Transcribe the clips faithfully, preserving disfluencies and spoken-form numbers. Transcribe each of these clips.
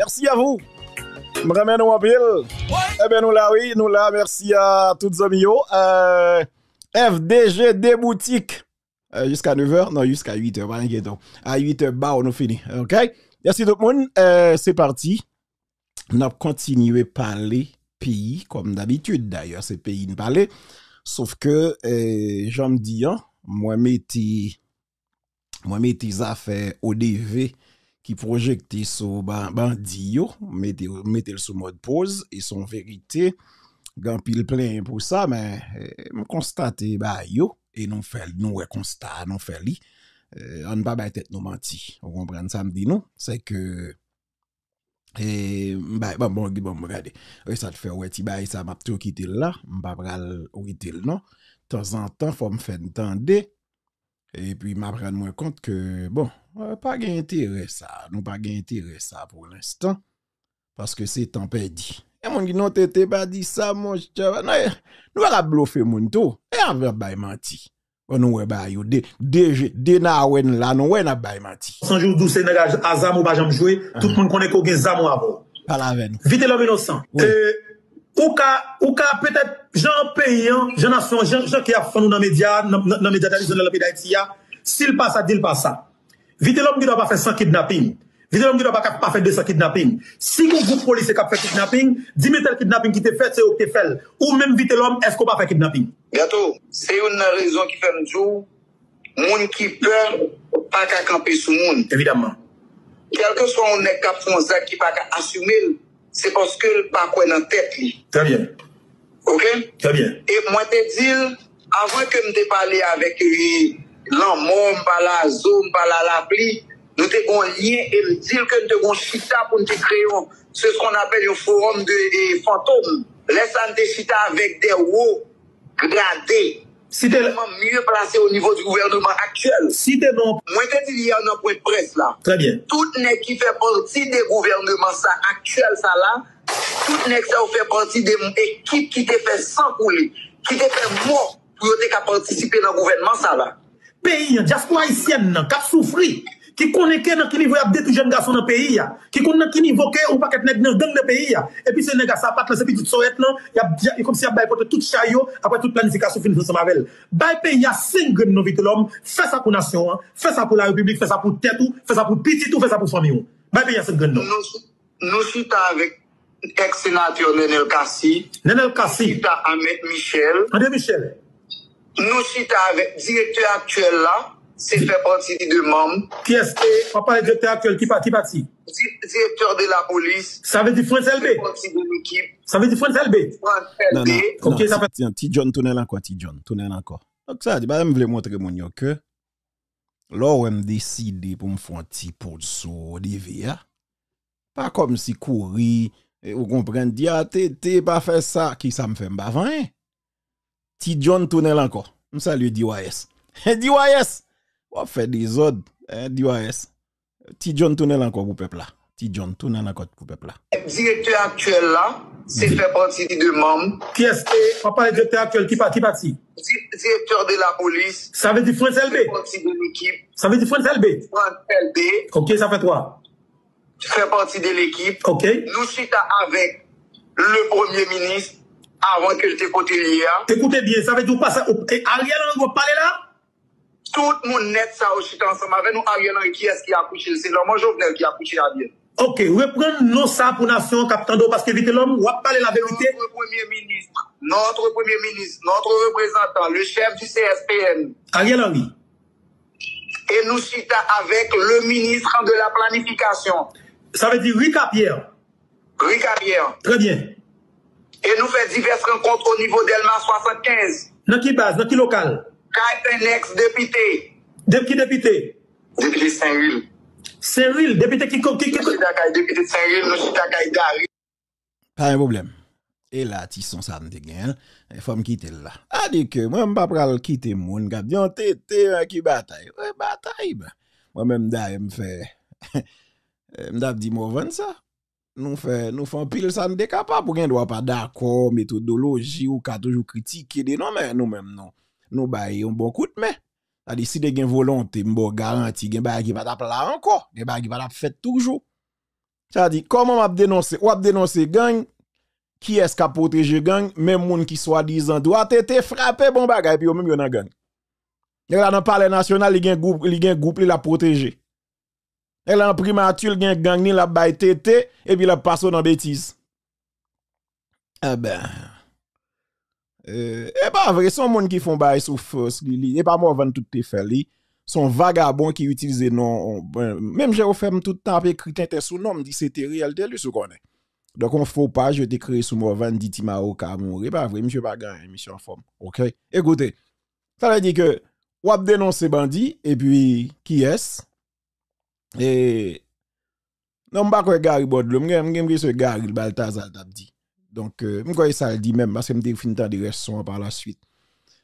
Merci à vous. M renmen nou anpil. Ebyen, nou la, wi, nou la. Mèsi a tout zanmi yo. Euh, F D G de boutique. Euh, jusqu'à neuf heures, non, jusqu'à huit heures, pa enkyete w. A huit heures, baw, nou fini. OK? Mèsi tout moun. Euh, c'est parti. N ap kontinye pale peyi, kòm dabitid. Dayè, se peyi n pale. Sof ke, euh, jan m di an, mwen mete, mwen mete zafè O D V ki pwojekte sou ban-, bandi yo, mete, mete l sou mòd poz, e se yon verite. Gen anpil plenyen pou sa, men, eh, m konstate bagay yo, e nou fè, nou wè konsta a, nou fè li. Eh, ann pa bay tèt nou manti. Ou konprann sa m di nou? Se ke, eh, m bay, bon, bon, bon, bon, gade. E sa t fè w wè ti bagay sa, m ap tou kite l la. M pa pral rete l, non. Tanzantan, fò m fè n tande. Epi m ap rann mwen kont ke, bon, eh, pa gen enterè sa. Nou pa gen enterè sa pou lenstan. Paske se tan pèdi. E moun ki non, T T pa di sa, monchè. Non, eh, nou pa ka blofe moun tou. E avè ap bay manti. Bon, nou wè ba yo de, de, je- de nawè n la, nou wè n ap bay manti. San jou dou se nèg a, a zam ou pa janm jwe. Tout moun konnen ke w gen zam ou avè w. Pale avè nou. Vitelòm Inosan. Wi. Eh, ou ka, ou ka petèt, jan peyi an, jan nasyon, jan, jan ke y ap fann ou nan medya, nan, nan, nan medya tradisyonèl nan peyi Dayiti a, si l pa sa, di l pa sa. Vitelòm gen dwa pa fè san kidnaping. Vitelòm gen dwa pa, pa fè de san kidnaping. Si gon gwoup polisye k ap fè kidnaping, di m entèl kidnaping ki te fèt, se yo ki te fè l. Ou menm Vitelòm, èske w pa fè kidnaping? Gato, se youn nan rezon ki fè m di w, moun ki pè pa ka kanpe sou moun. Evidamman. Kèlkeswa yon nèg k ap fè yon zak ki pa ka asime l, se paske l pa kwè nan tèt li. Trè byen. Oke? Trè byen. E mwen te di l, avan ke m te pale avèk, eh, Lanmò, m pale a Zo, m pale a Lapli, nou te gon lyen e m di l ke n te gon chita pou n te kreye yon, se ce qu'on appelle yon forum de, eh, fantôme. Lè sa, n te chita avèk de wo grade, tèlman mye plase o nivo di gouvèneman aktyèl. Site non. Mwen te di l yè nan pwen près la. Trè byen. Tout nèg ki fè pati de gouvèneman sa aktyèl sa la, tout nèg sa yo fè pati de ekip ki te fè san koule, ki te fè mò pou yo te ka patisipe nan gouvèneman sa la. Peyi an, dyaspora ayisyèn nan, k ap soufri, ki konnen ke nan ki nivo y ap detwi jèn gason nan peyi a, ki konn nan ki nivo ke yon pakèt nèg nan gang nan peyi a. Epi se nèg a sapat lan, se pitit sòyèt lan, y ap, y ap, kòmsi y ap bay pote tout chay yo, apre tout planifikasyon fin fèt ansanm avè l. Bay peyi a senk grenn non Vitelòm, fè sa pou nasyon an, fè sa pou larepiblik, fè sa pou tèt ou, fè sa pou pitit ou, fè sa pou fanmi w. Bay peyi a senk grenn non. Nou, nou chita avèk èks senatè Nenel Cassy. Nenel Cassy. Chita a Mèt Michel. André Michel. Nou chita avèk direktè aktyèl la, se fè pati de manm. Kiyès? E, w ap pale direktè aktyèl, ki pa-, ki pati? Di-, direktè de la polis. Sa vle di Frantz Elbé? Fè pati de lekip. Sa vle di Frantz Elbé? Frantz Elbé. Non, non, non, ok, sa fè Ti, Ti John, tounen l ankò, Ti John, tounen l ankò. Donk, sa di, bagay m vle montre moun yo ke lè w wè m deside pou m fè yon ti poz sou O D V a, pa kòmsi kouri, e, ou konprann, di, "A, T T, pa fè sa," ki sa m fè, m pa fè anyen. Ti John tounen l ankò. M salye D Y S. D Y S! W ap fè dezòd, eh, D Y S. Ti John tounen l ankò pou pèp la. Ti John tounen l ankò pou pèp la. Direktè aktyèl la, se fè pati de manm. Kiyès? E, w ap pale direktè aktyèl, ki pa-, ki pati? Di-, direktè de la polis. Sa vle di Frantz Elbé? Fè pati de lekip. Sa vle di Frantz Elbé? Frantz Elbé. Ok, sa fè twa. Fè pati de lekip. Ok. Nou chita avèk le premye minis avan ke l te kote l ye a. Ekoute byen, sa vle di w pa sa, ou, e Ariel Henry w ap pale la? Tout moun nèt sa yo chita ansanm avè nou. Ariel Henry, kiyès ki akouche l? Se Lanmò Jovenel ki akouche Ariel. Ok, reprann non sa pou nasyon an k ap tande w, paske Vitelòm, w ap pale laverite. Notre premier ministre, notre premier ministre, notre représentant, le chef du C S P N. Ariel Henry. E nou chita avèk le ministre de la planification. Sa vle di Ricapierre. Ricapierre. Trè byen. E nou fè divès rankont o nivo Dèlma swasannkenz. Nan ki baz? Nan ki lokal? Kay yon èks depite. De ki depite? Depite Senril. Senril, depite ki, ki, ki, nou chita kay depite Senril, nou chita kay Gary. Pa gen pwoblèm. E la, ti son sa m te gen an, fò m kite l la. A di ke mwen, m pa pral kite moun k ap di, "Yon T T, an ki batay." Wè, batay, ben. Mwen menm, dayè, m fè, m t ap di Morvan sa. Nou fè, nou fè anpil sa n te kapab. Ou gen dwa pa dakò, metodoloji, ou ka toujou kritike de non, men nou menm, nou, nou bay yon bon kout men. Sa di, si te gen volonte, m ba w garanti, gen bagay ki pa t ap la ankò, gen bagay ki pa t ap fèt toujou. Sa di, kòman m ap denonse? W ap denonse gang, kiyès k ap pwoteje gang? Menm moun ki swadizan dwa tete frape bon bagay, epi yo menm yo nan gang. Nèg la nan Palè Nasyonal, li gen gwoup, li gen gwoup li l ap pwoteje. Nèg la nan primati, li gen gang li, l ap bay tete, epi l ap pase w nan betiz. Enben. E pa vre, se yon moun ki fè yon bagay sou fòs li, li, e pa Morvan tout te fè li. Se yon vagabon ki itilize non, menm jan yo fè m tout tan ap ekri tenten sou non m, di se te Real Telus ou konnen. Donk, yon fo paj yo te kreye sou Morvan, di Ti Mawoka mouri. E pa vre, misye pa gen anyen, misye anfòm. Oke? Ekoute, sa vle di ke w ap denonse bandi, epi kiyès? E non, m pa kwè Gary bò dlo. M gen, m gen, m gen se Gary Baltazar t ap di. Donk, euh, m kwè e sa l di menm, paske m te fin tande rès son an pa la swit.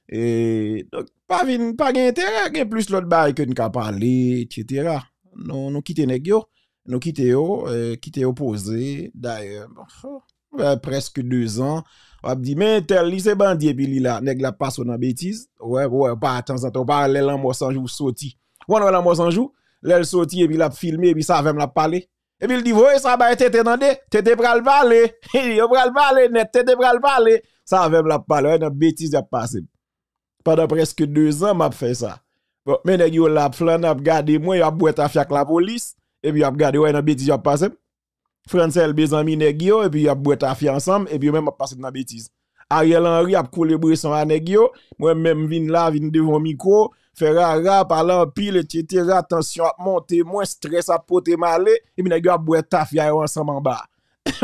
E, donk, pa vin, pa gen enterè, gen plis lòt bagay ke n ka pale, etsetera. Nou, nou kite nèg yo, nou kite yo, euh, kite yo poze. Dayè, bon, euh, prèske de zan, w ap di, men tèl, li se bandi, epi li la, nèg la pase w nan betiz. Wè, wè, pa tanzantan, w pa lè lanmò san jou soti. Ou konn wè lanmò san jou? Lè l soti, epi l ap filme, epi s avè m l ap pale. Epi l di, voye sa bay Tete tande, Tete pral pale. Yo pral pale nèt, Tete pral pale. S avè m l ap pale, wè nan betiz y ap pase m. Pandan prèske de zan, m ap fè sa. Bon, men nèg yo la ap flannen, ap gade mwen, y ap bwè tafya ak lapolis, epi y ap gade, wè nan betiz y ap pase m. Frantz Elbé zanmi nèg yo, epi y ap bwè tafya ansanm, epi yo menm ap pase m nan betiz. Ariel Henry ap koule bweson a nèg yo, mwen menm vin la, vin devan mikwo, fè rara, pale anpil, etsetera, tansyon ap monte mwen, estrès ap pote m ale, epi nèg yo ap bwè tafya yo ansanm anba.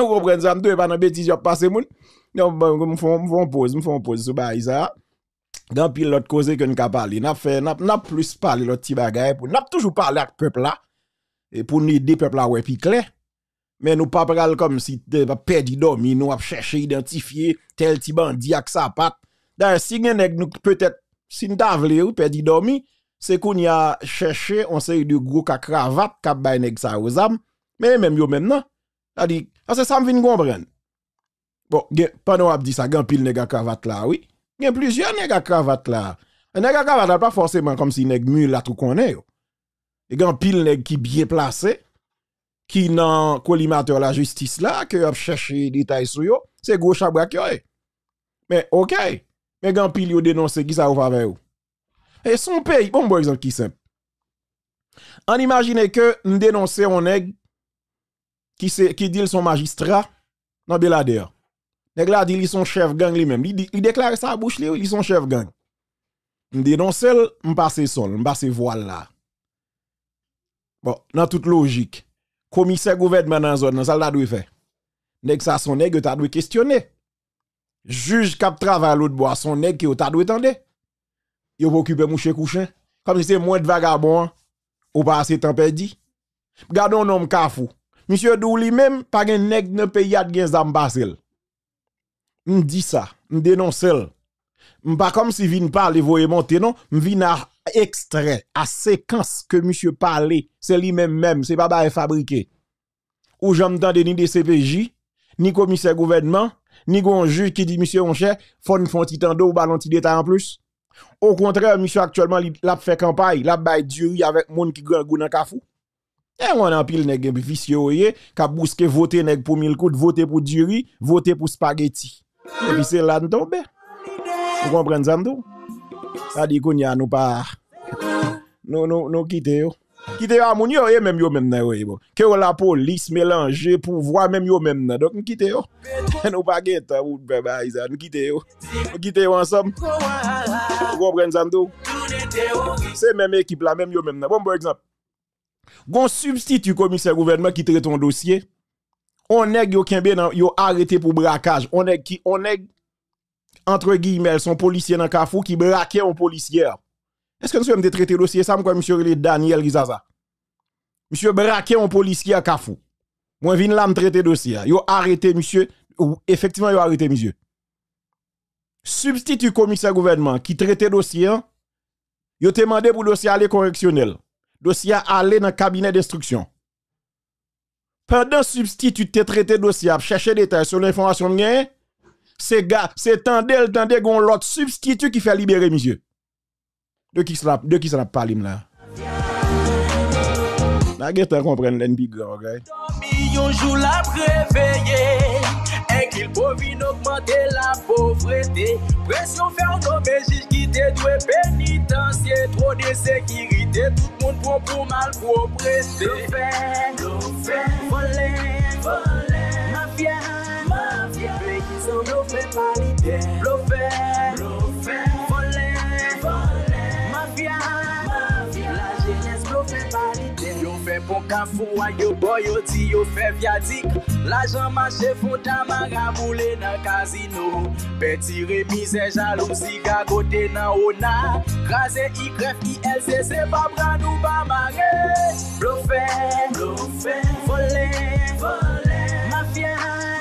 Ou konprann sa m di w, e pa nan betiz y ap pase moun. Non, bon, m fè, m fè yon poz, m fè yon poz sou bagay sa a. Gen anpil lòt koze ke n ka pale. N ap fè, n ap, n ap plis pale lòt ti bagay pou, n ap toujou pale ak pèp la, e pou n ede pèp la wè pi klè. Men nou pa pral kòmsi te, pèdi dòmi, nou ap chèche idantifye tèl ti bandi ak sapat. Dayè, si gen nèg nou petèt, si n ta vle, wi, pèdi dòmi, se kounye a chèche yon seri de gwo ka kravat k ap bay nèg sa yo zam, men e menm yo menm nan. Sa di, paske sa m vin konprann. Bon, gen, pandan w ap di sa, gen anpil nèg ak kravat la, wi. Gen plizyè nèg ak kravat la. Nèg ak kravat la pa fòseman kòmsi nèg milat ou konnen yo. E gen anpil nèg ki byen plase, ki nan kolimatè lajistis la, ke y ap chèche detay sou yo. Se gwo chabrak yo ye. Men, oke. Men gen anpil yo denonse, kisa yo fè avè yo? E se yon peyi, bon, m ba w egzanp ki senp. Ann imajine ke m denonse yon nèg ki se, ki di l se yon majistra nan Beladè. Nèg la di li se yon chèf gang li menm. Li di, li deklare sa a bouch li, wi, li se yon chèf gang. M denonse l, m pase son l, m pase vwa l la. Bon, nan tout lojik, komisè gouvènman nan zòn nan, sa l ta dwe fè? Nèg sa se yon nèg yo ta dwe kesyone. Jij k ap travay lòt bò a se yon nèg ke yo ta dwe tande. Yo pa okipe mouche kou chen. Kòmsi se mwen t vagabon an, ou pa ase tan pèdi. Gade yon nonm Kafou. Misye di w li menm, pa gen nèg nan peyi a t gen zam pase l. M di sa, m denonse l. M pa kòmsi vin pale voye monte non, m vin a ekstrè, a sekans ke misye pale, se li menm menm, se pa bagay fabrike. Ou janm tande ni D C P J, ni komisè gouvènman, ni gon jij ki di misye monchè, fò n fè yon ti tande w, ba l yon ti detay anplis. Okontrè, misye aktyèlman li, l ap fè kanpay, l ap bay diri avèk moun ki grangou nan Kafou. E w konnen anpil nèg epi visye yo ye, k ap bouske vote nèg pou mil goud, vote pou diri, vote pou spageti. Epi se la n tonbe. Ou konprann sa m di w? Sa di kounye a nou pa, nou, nou, nou kite yo. Kite yo a moun yo ye, menm yo menm nan yo ye, bon. Ke yo lapolis melanje pouvwa, menm yo menm nan. Donk, n kite yo. Nou pa gen tan pou n fè bagay sa. Nou kite yo. Nou kite yo ansanm. Ou konprann sa m di w? Se menm ekip la, menm yo menm nan. Bon, pa egzanp, gon sibstiti komisè gouvènman ki trete yon dosye. On nèg yo kenbe nan, yo arete pou brakaj. On nèg ki, on nèg antre giyimè, se yon polisye nan Kafou ki brake yon polisyè. Èske nou sonje m te trete dosye sa? M kwè misye rele Daniel Kizaza. Misye brake yon polisyè Kafou. Mwen vin la, m trete dosye a. Yo arete misye. Efektivman, yo arete misye. Sibstiti komisè gouvènman ki trete dosye an, yo te mande pou dosye a ale koreksyonèl. Dosye a ale nan kabinè denstriksyon. Pandan sibstiti te trete dosye a, ap chèche detay selon enfòmasyon m genyen, se ga, se tande l tande gen yon lòt sibstiti ki fè libere misye. De kisa, de kisa n ap pale m la? A gentan konprann lè n pi gran, okay? Dòmi yon jou l ap reveye, enki l po vin ogmante lapovrete. Presyon fè w nonmen jij ki te dwe penitansye. Twò de sekirite, tout moun pran pou malpwòpte. Blofè, blofè, vòlè, vòlè, mafya, mafya. Peyizan blofè pa lidè. Blofè, blofè, vòlè, vòlè, mafya, mafya. Lajenès blofè pa lidè. Yo fè pon kafou ak yo bò, yo di yo fè vyadik. Lajan mache fon tamara boule nan kazino. Pètire mizè, jalouzi, gagote nan ona. Kraze I G R F, I L C, se pa bra nou pa mare. Blofè, blofè, vòlè, vòlè, mafya,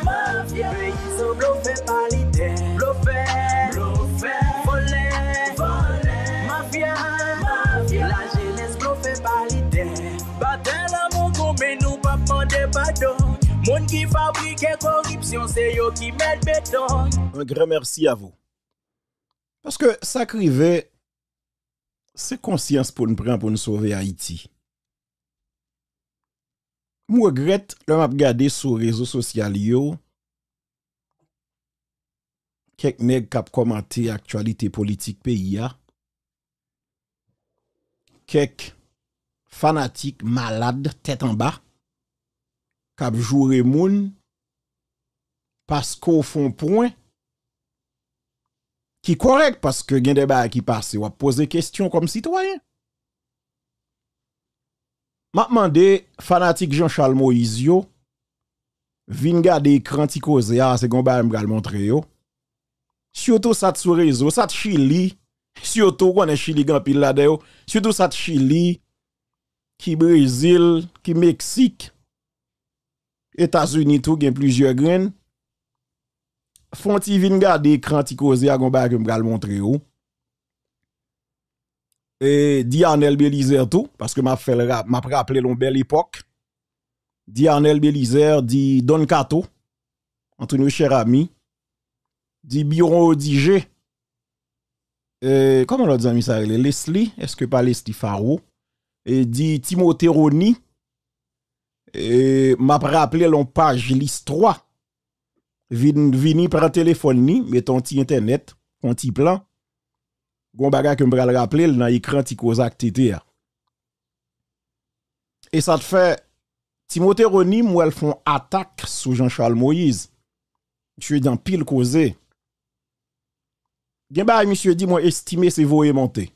mafya. Peyizan blofè pa lidè. Blofè, blofè, vòlè, vòlè, mafya, mafya. Lajenès blofè pa lidè. Batay lanmou goumen, nou p ap mande padon. Moun ki fabrike koripsyon, se yo ki mèt beton. Un grand merci à vous. Paske sa k rive, se konsyans pou n pran pou n sove Ayiti. M regrèt lè m ap gade sou rezo sosyal yo, kèk nèg k ap kòmante aktyalite politik peyi a, kèk fanatik malad tèt anba k ap joure moun paske w fè yon pwen ki kòrèk, paske gen de bagay ki pase, w ap poze kesyon kòm sitwayen. M ap mande fanatik Jean Charles Moïse yo vin gade ekran Ti Koze a, se gon bagay m pral montre yo. Sitou sa t sou rezo, sa t Chili, sitou ou konnen Chili gen anpil ladan yo, sitou sa t Chili, ki Brezil, ki Meksik, Etazini tou gen plizyè grenn. Fè yon ti vin gade ekran Ti Koze a, gon bagay ke m pral montre yo. E di Arnel Belizaire tou, paske m ap fè l ra-, m ap raple l yon bèl epòk. Di Arnel Belizaire, di Don Kato, Antonio Cheramy, di Biron Odigé, e, kòman lòt zanmi sa rele? Leslie, èske pa Leslie Faro? E di Timote Rony, e m ap raple l yon paj listwa. Vin, vini pran telefòn li, mete yon ti entènèt, yon ti plan. Gon bagay ke m pral raple l nan ekran Ti Koze ak T T a. E sa t fè, Timote Rony, m wè l fè yon atak sou Jean Charles Moïse. Misye di anpil koze. Gen bagay misye di, mwen estime se voye monte.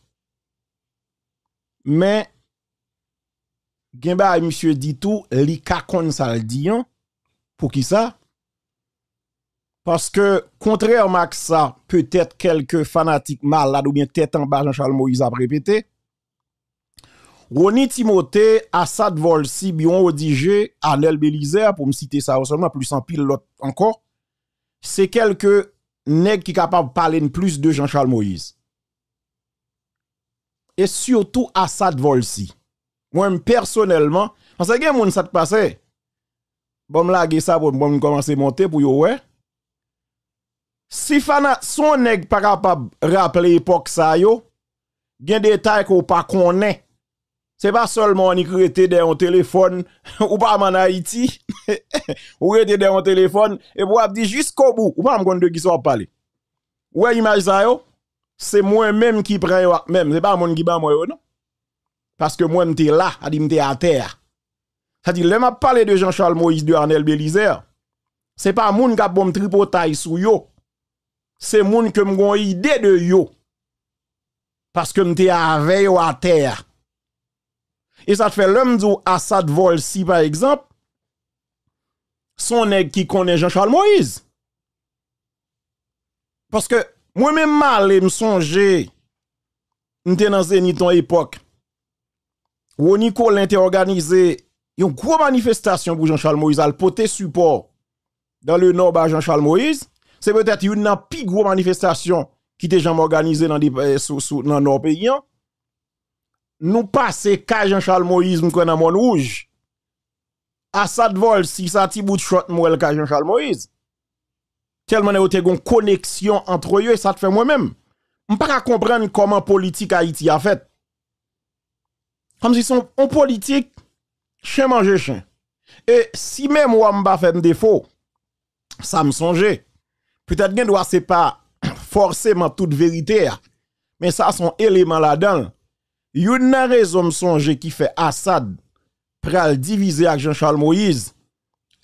Men, gen bagay misye di tou, li ka konn sa l di an. Poukisa? Paske, kontrèman ak sa, petèt kèlke fanatik malad oubyen tèt anba Jean Charles Moïse ap repete, Rony Timote, Assad Volcy, Biron Odigé, Arnel Belizaire, pou m site sa yo sèlman, plis anpil lòt ankò, se kèlke nèg ki kapab pale n plis de Jean Charles Moïse. E sitou Assad Volcy. Mwen menm pèsonèlman, paske gen moun sa k pase. Bon, m lage sa pou, bon, m kòmanse monte pou yo wè. Si fana-, si yon nèg pa kapab raple epòk sa yo, gen detay ke w pa konnen. Se pa sèlman w annik rete dèyè yon telefòn, ou pa menm ann Ayiti, ou rete dèyè yon telefòn, epi w ap di jiskobou, ou pa menm konn de kisa w ap pale. Ou wè imaj sa yo? Se mwen menm ki pran yo ak men m, se pa moun ki ban mwen yo, non. Paske mwen, m te la, sa di m te atè a. Sa di, lè m ap pale de Jean Charles Moïse, de Arnel Belizaire, se pa moun k ap ban m tripotay sou yo. Se moun ke m gon ide de yo. Paske m te avè yo atè a. E sa t fè lè m di w Assad Volcy, pa egzanp, se yon nèg ki konnen Jean Charles Moïse. Paske mwen menm m ale, m sonje, m te nan Zenith yon epòk. Rony Colin te òganize yon gwo manifestasyon pou Jean Charles Moïse, al pote sipò dans le Nord ba Jean Charles Moïse. Se petèt youn nan pi gwo manifestasyon ki te janm òganize nan de-, eh, sou, sou, nan Nò peyi an. Nou pase kay Jean Charles Moïse, m kwè nan Mòn Wouj. Assad Volcy, sa ti bout chòt m wè l kay Jean Charles Moïse. Tèlman nèg yo te gon koneksyon antre yo, e sa t fè mwen menm, m pa ka konprann kòman politik Ayiti a fèt. Kòmsi se yon, yon politik, chen manje chen. E si memwa m pa fè m defo, sa m sonje, petèt gen dwa se pa fòseman tout verite a, men sa se yon eleman ladan l. Youn nan rezon m sonje ki fè Assad pral divize ak Jean Charles Moïse,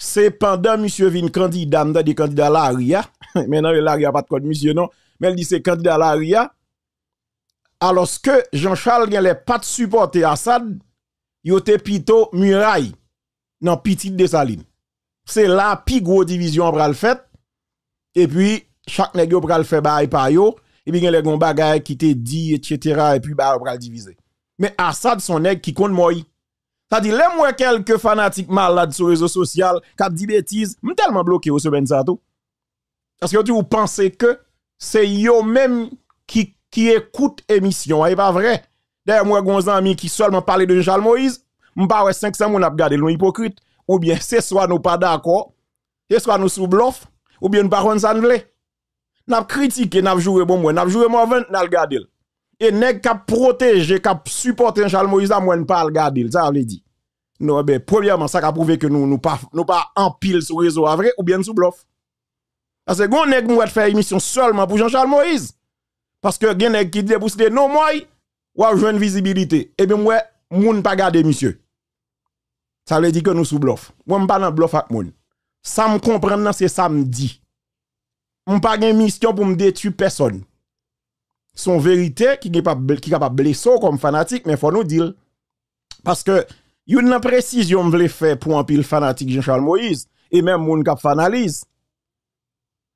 se pandan misye vin kandida, m tande kandida lari a, men nan lari a pa t konn misye non, men l di se kandida lari a, alòske Jean Charles genlè pa t sipòte Assad, yo te pito miray nan pitit Desalin. Se la pi gwo divizyon an pral fèt, epi chak nèg yo pral fè bagay pa yo, epi genlè gen yon bagay ki te di, etsetera, epi bagay yo pral divize. Men Assad se yon nèg ki konn mòy. Sa di, lè m wè kèlke fanatik malad sou rezo sosyal k ap di betiz, m tèlman bloke yo semèn sa tou. Paske yo toujou panse ke se yo menm ki, ki ekout emisyon an, e pa vre. Dayè, m wè gon zanmi ki sèlman pale de Jean Charles Moïse, m pa wè senk san moun ap gade l, nou ipokrit. Oubyen se swa nou pa dakò, se swa nou sou blòf, oubyen nou pa konn sa n vle. N ap kritike, n ap joure, bon, mwen, n ap joure Morvan, n al gade l. E nèg k ap pwoteje, k ap sipòte Jean Charles Moïse la, mwen, n pa al gade l. Sa vle di, nou, ben, premyèman, sa ka pwouve ke nou, nou pa, nou pa anpil sou rezo a vre, oubyen n sou blòf. Paske gon nèg m wè t fè emisyon sèlman pou Jean Charles Moïse. Paske gen nèg ki depi w site non mwen, w ap jwenn vizibilite. Epi m wè moun pa gade misye. Sa vle di ke nou sou blòf. Mwen, m pa nan blòf ak moun. Sa m konprann nan, se sa m di. M pa gen misyon pou m detwi pèsòn. Se yon verite ki gen pa, ki kapab blese w kòm fanatik, men fò nou di l. Paske youn nan presizyon m vle fè pou anpil fanatik Jean Charles Moïse, e menm moun k ap fè analiz,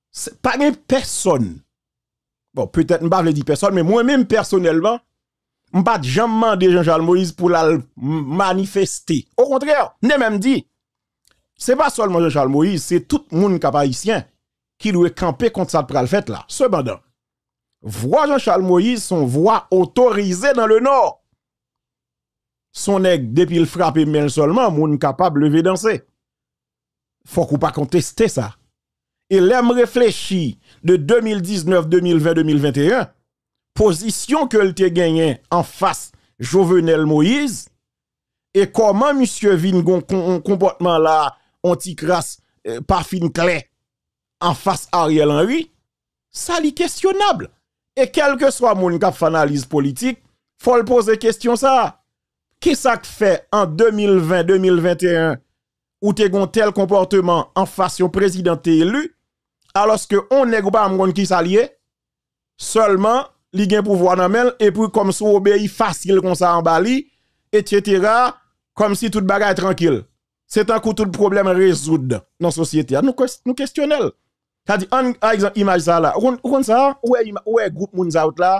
se, pa gen pèsòn. Bon, petèt m pa vle di pèsòn, men mwen menm pèsonèlman, m pa t janm mande Jean Charles Moïse pou l al m-, manifeste. Okontrè, m te menm di, se pa sèlman Jean Charles Moïse, se tout moun k ap ayisyen ki dwe kanpe kont sa k pral fèt la. Sepandan, vwa Jean Charles Moïse se yon vwa otorize nan le Nò. Se yon nèg, depi l frape men l sèlman, moun kapab leve danse. Fòk ou pa konteste sa. E lè m reflechi de de mil diznèf, de mil ven, de mil venteyen, pozisyon ke l te genyen anfas Jovenel Moïse, e kòman misye vin gon kon-, konpòtman la, on ti kras, eh, pa fin klè anfas Ariel Henry, sa li kesyonab. E kèlkeswa moun k ap fè analiz politik, fò l poze kesyon sa a. Kisa k fè an de mil ven, de mil venteyen, ou te gon tèl konpòteman anfas yon prezidan te eli, alòske on nèg ou pa janm konn kisa l ye, sèlman li gen pouvwa nan men l, epi kòmsi w obeyi fasil konsa anba li, etsetera, kòmsi tout bagay trankil. Se tankou tout pwoblèm rezoud nan sosyete a. Nou kwes-, nou kesyone l. Sa di, ann, pa egzanp, imaj sa a la. Ou konn, ou konn sa? Ou wè ima-, ou wè gwoup moun sa yo t la?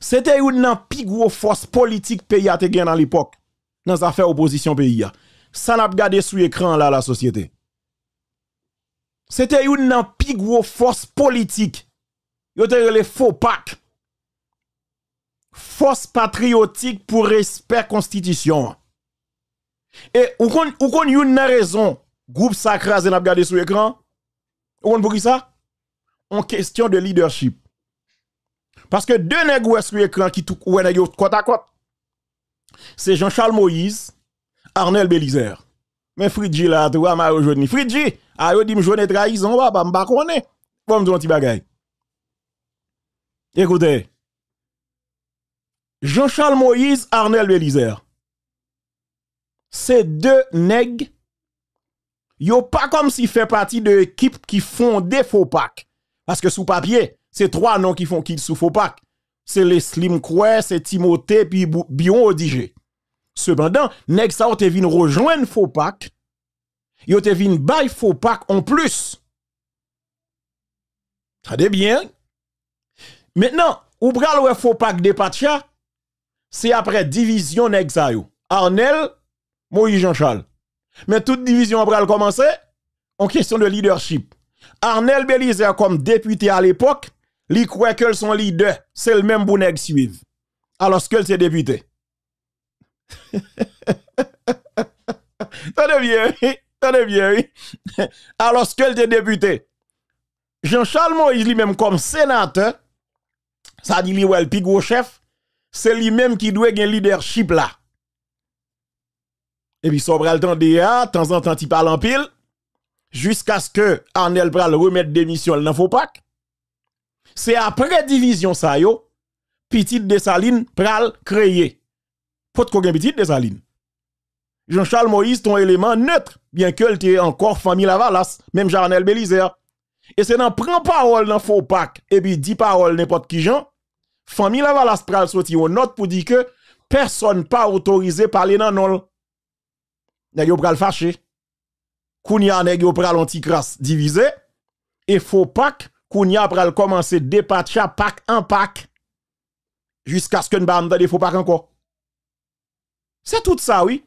Se te youn nan pi gwo fòs politik peyi a te gen nan lepòk, nan zafè opozisyon peyi a. Sa n ap gade sou ekran an la, lasosyete. Se te youn nan pi gwo fòs politik. Yo te rele FOPAK. Fòs Patriyotik pou Respè Konstitisyon an. E ou konn, ou konn youn nan rezon gwoup sa kraze n ap gade sou ekran? Ou konn poukisa? On kesyon de lidèchip. Paske de nèg ou wè sou ekran ki tou, ou wè nèg yo kòtakòt. Se Jean Charles Moïse, Arnel Belizaire. Men Fridji la tou, a mare yo jwenn li. Fridji, a yo di m jwenn e trayizon, papa, m pa konnen. Bon, m di yon ti bagay. Ekoute, Jean Charles Moïse, Arnel Belizaire. Se de nèg, yo pa kòmsi fè pati de ekip ki fonde FOPAK. Paske sou papye, se twa non ki fon, ki sou FOPAK. Se Leslie m kwè, se Timote, pi Bou-, Biwon Odigé. Sepandan, nèg sa yo te vin rejwenn FOPAK, yo te vin bay FOPAK on plis. Tande byen, wi. Mentnan, ou pral wè FOPAK depatcha, se aprè divizyon nèg sa yo. Arnel, Moïse Jean Charles. Men tout divizyon an pral kòmanse, on kesyon de lidèchip. Arnel Belizaire kòm depite alepòk, li kwè ke l se yon lidè, se l menm pou nèg swiv. Alòske l se depite. Tande byen, wi. Tande byen, wi. Alòske l te depite. Jean Charles Moïse li menm kòm senatè, sa di li wè l pi gwo chèf, se li menm ki dwe gen lidèchip la. Epi sa w pral tande a, tanzantan ti pale anpil, jiskaske Arnel pral remèt demisyon l nan Fopak. Se apre divizyon sa yo, pitit Desalin pral kreye. Potko gen pitit Desalin. Jean Charles Moïse te yon eleman net, byenke l te ankò fanmi Lavalas, menm jan Arnel Belizaire. E se nan pran pawòl nan Fopak, epi di pawòl nenpòt ki jan, fanmi Lavalas pral soti yon nòt pou di ke pèsòn pa otorize pale nan non l. Nèg yo pral fache. Kounye a, nèg yo pral yon ti kras divize. E Fopak, kounye a, pral kòmanse depatcha pak an pak. Jiskaske n pa janm tande Fopak ankò. Se tout sa, wi.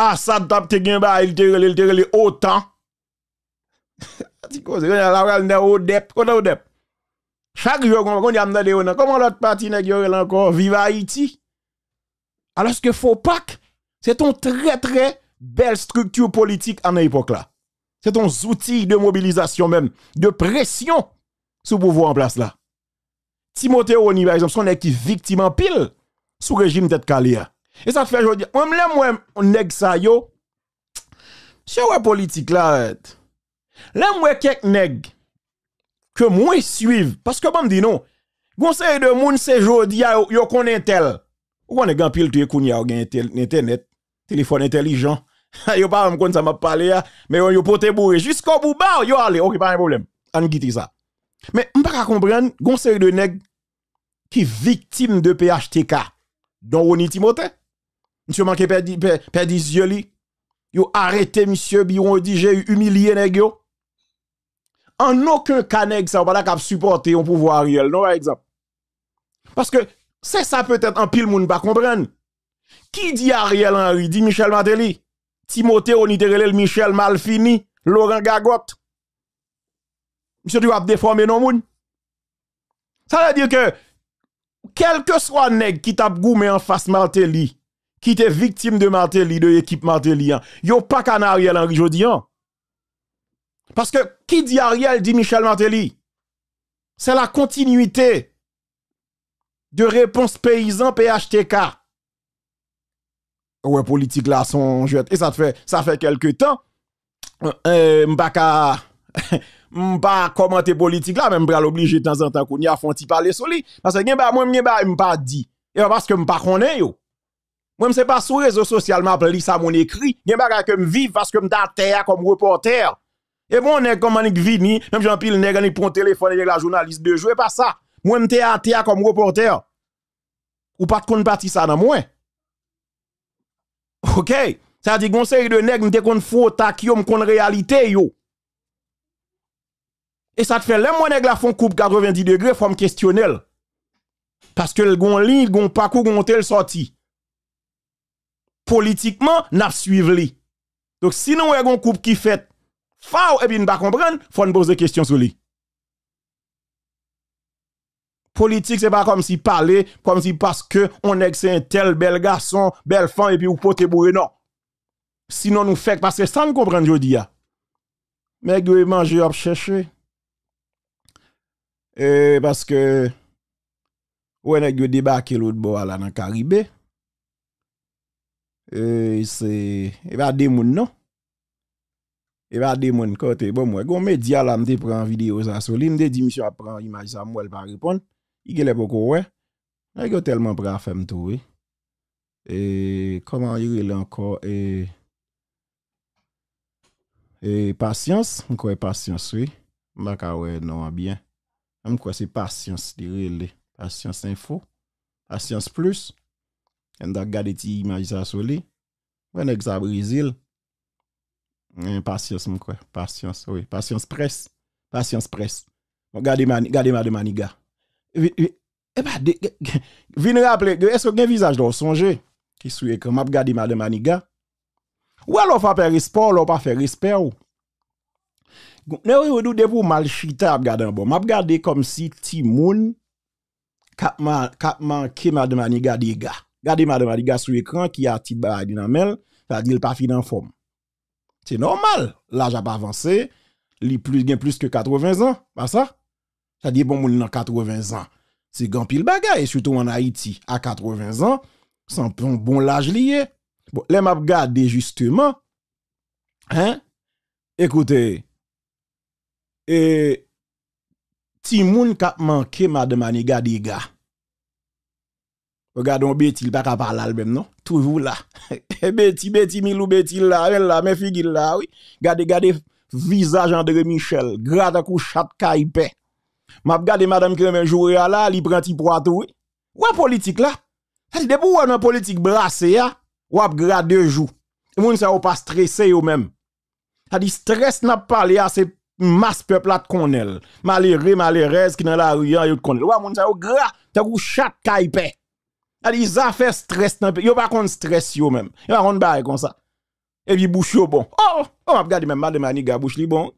Asad t ap te gen bagay, li te rele, li te rele otan. Ti koze, kounye a la pral nan odèp. Kote odèp? Chak jou, kounye a m tande yo nan. Kòman lòt pati nèg yo rele ankò? Viv Ayiti. Alòske Fopak, se t on trè, trè bèl estrikti politik a nan epòk la. Se t on zouti de mobilizasyon menm, de presyon sou pouvwa an plas la. Timote Rony, pa egzanp, se yon nèg ki viktim anpil sou rejim Tèt Kale a. E sa k fè jodi a, mwen, lè m wè nèg sa yo, se wè politik la, lè m wè kèk nèg ke mwen swiv, paske ban m di nou, gon seri de moun se jodi a yo, yo konn entèl. Ou konnen gen anpil tou kounye a yo gen entèl-, entènèt, telefòn entèlijan. Yo pa menm konn sa m ap pale a, men yo, yo pote boure jiskobou, baw, yo ale, oke, pa gen pwoblèm. Ann kite sa. Men m pa ka konprann, gon seri de nèg ki viktim de P H T K, don Rony Timote. Misye manke pèdi, pè-, pèdi zye li. Yo arete misye, biwo di je imilye nèg yo. An okenn ka, nèg sa yo pa ta kab sipòte yon pouvwa Ariel, non, pa egzanp. Paske se sa petèt anpil moun pa konprann. Ki di Ariel Henry, di Michel Martelly. Timote Rony te rele l Michel Malfini, Laurent Gagòt. Misye toujou ap defòme non moun. Sa vle di ke, kèlkeswa nèg ki t ap goumen anfas Martelly, ki te viktim de Martelly, de ekip Martelly an, yo pa ka nan Ariel Henry jodi an. Paske ki di Ariel, di Michel Martelly. C'est la continuité de réponse paysan P H T K. Ou wè politik la se yon jwèt. E sa t fè, sa fè kèlke tan, eh, m pa ka, m pa kòmante politik la, men m pral oblije tanzantan kounye a fè yon ti pale sou li. Paske gen bagay, mwen, gen bagay m pa di. E pa paske m pa konnen yo. Mwen, m se pa sou rezo sosyal m ap li sa moun ekri. Gen bagay ke m viv paske m te atè a kòm repòtè. E bon, nèg kòman li k vini, menm jan anpil nèg annik pran telefòn, nèg la jounalis de jou, e pa sa. Mwen, m te atè a kòm repòtè. Ou pa t konn pati sa nan mwen. Oke? Sa di gon seri de nèg m te konn fwote ak yo, m konn reyalite yo. E sa t fè lè m wè nèg la fè yon koub katrevendi degre, fò m kesyone l. Paske l gon liy, l gon pakou, gon kote l sòti. Politikman, n ap swiv li. Donk, si nou wè gon koub ki fèt faw epi n pa konprann, fò n poze kesyon sou li. Politik, se pa kòmsi pale, kòmsi paske on nèg se entèl, bèl gason, bèl fanm, epi ou pote boure, non. Sinon, nou fèk, paske sa n konprann jodi a. Nèg yo e manje yo ap chèche. E paske, ou wè nèg yo debake lòt bò a la nan Karibe. E se, e pa de moun, non. E pa de moun kote. Bon, mwen, gon medya la, m te pran videyo sa sou li, m te di misye ap pran imaj sa, m wè l pa reponn. Li genlè poko wè. Nèg yo tèlman prè a fè m tou, wi. E, kòman li rele ankò? E, e, Pasyans, m kwè Pasyans, wi. M pa ka wè non an byen. M kwè se Pasyans li rele. Pasyans Enfo. Pasyans Plis. M ta gade ti imaj sa sou li. Wè nèg sa Brezil. Gen Pasyans, m kwè. Pasyans, wi. Pasyans Près. Pasyans Près. Bon, gade, gade Madan Maniga. Vi-, vi-, e pa de, vin raple, èske gen vizaj la w sonje? Ki sou ekran, m ap gade Madan Maniga. Ou wè lè w pa fè respè w, lè w pa fè respè w. Nèg yo di w depi w mal chita, y ap gade anba w. M ap gade kòmsi timoun k ap ma-, k ap manke Madan Maniga dega. Gade Madan Maniga sou ekran ki a ti bagay li nan men l, sa di l pa fin anfòm. Se nòmal, laj ap avanse, li plis, gen plis ke katreven zan, pa sa? Sa di bon moun nan katreven zan. Se gen anpil bagay, sitou an Ayiti, a katreven zan, se yon bon laj li ye. Bon, lè m ap gade jisteman, en, ekoute, e, timoun k ap manke Madan Maniga dega. Ou gade yon Beti, li pa ka pale al menm non. Toujou la. Beti, Beti, Milou Beti la, men la, men figi l la, wi. Gade, gade vizaj André Michel, gra tankou chat kay pè. M ap gade madanm ki renmen joure a la, li pran ti pwa tou, wi. Ou wè politik la? Sa di, depi w wè nan politik brase a, w ap gra de jou. Moun sa yo pa strese yo menm. Sa di, strès n ap pale a, se mas pèp la t konnen l. Malere, malerèz ki nan lari a, yo t konnen l. Ou wè moun sa yo gra, tankou chat kay pè. Sa di, zafè strès nan peyi, yo pa konn strès yo menm. Yo pa konn bagay konsa. Epi bouch yo bon. Oh, oh, m ap gade menm madan Maniga, bouch li bon.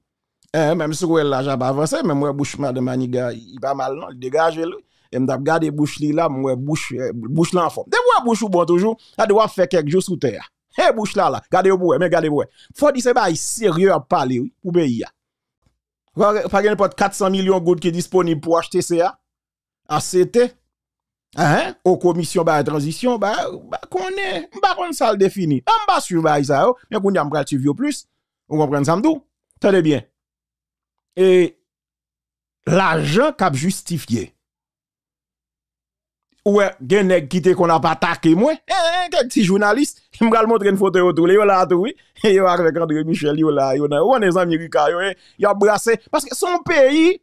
Eh, menm si w wè l laj ap avanse, men m wè bouch madan Maniga, li pa mal non, li degaje l, wi. E m t ap gade bouch li la, m wè bouch, eh, bouch la anfòm. Depi w wè bouch ou bon toujou, sa di w ap fè kèk jou sou tè a. He, bouch la la, gade yo pou wè, men gade pou wè. Fò di se bagay serye y ap pale, wi, pou peyi a. Pa, pa gen nenpòt kat san milyon goud ki disponib pou H T C a? A C T, en, o komisyon bagay tranzisyon, ba, ba konnen, m pa konn sa l defini. An m pa swiv bagay sa yo, men kounye a m pral swiv yo plis. Ou konprann sa m di w? Tande byen. E lajan k ap jistifye. Ou wè, gen nèg ki te konn ap atake mwen, en, en, kèk ti jounalis, m pral montre n foto yo tou, yo la tou, wi. Yo avèk André Michel, yo la, yo nan, ou konnen zanmi Rika yo, en, y ap brase. Paske se yon peyi,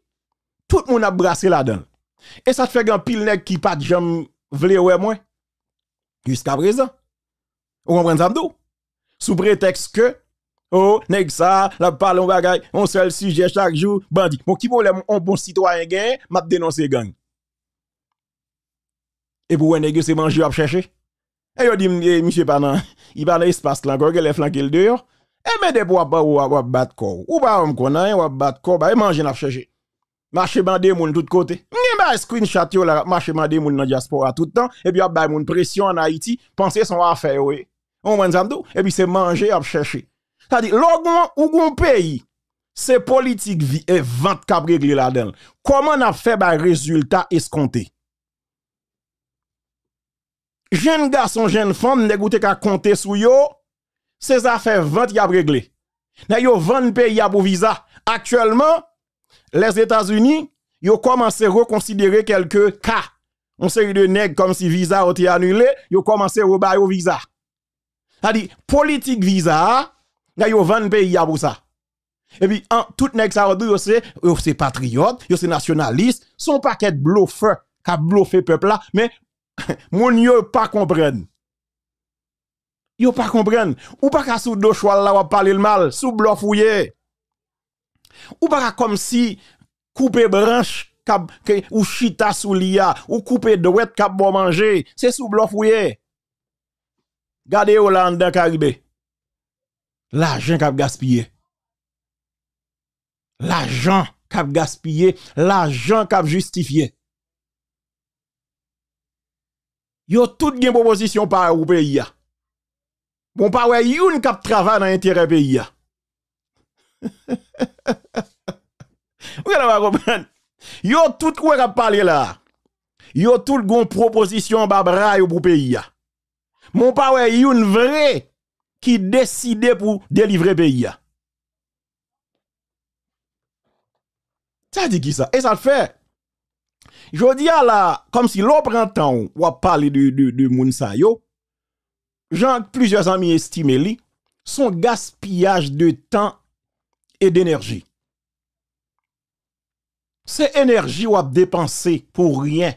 tout moun ap brase ladan l. E sa t fè gen anpil nèg ki pa t janm vle wè mwen. Jiskaprezan. Ou konprann sa m di w? Sou pretèks ke, oh, nèg sa, l ap pale yon bagay, yon sèl sijè chak jou, bandi. Bon, ki pwoblèm yon bon sitwayen genyen, m ap denonse gang? Epi w wè nèg yo se manje y ap chèche. E yo di m, e, misye pa nan, li pa nan espas la ankò, yo genlè flanke l deyò. Enben depi w ap, w ap, w ap bat kò w. Ou pa janm konn anyen, w ap bat kò w, ba e manje n ap chèche. Mache mande moun tout kote. M gen bay screenshot yo la, y ap mache mande moun nan dyaspora tout tan, epi y ap bay moun presyon ann Ayiti, panse se yon afè yo ye. Ou konprann sa m di w? Epi se manje y ap chèche. Sa di, lè w gon, ou gon peyi, se politik vi, e vant k ap regle ladan l. Kòman n ap fè bay rezilta eskonte? Jenn gason, jenn fanm, nèg ou te ka konte sou yo, se zafè vant y ap regle. Nèg yo vann peyi a pou viza. Aktyèlman, Lèzetazini, yo kòmanse rekonsidere kèlke ka. Yon seri de nèg kòmsi viza yo te anile, yo kòmanse reba yo viza. Sa di, politik viza a, nèg yo vann peyi a pou sa. Epi, an, tout nèg sa yo tou, yo se, yo se patriyòt, yo se nasyonalis, se yon pakèt blofè k ap blofe pèp la, men moun yo pa konprann. Yo pa konprann. Ou pa ka sou do chwal la, w ap pale l mal, sou blòf ou ye. Ou pa ka kòmsi koupe branch k ap, ke ou chita sou li a, ou koupe dwèt k ap ba w manje, se sou blòf ou ye. Gade yo la anndan Karibe. Lajan k ap gaspiye. Lajan k ap gaspiye, lajan k ap jistifye. Yo tout gen pwopozisyon pa yo pou peyi a. Bon, pa wè youn k ap travay nan enterè peyi a. Ou genlè pa konprann. Yo tout ou wè k ap pale la. Yo tout gon pwopozisyon anba bra yo pou peyi a. Men w pa wè youn vre ki deside pou delivre peyi a. Sa di kisa? E sa l fè? Jodi a la, kòmsi lè w pran tan w, w ap pale de, de, de moun sa yo, jan plizyè zanmi estime li, se yon gaspiyaj de tan e denèji. Se enèji w ap depanse pou ryen.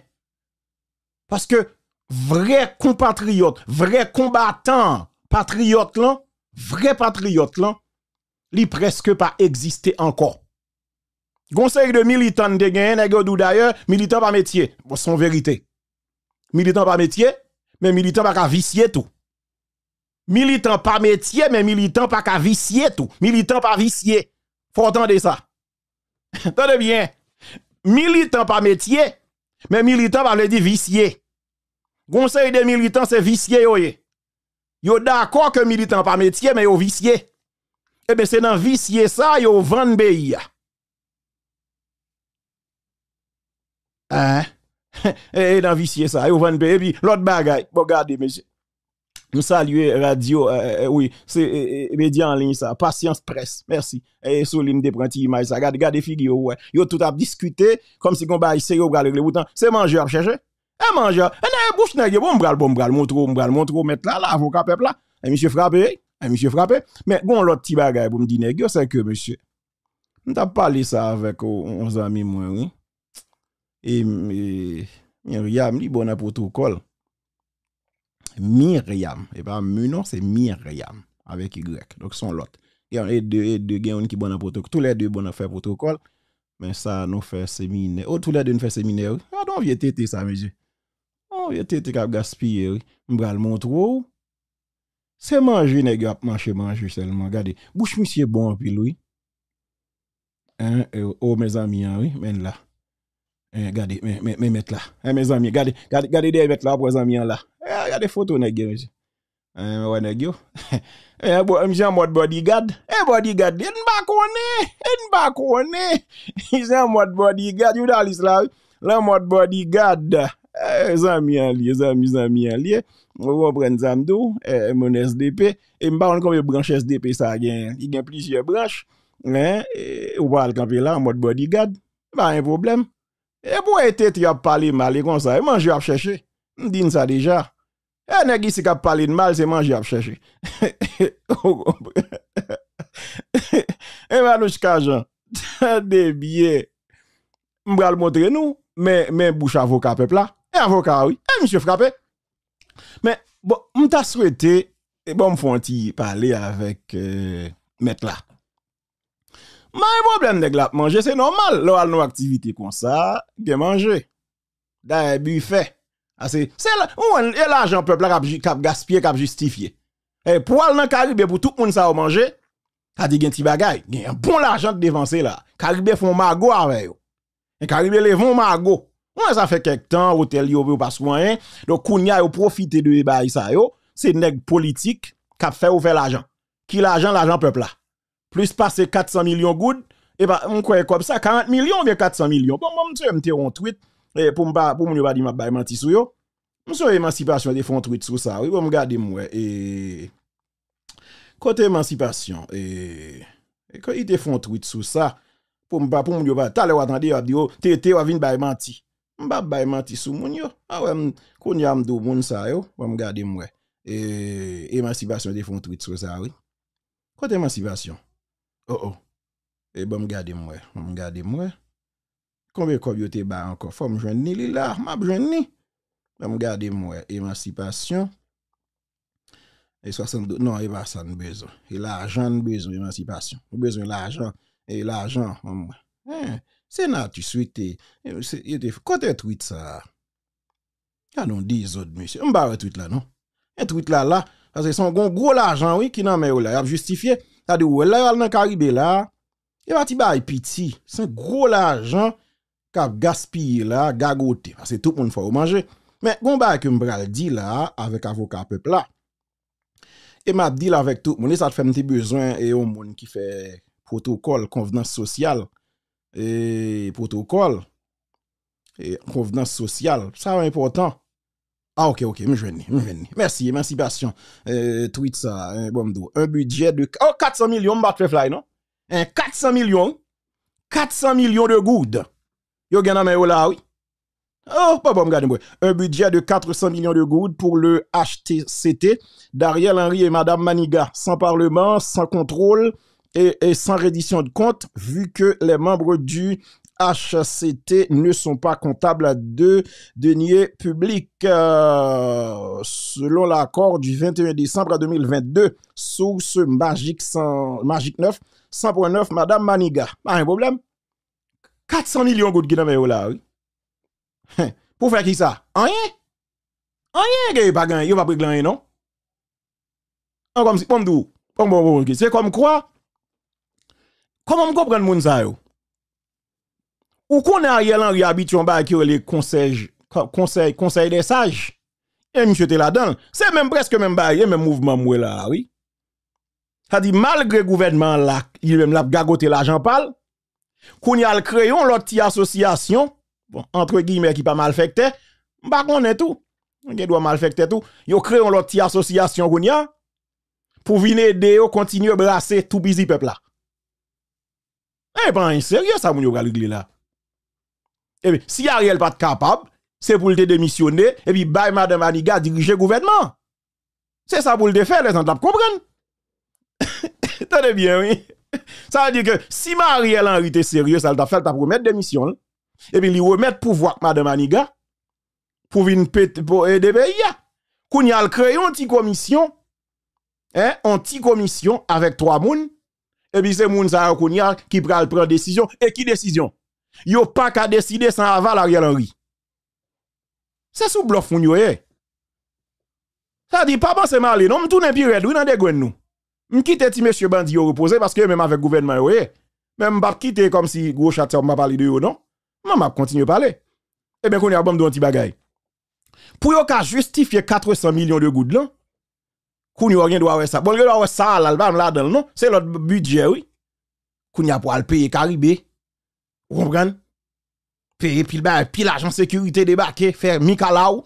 Paske vrè konpatriyòt, vrè konbatan patriyòt lan, vrè patriyòt lan, li prèske pa egziste ankò. Gon seri de militan n te genyen, nèg yo di w dayè, militan pa metye. Bon, se yon verite. Militan pa metye, men militan pa ka visye tou. Militan pa metye, men militan pa ka visye tou. Militan pa visye. Fò w tande sa. Tande byen. Militan pa metye, men militan pa vle di visye. Gon seri de militan, se visye yo ye. Yo dakò ke militan pa metye, men yo visye. Ebyen, se nan visye sa yo vann peyi a. Hein? E, e nan visye sa, yo vann peyi. Epi, lòt bagay, bon, gade, mesye. M salye radyo, eh, eh, wi, se eh, eh, medya an liy sa, Pasyans Près, mèsi. E sou li m te pran ti imaj sa. Gade, gade figi yo, wè. Yo tout ap diskite, kòmsi gon bagay serye yo pral regle. Poutan, se manje y ap chèche. E manje, e nèg bouch nèg yo, bon, m pral, bon, m pral montre w, m pral montre w, mèt la, la, avoka pèp la. E misye frape, e misye frape. Men gon lòt ti bagay pou m di nèg yo, se ke, mesye, m t ap pale sa avèk yon, yon zanmi mwen, wi. E, e Myriam, li bon nan pwotokòl. Myriam, e pa Mi non, se Myriam, avèk Y. Donk, se yon lòt. Gen e de, e de, gen youn ki bon nan pwotokòl. Toulède bon nan fè pwotokòl. Men sa, nou fè seminè. O, toulède nou fè seminè, wi. Gade yon vye tete sa, mesye. Yon vye tete k ap gaspiye, wi. M pral montre w. Se manje nèg yo ap manje, manje sèlman. Gade, bouch misye bon anpil, wi. Hein, e, o, mezanmi an, wi, men la. Hein, gade, men, men, men mèt la. Hein, mezanmi, gade, gade, gade dèyè mèt la, w ap wè zanmi an la. Eh, gade foto nèg yo, mesye. Hein, wè nèg yo. Eh, bo, misye an mòd bodyguard. Eh, bodyguard, e n pa konnen, e n pa konnen. Misye an mòd bodyguard, jounalis la, wi. Lan mòd bodyguard. Eh, zanmi an li ye, zanmi, zanmi an li ye. Ou konprann sa m di w, eh, moun S D P. E m pa konn konbyen branch S D P sa gen. Li gen plizyè branch. Hein, e, ou pral kanpe la an mòd bodyguard. Pa gen pwoblèm. E pou e tete y ap pale mal, e konsa, e manje y ap chèche. M di n sa deja. E nèg isi k ap pale n mal, se manje y ap chèche. Ou konprann? E Manouch Kajan, tande byen. M pral montre nou, men, men bouch avoka pèp la. E avoka, wi. E misye frape. Men, bon, m ta swete, e bon, m fè yon ti pale avèk, eh, mèt la. M pa gen pwoblèm, nèg la ap manje, se nòmal. Lè w al nan yon aktivite konsa, gen manje. Dayè, bifè. Ase, se la, ou wè, e lajan pèp la k ap ji-, k ap gaspiye, k ap jistifye. E pou al nan Karibe pou tout moun sa yo manje, sa di gen ti bagay. Gen yon bon lajan k depanse la. Karibe fè yon mago avè yo. E Karibe leve yon mago. Ou wè sa fè kèk tan, otèl yo, yo pa sou anyen. Donk, kounye a, yo pwofite de bagay sa yo. Se nèg politik k ap fè yo fè lajan. Ki lajan? Lajan pèp la. Plis pase kat san milyon goud. E pa, m kwè kòb sa, karant milyon oubyen kat san milyon. Bon, bon, m sonje m te yon tweet, e, pou m pa, pou moun yo pa di m ap bay manti sou yo. M sonje Emansipasyon te fè yon tweet sou sa, wi. Bon, m gade m wè, e, kote Emansipasyon, e, e, ke li te fè yon tweet sou sa, pou m pa, pou moun yo pa, talè w a tande, yo ap di, o, T T, w a vin bay manti. M p ap bay manti sou moun yo. A wè, m, kounye a m di w moun sa yo, bon, m gade m wè. E, Emansipasyon te fè yon tweet sou sa, wi. Kote Emansipasyon? O, o. E ban m gade m wè. Ban m gade m wè. Konbyen kòb yo te bay ankò? Fò m jwenn ni li la. M ap jwenn ni. Ban m gade m wè. Emansipasyon. E swasanndouz. Non, e pa sa n bezwen. E lajan n bezwen, Emansipasyon. Nou bezwen lajan. E lajan, ban m wè. Hein, se Natus, wi, te, e, se, yo te, kote tweet sa a? Gade yon dezòd, mesye. M pa wè tweet la, non. E tweet la la, paske se yon gon gwo lajan, wi, ki nan men yo la. Y ap jistifye. Sa di, ou wè la, yo al nan Karibe la. E pa ti bagay piti. Se gwo lajan k ap gaspiye la, gagote. Paske tout moun fò yo manje. Men, gon bagay ke m pral di la, avèk avoka pèp la. E m ap di l avèk tout moun. E sa t fè m te bezwen, e, yon moun ki fè pwotokòl, konvnans sosyal. E, pwotokòl. E, konvnans sosyal. Sa yo enpòtan. A, ok, ok, m jwenn li, m jwenn li. Mèsi, Emansipasyon. E, tweet sa, e, bon, m di w. Un budget de, oh, kat san milyon, m pa t fè fly, non. Hein, kat san milyon, wi. Kat san milyon de goud. Yo gen nan men yo la, wi. Oh, pa bon, m gade m wè. Un budget de quatre cents millions de gourdes pour le H T C T d'Ariel Henry et Madame Maniga, sans parlement, sans contrôle et, et sans reddition de comptes, vu que les membres du H C T ne sont pas comptables de deniers publics, euh, selon l'accord du vingt et un décembre deux mille vingt-deux. Source Magic cent, Magic neuf, cent point neuf, Madame Maniga. Pa gen pwoblèm. Kat san milyon goud ki nan men yo la, wi. Pou fè kisa? Anyen. Anyen ke yo pa gen, yo pa regle anyen, non. An kòmsi, bon, m di w, bon, bon, bon, ok. Se kòmkwa, kòman m konprann moun sa yo? Ou konnen Ariel Henry abitye yon bagay ki rele konsèy, konsèy, konsèy dè saj. E misye te ladan l. Se menm, prèske menm bagay, e menm mouvman m wè la a, wi. Sa di, malgre gouvènman an la, li menm l ap gagote lajan pa l, kounye a l kreye yon lòt ti asosyasyon, bon, antre giyimè, ki pa malfektè, m pa konnen tou. Yo gen dwa malfektè tou. Yo kreye yon lòt ti asosyasyon kounye a pou vin ede yo kontinye brase toupizi pèp la. E pa anyen serye sa moun yo pral regle la. Epi, si Ariel pa t kapab, se pou l te demisyone, epi bay Madan Maniga dirije gouvènman. Se sa pou l te fè, lèzòt ap konprann. Tande byen, wi. Sa vle di ke si Ariel Henry te serye, sa l t ap fè, l t ap remèt demisyon l. Epi li remèt pouvwa ak Madan Maniga pou vin pete, pou ede peyi a. Kounye a, l kreye yon ti komisyon, en, yon ti komisyon avèk twa moun. Epi se moun sa yo kounye a ki pral pran desizyon. E ki desizyon? Yo pa ka deside san aval Ariel Henry. Se sou blòf moun yo ye. Sa di, pa panse m ale, non, m tounen pi rèd, wi, nan degrenn nou. M kite ti mesye bandi yo repoze, paske yo menm avèk gouvènman yo ye. Men m p ap kite kòmsi gwo chat sa yo, m pa pale de yo, non. Non, m ap kontinye pale. Ebyen, kounye a, ban m di w yon ti bagay. Pou yo ka jistifye katresan milyon de goud lan, kounye a, w gen dwa wè sa. Bon, l gen dwa wè sa a la, l pa menm ladan l, non. Se lòt bidjè, wi. Kounye a, pou al peye Karibe. Ou konprann? Peye pil bagay, pil ajan sekirite debake, fè mikalaw,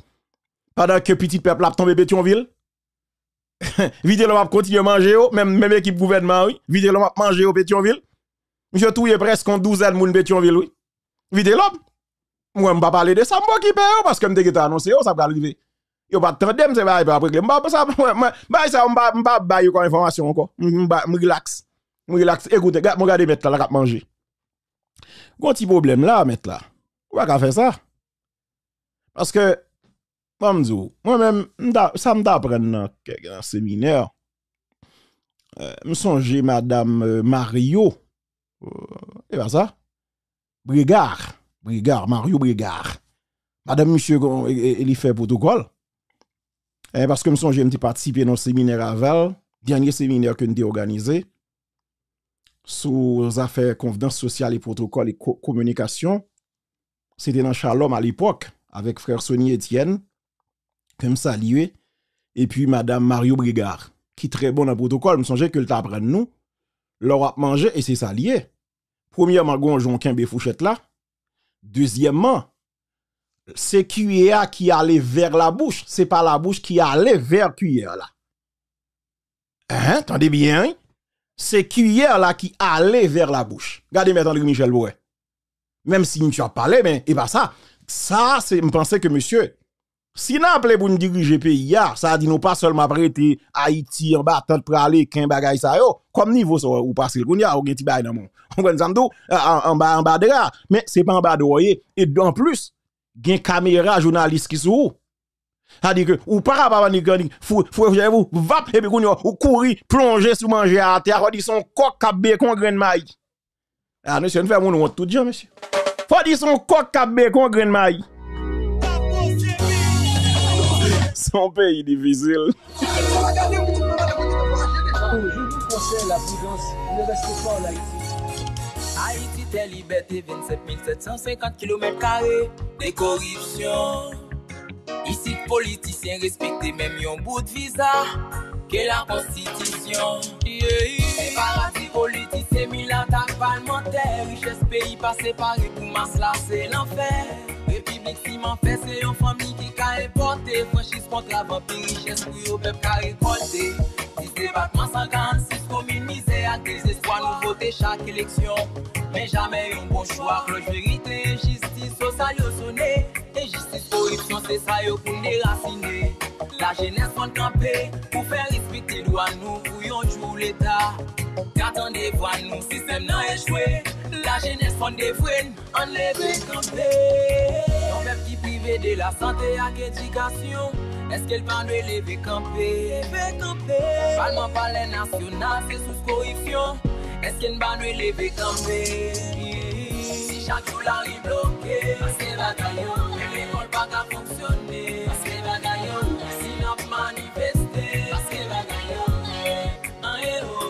pandan ke pitit pèp la ap tonbe Petyonvil. Vitelòm ap kontinye manje yo, menm, menm ekip gouvènman an, wi. Vitelòm ap manje yo Petyonvil. Misye touye prèske yon douzèn moun Petyonvil, wi. Vitelòm. Mwen, m pa pale de sa, m pa okipe yo, paske m te gentan anonse yo, sa pral rive. Yo pa t tande m, se bagay pa ap regle. M pa sa, mwen, mwen, bagay sa yo, m pa, m pa bay yo kòm enfòmasyon ankò. M, m, ba- m relax. M relax. Ekoute, gad, mwen gade mèt la, la k ap manje. Gon ti pwoblèm la, mèt la. Ou pa ka fè sa. Paske, ban m di w, mwen menm, m ta, sa m t aprann nan kèk nan seminè, euh, m sonje madanm, euh, Mario, euh, e pa sa? Brégard, Brégard, Mario Brégard. Madanm misye, e, e, e, li fè pwotokòl. E, paske m sonje m te patisipe nan yon seminè avè l, dènye seminè ke n te òganize sou zafè konvenans sosyal e pwotokòl e ko- kominikasyon. Se te nan Shalom alepòk, avèk frè Sony Etienne, ke m salye, epi madanm Mario Brégard, ki trè bon nan pwotokòl. M sonje ke l t aprann nou, lè w ap manje, e se sa l ye. Premyèman, gon jan w kenbe fouchèt la. Dezyèmman, se kiyè a ki ale vè labouch, se pa labouch ki ale vè kiyè la. Hein, tande byen, wi. Se kiyè la ki ale vè labouch. Gade mèt André Michel pou wè. Menm si misye ap pale, men e pa sa. Sa, se, m panse ke mesye, si n aple pou n dirije peyi a, sa di nou pa sèlman ap rete Ayiti, anba tant, prale, ken bagay sa yo. Kòm nivo sa ou pase l kounye a, ou gen ti bagay nan men w. Ou konprann sa m di w? A- a- Anba, anba dra. Men se pa anba dra w ye. E anplis, gen kamera jounalis ki sou ou. Sa di ke ou pa kapab annik annik fou fou jèv ou vap epi kounye a ou kouri plonje sou manje a atè a, fò di se yon kòk k ap beke yon grenn mayi. A mesye, n fè moun wont tout jan, mesye. Fò di se yon kòk k ap beke yon grenn mayi. Se yon peyi difisil. Toujours konsèy la pridans, ne reste pas en Haïti. Ayiti tè libète, vennsenk mil sèt san senkant kilomèt kare de koripsyon. Isit politisyen respekte menm yon bout viza ke la konstitisyon. Yeah. Se paradi politisyen, milat ak palmantè, richès peyi pa separe pou mas la, se lanfè. Repiblik siman fè, se yon fanmi ki ka enpòte, franchiz kontra vanpi richès pou yo pèp ka rekòlte. Dis depatman, san karannsis komin, mizè ak dezespwa, nou vote chak eleksyon, men jamè yon bon chwa. Klòch verite, enjistis sosyal yo sone. Enjistis, koripsyon, se sa yo pou n derasine. Lajenès fò n kanpe pou fè respekte dwa nou, pou yon jou Leta ka tande vwa nou. Sistèm nan echwe, lajenès fò n devwe n, ann leve kanpe. Yon pèp ki prive de lasante ak edikasyon, èske l pa dwe leve kanpe? Leve kanpe. Palman, palè nasyonal, se sous koripsyon. Èske n pa dwe leve kanpe? Si chak jou lari bloke, paske bagay yo, menm lekòl pa ka fonksyone, paske bagay yo, si n ap manifeste, paske bagay yo, an ewo,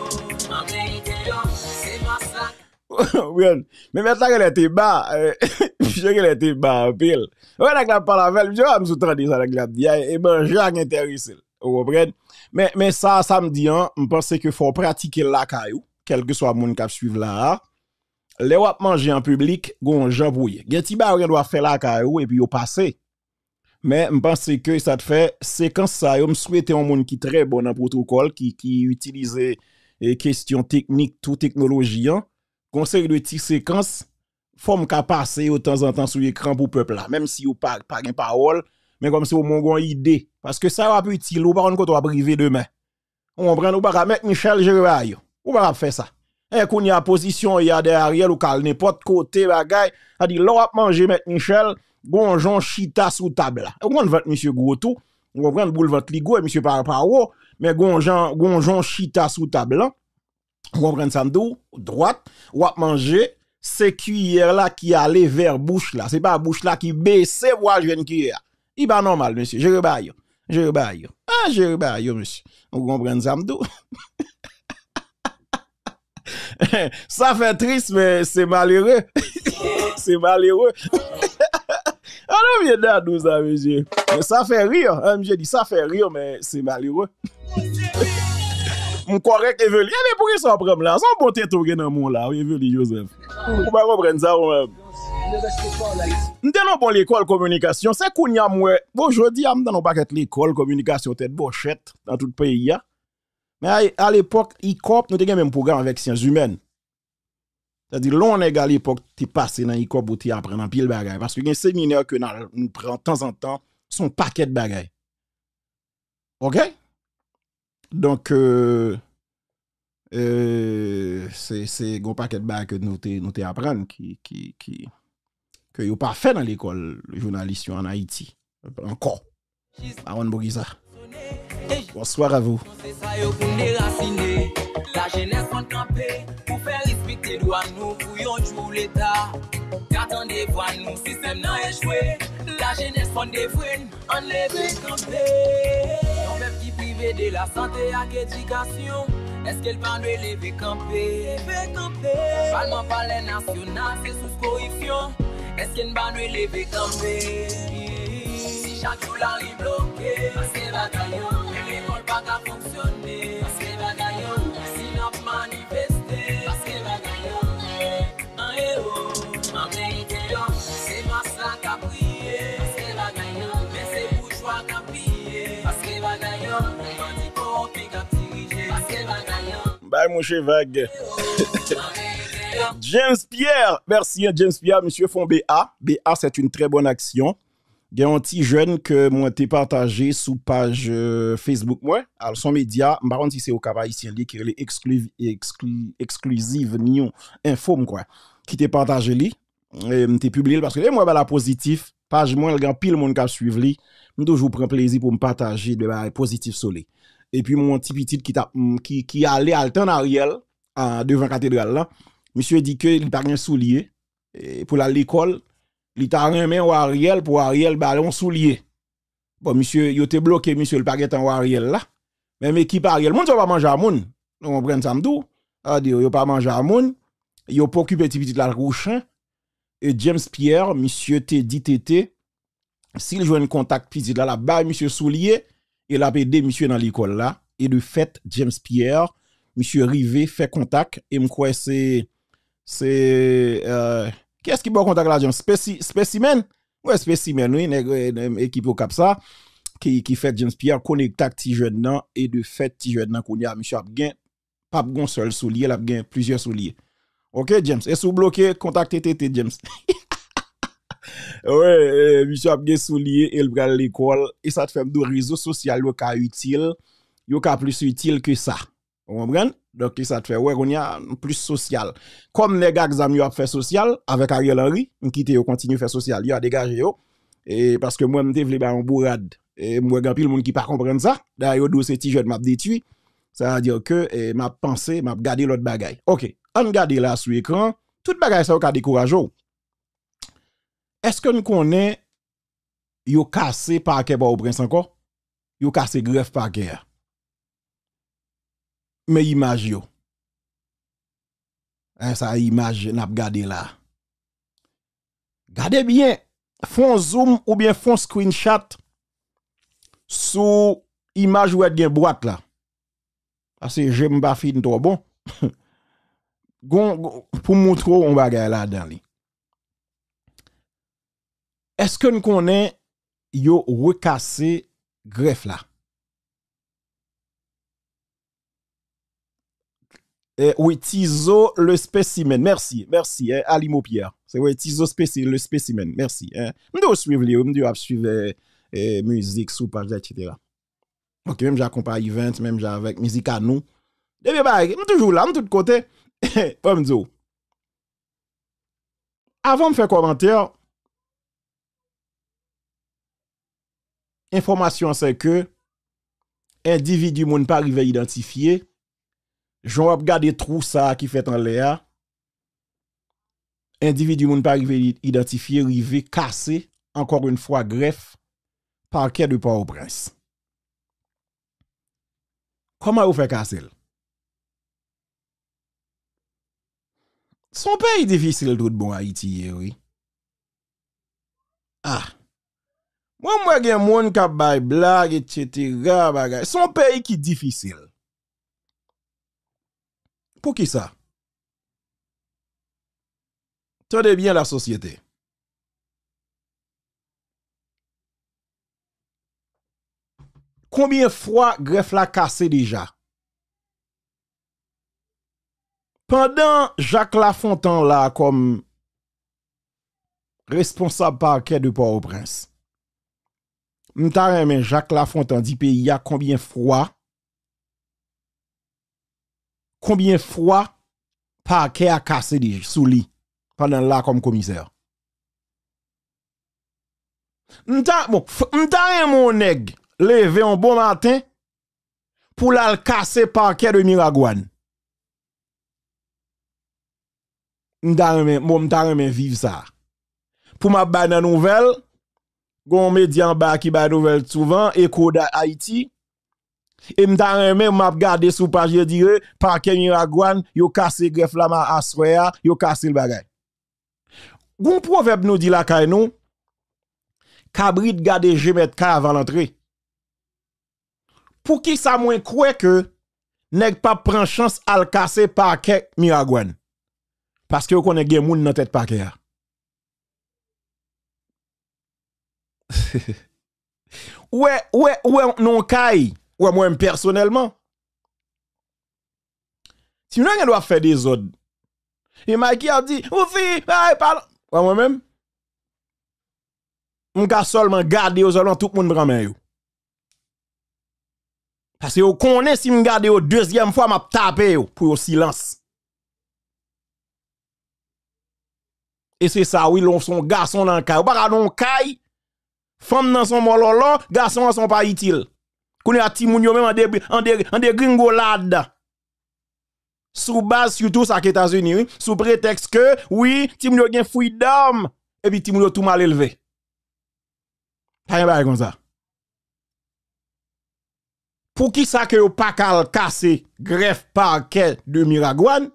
an verite yo, se mas la. Ou konprann? Men mèt la genlè te ba, eh, misye genlè te ba anpil. Ou wè nèg la ap pale avè l, misye pa menm sou tande sa nèg la ap di a, e manje a k enterese l. Ou konprann? Men, men sa, sa m di an, m panse ke fò w pratike l lakay ou, kèlkeswa moun k ap swiv la a. Lè w ap manje an piblik, gon jan pou w ye. Gen ti bagay ou gen dwa fè lakay ou epi yo pase. Men, m panse ke sa t fè sekans sa yo, m swete yon moun ki trè bon nan pwotokòl, ki, ki itilize, e, kesyon teknik, tou teknoloji an. Gon seri de ti sekans, fò m ka pase yo tanzantan sou ekran pou pèp la. Menm si yo pa, pa gen pawòl, men kòmsi omwen w gon ide. Paske sa yo ap itil ou, ou pa konn kote w ap rive demen. Ou konprann? Ou pa ka, Mèt Michel jere bagay yo. Ou pa ka ap fè sa. E kounye a pozisyon w ye a dèyè Ariel, ou ka al nenpòt kote bagay. Sa di, lè w ap manje Mèt Michel, gon jan w chita sou tab la. Ou konn vant misye gwo tou. Ou konprann? Boul vant li gwo, misye pa, pa wo. Men gon jan, gon jan w chita sou tab lan. Ou konprann sa m di w? Dwat, w ap manje, se kiyè la ki ale vè bouch la. Se pa bouch la ki bese pou al jwenn kiyè a. Li pa nòmal, mesye. Jere bagay yo. Jere bagay yo. Ah, jere bagay yo, mesye. Ou konprann sa m di w? Sa fè tris, men se malere. Se malere. An nou vye dadou sa, mesye. Men sa fè ri, an, misye di sa fè ri, men se malere. M kòrèk, Eveline. Ebyen, poukisa w pran m la? Se yon bon tete w gen nan men w la, wi, Eveline Joseph. Ou pa konprann sa, ou menm? M te nan bon lekòl kominikasyon. Se kounye a m wè. Bon, jodi a, m te nan yon pakèt lekòl kominikasyon tèt bòchèt nan tout peyi a. Men a, a lepòk, ICOP, nou te gen menm pwogram avèk syans imèn. Sètadi, lè yon nèg a lepòk te pase nan ICOP, ou te aprann anpil bagay. Paske gen seminè ke n al, nou pran tanzantan, se yon pakèt bagay. Oke? Donk, euh, euh, se, se gon pakèt bagay ke nou te, nou te aprann ki, ki, ki, ke yo pa fè nan lekòl jounalis yo ann Ayiti ankò. Pa konn poukisa. Bonsoir à vous. Se sa yo pou n derasine. Lajenès fò n kanpe pou fè respekte dwa nou pou yon jou Leta ka tande vwa nou. Sistèm nan echwe. Lajenès fò n devwe n. Ann leve kanpe. Yon pèp ki prive de lasante ak edikasyon, èske l pa dwe leve kanpe? Leve kanpe. Palman, palè nasyonal, se sous koripsyon, èske n pa dwe leve kanpe? Si chak jou lari bloke, paske bagay yo, menm lekòl pa ka fonksyone, paske bagay yo, si n ap manifeste, paske bagay yo, an ewo, an verite yo, se mas la k ap kriye, paske bagay yo, men se boujwa k ap piye, paske bagay yo, bandi kowonpi k ap dirije, paske bagay yo. Bay mouche vag. James Pierre, mèsi, hein, James Pierre, misye fè yon B A. B A, c'est une très bonne action. Gen yon ti jèn ke mwen te pataje sou paj, euh, Facebook mwen, Alson Media, m pa konn si se Okap Ayisyen li, ki rele Exclu-, Exclu-, Exclusive New Info, m kwè, ki te pataje li. E m te pibliye l paske e m wè bagay la pozitif, paj mwen, l gen anpil moun k ap swiv li. M toujou pran plezi pou m pataje de bagay pozitif sou li. Epi m wè yon ti pitit ki t ap, m, ki, ki ale al tann Ariel, a, devan katedral la. Misye di ke li pa gen soulye, e, pou l al lekòl, li ta renmen wè Ariel, pou Ariel ba l yon soulye. Bon, misye, yo te bloke misye, li pa gentan wè Ariel la. Menm ekip Ariel, moun sa yo pa manje a moun. Nou konprann sa m di w? Sa vle di, yo pa manje a moun. Yo pa okipe ti pitit la tankou chen. E James Pierre, misye te di T T, si l jwenn kontak pitit la, l ap bay misye soulye e l ap ede misye nan lekòl la. E de fèt, James Pierre, misye rive fè kontak e m kwè se, se, euh, kiyès ki ba w kontak la, James? Speci-, Specimen? M kwè Specimen, wi, nèg, euh, ekip Okap sa, ki, ki fè James Pierre konekte ak ti jèn nan e de fèt, ti jèn nan kounye a, misye ap gen p ap gon sèl soulye, l ap gen plizyè soulye. Oke, James. E si w bloke, kontakte T T, James. Wi, e, misye ap gen soulye e l pral lekòl. E sa t fè m di w rezo sosyal yo ka itil, yo ka plis itil ke sa. Ou konprann? Donk, e sa t fè, wè, kounye a, m plis sosyal. Kòm nèg ak zam yo ap fè sosyal avèk Ariel Henry, m kite yo kontinye fè sosyal yo, a degaje yo. E paske mwen, m te vle bay yon bourad. E m wè gen anpil moun ki pa konprann sa. Dayè, yo di w se ti jèn m ap detwi. Sa vle di ke, e, m ap panse, m ap gade lòt bagay. Oke, ann gade la sou ekran. Tout bagay sa yo ka dekouraje w. Èske n konnen yo kase pakè Pòtoprens ankò? Yo kase grèf pakè a. Men imaj yo. E sa imaj n ap gade la. Gade byen, fè yon zoom oubyen fè yon screenshot sou imaj ou wè t gen bwat la. Paske je m pa fin twò bon. Gon, gon, pou m moutre w yon bagay ladan li. Èske n konnen yo rekase grèf la. Eh, wi, Tizo le spécimen. Mèsi, mèsi, eh, Alimo Pierre. Se vre, Tizo spéci-, le spécimen. Mèsi, eh. M toujou swiv li, wi, m toujou ap swiv, eh, eh, mizik sou paj la, et cetera. Ok, menm jan ak Konpa Events, menm jan avèk Mizik a Nou. Depi bagay, m toujou la, m tout kote. Ban m di w. Avan m fè kòmantè, enfòmasyon an se ke endividi moun pa rive idantifye, jan w ap gade twou sa a ki fèt anlè a, endividi moun pa rive i-, idantifye, rive kase, encore une fois, grèf pakè de Pòtoprens. Kòman yo fè kase l? Se yon peyi difisil tout bon Ayiti ye, wi. Ah. Mwen, m wè gen moun k ap bay blag, et cetera, bagay. Se yon peyi ki difisil. Poukisa? Tande byen, lasosyete. Konbyen fwa grèf la kase deja? Pandan Jacques Lafontant la kòm responsab pakè de Pòtoprens, m ta renmen Jacques Lafontant di peyi a konbyen fwa, konbyen fwa pakè a kase de, sou li pandan l la kòm komisè. M ta, bon, f-, m ta renmen yon nèg leve yon bon maten pou l al kase pakè de Miragwàn. M ta renmen, bon, m ta renmen viv sa. Pou m ap bay nan nouvèl, gon medya anba ki bay nouvèl souvan, Echo d'Haïti. E m ta renmen, m ap gade sou paj yo dire, pakè Miragwàn, yo kase grèf la ma-, aswè a, yo kase l bagay. Gon pwovèb nou di lakay nou, kabrit gade je mèt kay avan l antre. Poukisa mwen kwè ke nèg p ap pran chans al kase pakè Miragwàn? Paske yo konnen gen moun nan tèt pakè a. Ou wè, ou wè, ou wè nan yon kay, ou wè mwen menm pèsonèlman. Timoun yo gen dwa ap fè dezòd. E Mikey ap di, "Ou fi, ay, pa." Ou wè mwen menm? M ka sèlman gade yo sèlman, tout moun pran men yo. Paske yo konnen si m gade yo dezyèm fwa, m ap tape yo pou yo silans. E se sa, wi, lè w se yon gason nan kay. Ou pa ka nan yon kay, fanm nan se yon mòlòlò, gason an se yon pa itil. Kounye a, timoun yo menm an de, an de, an degringolad. Sou baz, sitou sa k Etazini, wi, sou pretèks ke, wi, timoun yo gen freedom, epi timoun yo tou mal elve. Pa gen bagay konsa. Poukisa ke yo pa ka al kase grèf pakè de Miragwàn?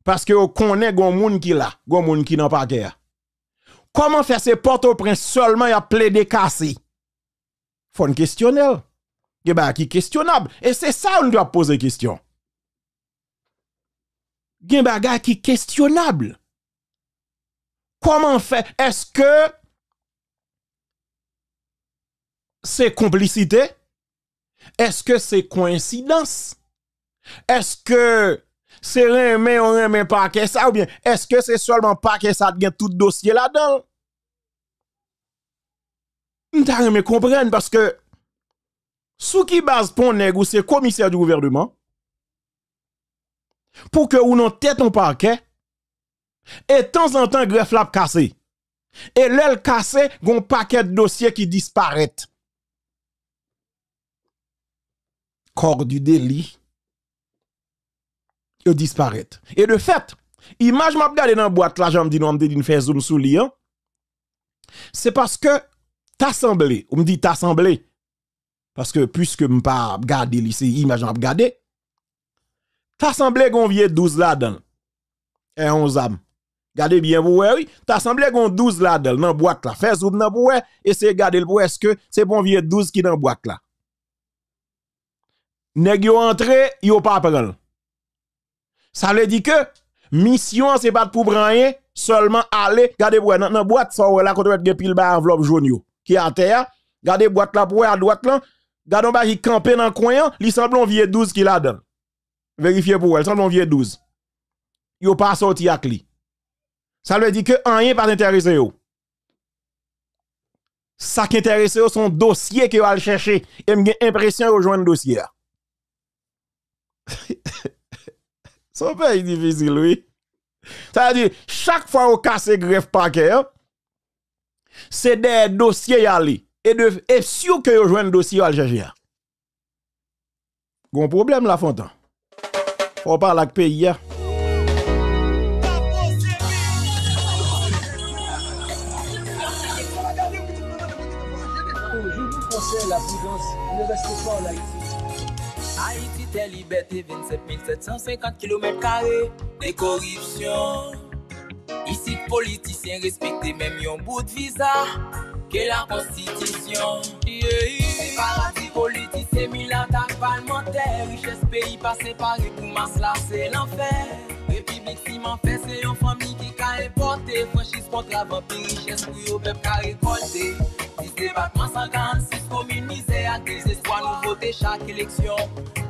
Paske yo konnen gon moun ki la, gon moun ki nan pakè a. Kòman fè se Pòtoprens sèlman y ap plede kase? Fò n kesyone l. Gen bagay ki kesyonab. E se sa nou dwe ap poze kesyon. Gen bagay ki kesyonab. Kòman fè? Èske se konplisite? Èske se koyensidans? Èske se renmen yo renmen pakè sa? Oubyen èske se sèlman pakè sa t gen tout dosye ladan l? M ta renmen konprann paske sou ki baz pou yon nèg ou se komisè di gouvèneman, pou ke ou nan tèt yon pakè, e tanzantan grèf la ap kase. E lè l kase, gon pakèt dosye ki disparèt. Corps du délit, yo disparèt. E de fèt, imaj m ap gade nan bwat la, jan m di nou an, m te di n fè zoom sou li an, se paske ta sanble, ou m di ta sanble, paske piske m pa ap gade li, se imaj m ap gade, ta sanble gon vye douz ladan l. E yon zam. Gade byen pou wè, wi. Ta sanble gon douz ladan l, nan bwat la. Fè zoom nan pou wè, eseye gade l pou wè èske se pa yon vye douz ki nan bwat la. Nèg yo antre, yo pa pran l. Sa vle di ke misyon an se pa t pou pran anyen, sèlman ale, gade pou wè nan, nan bwat sa w wè la kote w wè t gen pil bay anvlòp jòn yo ki atè a, Gade bwat la pou wè adwat lan. Gade yon bagay ki kanpe nan kwen an, li sanble yon vye douz ki ladan l. Verifye pou wè, li sanble yon vye douz. Yo pa sòti ak li. Sa vle di ke anyen pa t enterese yo. Sa k enterese yo se yon dosye ke yo al chèche. E m gen enpresyon yo jwenn dosye a. Se yon peyi difisil, wi. Sa vle di, chak fwa yo kase grèf pakè an, se dèyè dosye y ale. E de, e si ke yo jwenn dosye yo al chèche a. Gon pwoblèm Lafontan. Fò w pale ak peyi a. Toujou pou konsèy, laprudans, ne reste pas en Haïti. Ayiti, tè libète, vennsèt mil sèt san senkant kilomèt kare de koripsyon. Isit politisyen respekte menm yon bout viza ke la konstitisyon. Yeah. Se paradi politisyen, milat ak palmantè. Richès peyi pa separe pou mas la, se lanfè. Repiblik siman fè, se yon fanmi ki ka enpòte. Franchiz kontra vanpi, richès pou yo pèp ka rekòlte. Dis depatman, san karannsis komin, mizè ak dezespwa nou vote chak eleksyon.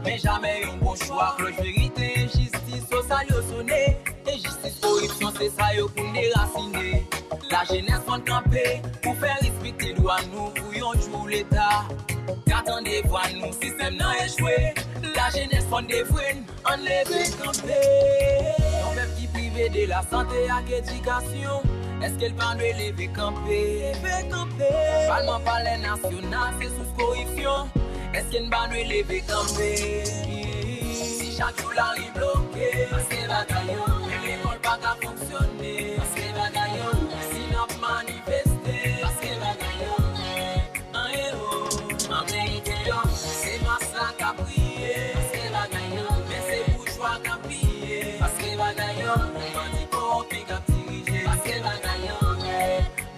Men jamè yon bon chwa, klòch verite, enjistis sosyal yo sone. Enjistis, koripsyon, se sa yo pou n derasine. Lajenès fò n kanpe pou fè respekte dwa nou pou yon jou Leta ka tande vwa nou. Sistèm nan echwe, lajenès fò n devwe n, ann leve kanpe. Yon pèp ki prive de lasante ak edikasyon, èske l pa dwe leve kanpe? Leve kanpe. Palman, palè nasyonal, se sous koripsyon, èske n pa dwe leve kanpe? Si chak jou lari bloke, paske bagay yo, menm lekòl pa ka fonksyone, paske bagay yo, si n ap manifeste, paske bagay yo, an ewo, an verite yo, se mas la k ap priye, paske bagay yo, men se boujwa k ap piye, paske bagay yo, bandi kowonpi k ap dirije, paske bagay yo,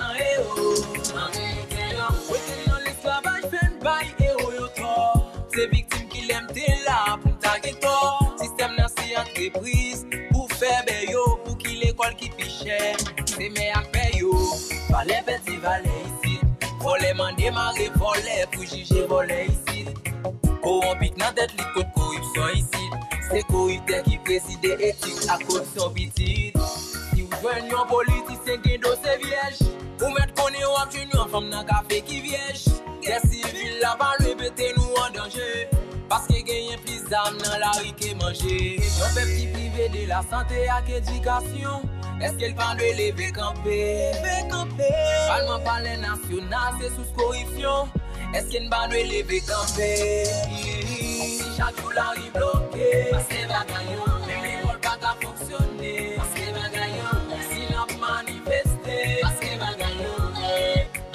an ewo, an verite yo, wete n nan lesklavaj fè n bay ewo yo tò. Se viktim ki lè m te la pou m ta gen tò. Sistèm nan se antrepriz pou fè bè yo, pou ki lekòl ki pi chè. Se mè ak pè yo, valè pèdi valè isit. Vòlè mande mare vòlè pou jije vòlè isit. Kowonpi k nan tèt lit kot koripsyon isit. Se koriptè ki prezide etik ak koripsyon pitit. Si w jwenn yon politisyen gen do se vyèj, ou mèt konnen w ap jwenn yon fanm nan kafe ki vyèj. Gè sivil la pa lwen mete nou an danje, paske genyen plis zam nan lari ke manje. Yon pèp ki prive de lasante ak edikasyon, èske l pa dwe leve kanpe? Leve kanpe. Palman, palè nasyonal, se sous koripsyon, èske n pa dwe leve kanpe? Si chak jou lari bloke, paske bagay yo, menm lekòl pa ka fonksyone, paske bagay yo, si n ap manifeste, paske bagay yo,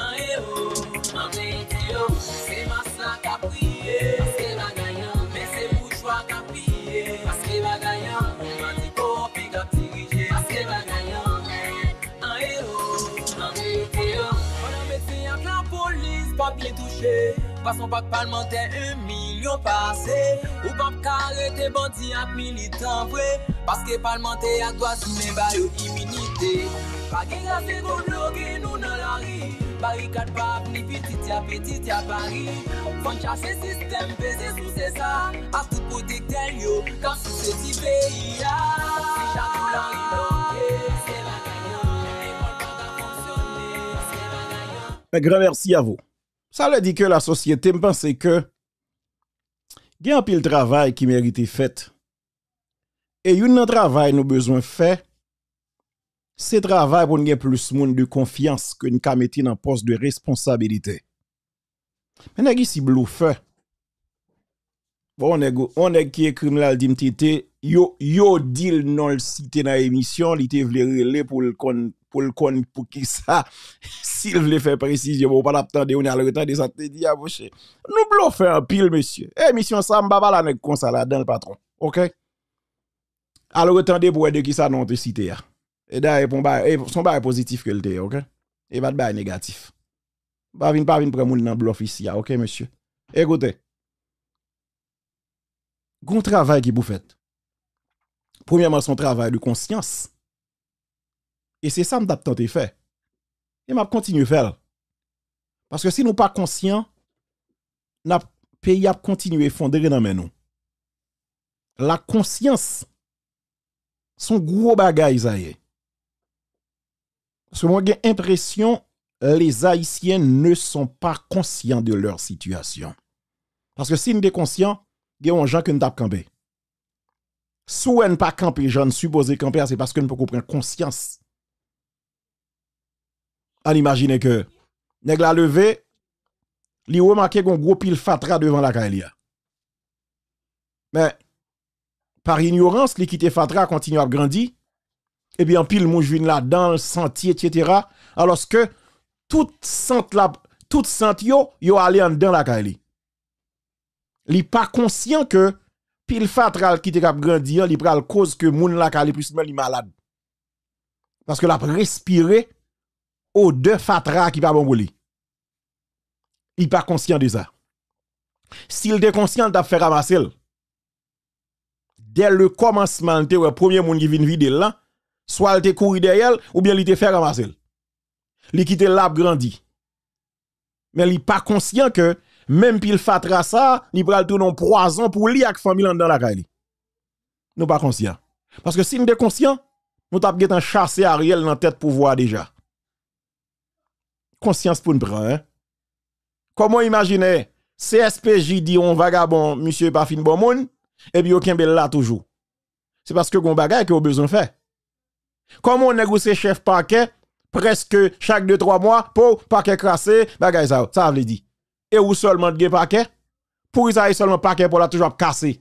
an ewo, an verite yo, se mas la k ap priye, paske bagay yo, men se boujwa k ap piye, paske bagay yo, bandi kowonpi k ap dirije, paske bagay yo, an ewo, an verite yo. Pandan medsen ak lapolis pa byen touche, pase yon pak palmantè en milyon pase, ou p ap ka arete bandi ak militan vre, paske palmantè ak dwa imen ba yo iminite. Pa gen gaz, se dlo bloke nou nan lari. Barikad pa ap ni pitit ya, pitit ya pa ri. Fò n chase sistèm peze sou se sa, ak tout pwotektè l yo k ap souse ti peyi a. Si chak jou lari bloke, se bagay yo, lekòl pa ka fonksyone, se bagay yo. Un grand merci à vous. Sa vle di ke lasosyete, m panse ke gen anpil travay ki merite fèt. E youn nan travay nou bezwen fè, se travay pou n gen plis moun de konfyans ke n ka mete nan pòs de responsabilite. Men nèg isi blofè. Bon, yon nèg, yon nèg ki ekri m la, l di m, Tite, yo, yo di l non l site nan emisyon, li te vle rele pou l konn, pou l konn poukisa, si l vle fè presizyon, bon, ou pa t ap tande, ou n al retande sa l te di a, monchè. Nou blofè anpil, mesye. Emisyon sa, m pa pale a nèg konsa ladan l, patwon. Oke? Al retande pou wè de kisa non te site a. E dayè, pou bagay, e, se yon bagay pozitif ke l te ye, oke? E pa t bagay negatif. Pa vin, pa vin pran moun nan blòf isi a, oke, mesye? Ekoute, gon travay ki pou fèt. Premyèman, se yon travay de konsyans. E se sa m t ap tante fè. E m ap kontinye fè l. Paske si nou pa konsyan, n ap, peyi ap kontinye efondre nan men nou. La konsyans, se yon gwo bagay sa ye. Paske mwen gen enpresyon, les Haïtiens ne sont pas conscients de leur situation. Paske si n te konsyan, gen yon jan ke n t ap kanpe. Si w wè n pa kanpe jan n sipoze kanpe a, se paske n poko pran konsyans. Ann imajine ke nèg la leve, li remake gen yon gwo pil fatra devan lakay li a. Men, pa inyorans, li kite fatra a kontinye ap grandi, epi anpil mouch vin ladan l, santi, etsetera. Alòske tout sant la, tout sant yo, yo ale anndan lakay li. Li pa konsyan ke pil fatra l kite k ap grandi an, li pral koz ke moun lakay li plis ou mwen li malad. Paske l ap respire odè fatra a ki pa bon pou li. Li pa konsyan de sa. Si l te konsyan, l t ap fè ramase l. Dè le kòmansman, l te wè premye moun ki vin vide l lan, swa l te kouri dèyè l, oubyen li te fè ramase l. Li kite l la ap grandi. Men li pa konsyan ke menm pil fatra sa, li pral tounen yon pwazon pou li ak fanmi l anndan lakay li. Nou pa konsyan. Paske si n te konsyan, nou t ap gentan chase Ariel nan tèt pouvwa a deja. Konsyans pou n pran, en. Kòman w imajine C S P J di yon vagabon, misye pa fin bon moun, epi yo kenbe l la toujou? Se paske gen yon bagay ke yo bezwen fè. Kòman yon nèg ou se chèf pakè, prèske chak de twa mwa, po, pakè krase, bagay sa yo. Sa vle di. E ou sèlman t gen pakè? Poukisa e sèlman pakè pa w la toujou ap kase?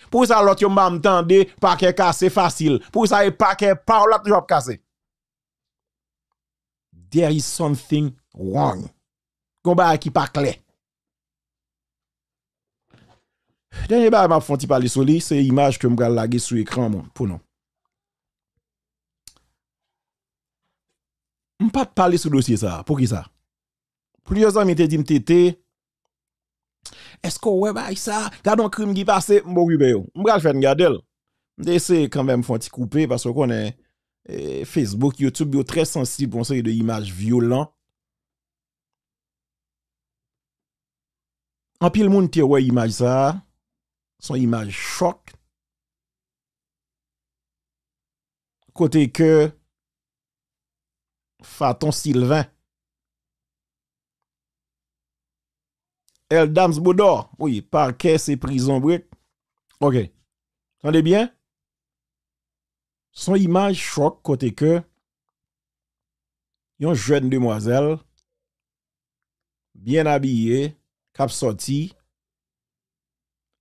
Poukisa lòt yo m pa m tande pakè kase fasil? Poukisa e pakè pa w la toujou ap kase? There is something wrong. Gon bagay ki pa klè. Dènye bagay m ap fè yon ti pale sou li, se imaj ke m pral lage sou ekran mwen pou nou. M pa t pale sou dosye sa a. Poukisa? Plizyè zanmi te di m, Tete, èske w wè bagay sa? Gade yon krim ki pase, m pa okipe yo. M pral fè n gade l. M te eseye kanmenm fè yon ti koupe, paske w konnen, eh, Facebook, YouTube, yo trè sansib pou yon seri de imaj vyolan. Anpil moun te wè imaj sa a, se yon imaj chòk. Kote ke Faton Sylvain, Eldams Bodò, wi, pakè se prizon brek. Ok. Tande byen. Se yon imaj chòk kote ke yon jèn demwazèl byen abiye, k ap sòti.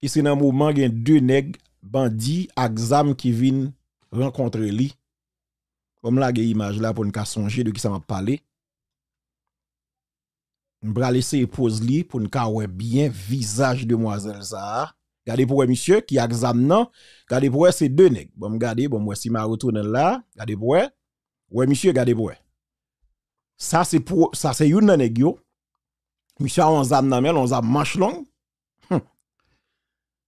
E se nan moman gen de nèg bandi ak zam ki vin rankontre li. Bon, m lage imaj la pou n ka sonje de kisa m ap pale. M pral eseye poz li pou n ka wè byen vizaj demwazèl sa a. Gade pou wè misye ki ak zam nan. Gade pou wè se de nèg. Bon, m gade, bon, m wè si m a retounen l la. Gade pou wè. Wè misye, gade pou wè. Sa se pou, sa se youn nan nèg yo. Misye a yon zam nan men l, yon zam manch long. Hmm.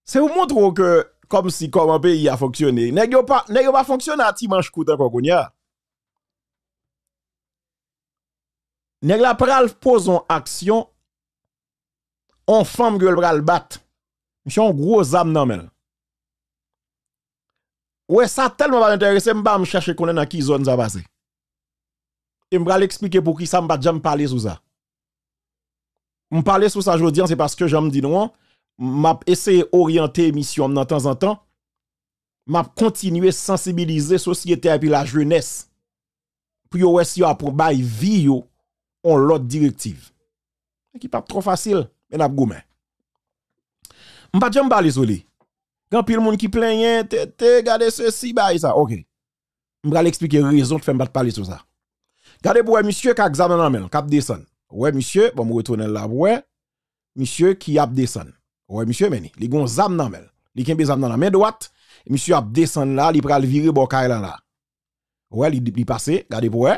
Se pou montre w ke, kòmsi, kòman peyi a fonksyone. Nèg yo pa, nèg yo pa fonksyone a ti manch kout ankò kounye a. Nèg la pral poze yon aksyon, yon fanm ke l pral bat. Misye yon gwo zam nan men l. Ou wè sa tèlman pa enterese m, m pa menm chèche konnen nan ki zòn sa pase. E m pral eksplike poukisa m pa t janm pale sou sa. M pale sou sa jodi a, se paske jan m di nou an, m ap eseye oryante emisyon m nan tanzantan. M ap kontinye sansibilize sosyete a epi lajenès pou yo wè si yo ap bay vi yo yon lòt direktiv. Ki p ap twò fasil, men n ap goumen. M pa t janm pale sou li. Gen anpil moun ki plenyen, Tete, gade sesi, bagay sa. Ok. M pral eksplike rezon k fè m pa t pale sou sa. Gade pou wè misye k ak zam nan nan men l, k ap desann. Ou wè misye, bon, m retounen l la pou wè. Misye ki ap desann. Ou wè misye, men li, li gen yon zam nan men l. Li kenbe zam nan nan men dwat. Misye ap desann la, li pral vire bò kay la la. Ou wè, li, li pase, gade pou wè.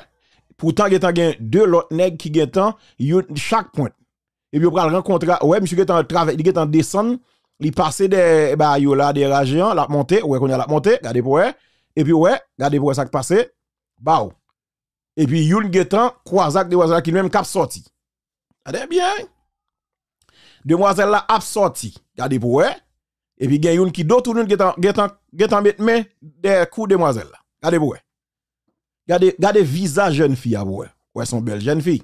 Poutan gentan gen de lòt nèg ki gentan, youn chak pwent. Epi yo pral rankontre, ou wè, misye gentan travè, li gentan desann, li pase dèyè bagay yo la, dèyè raje an, l ap monte, ou wè kounye a l ap monte, gade pou wè. Epi ou wè, gade pou wè sa k pase, baw. Epi youn gentan kwaze ak demwazèl la ki menm k ap sòti. Gade byen. Demwazèl la ap sòti. Gade pou wè. Epi gen youn ki do tounen gentan, gentan, gentan met men dèyè kou demwazèl la. Gade pou wè. Gade, gade vizaj jèn fi a pou wè. Wè se yon bèl jèn fi.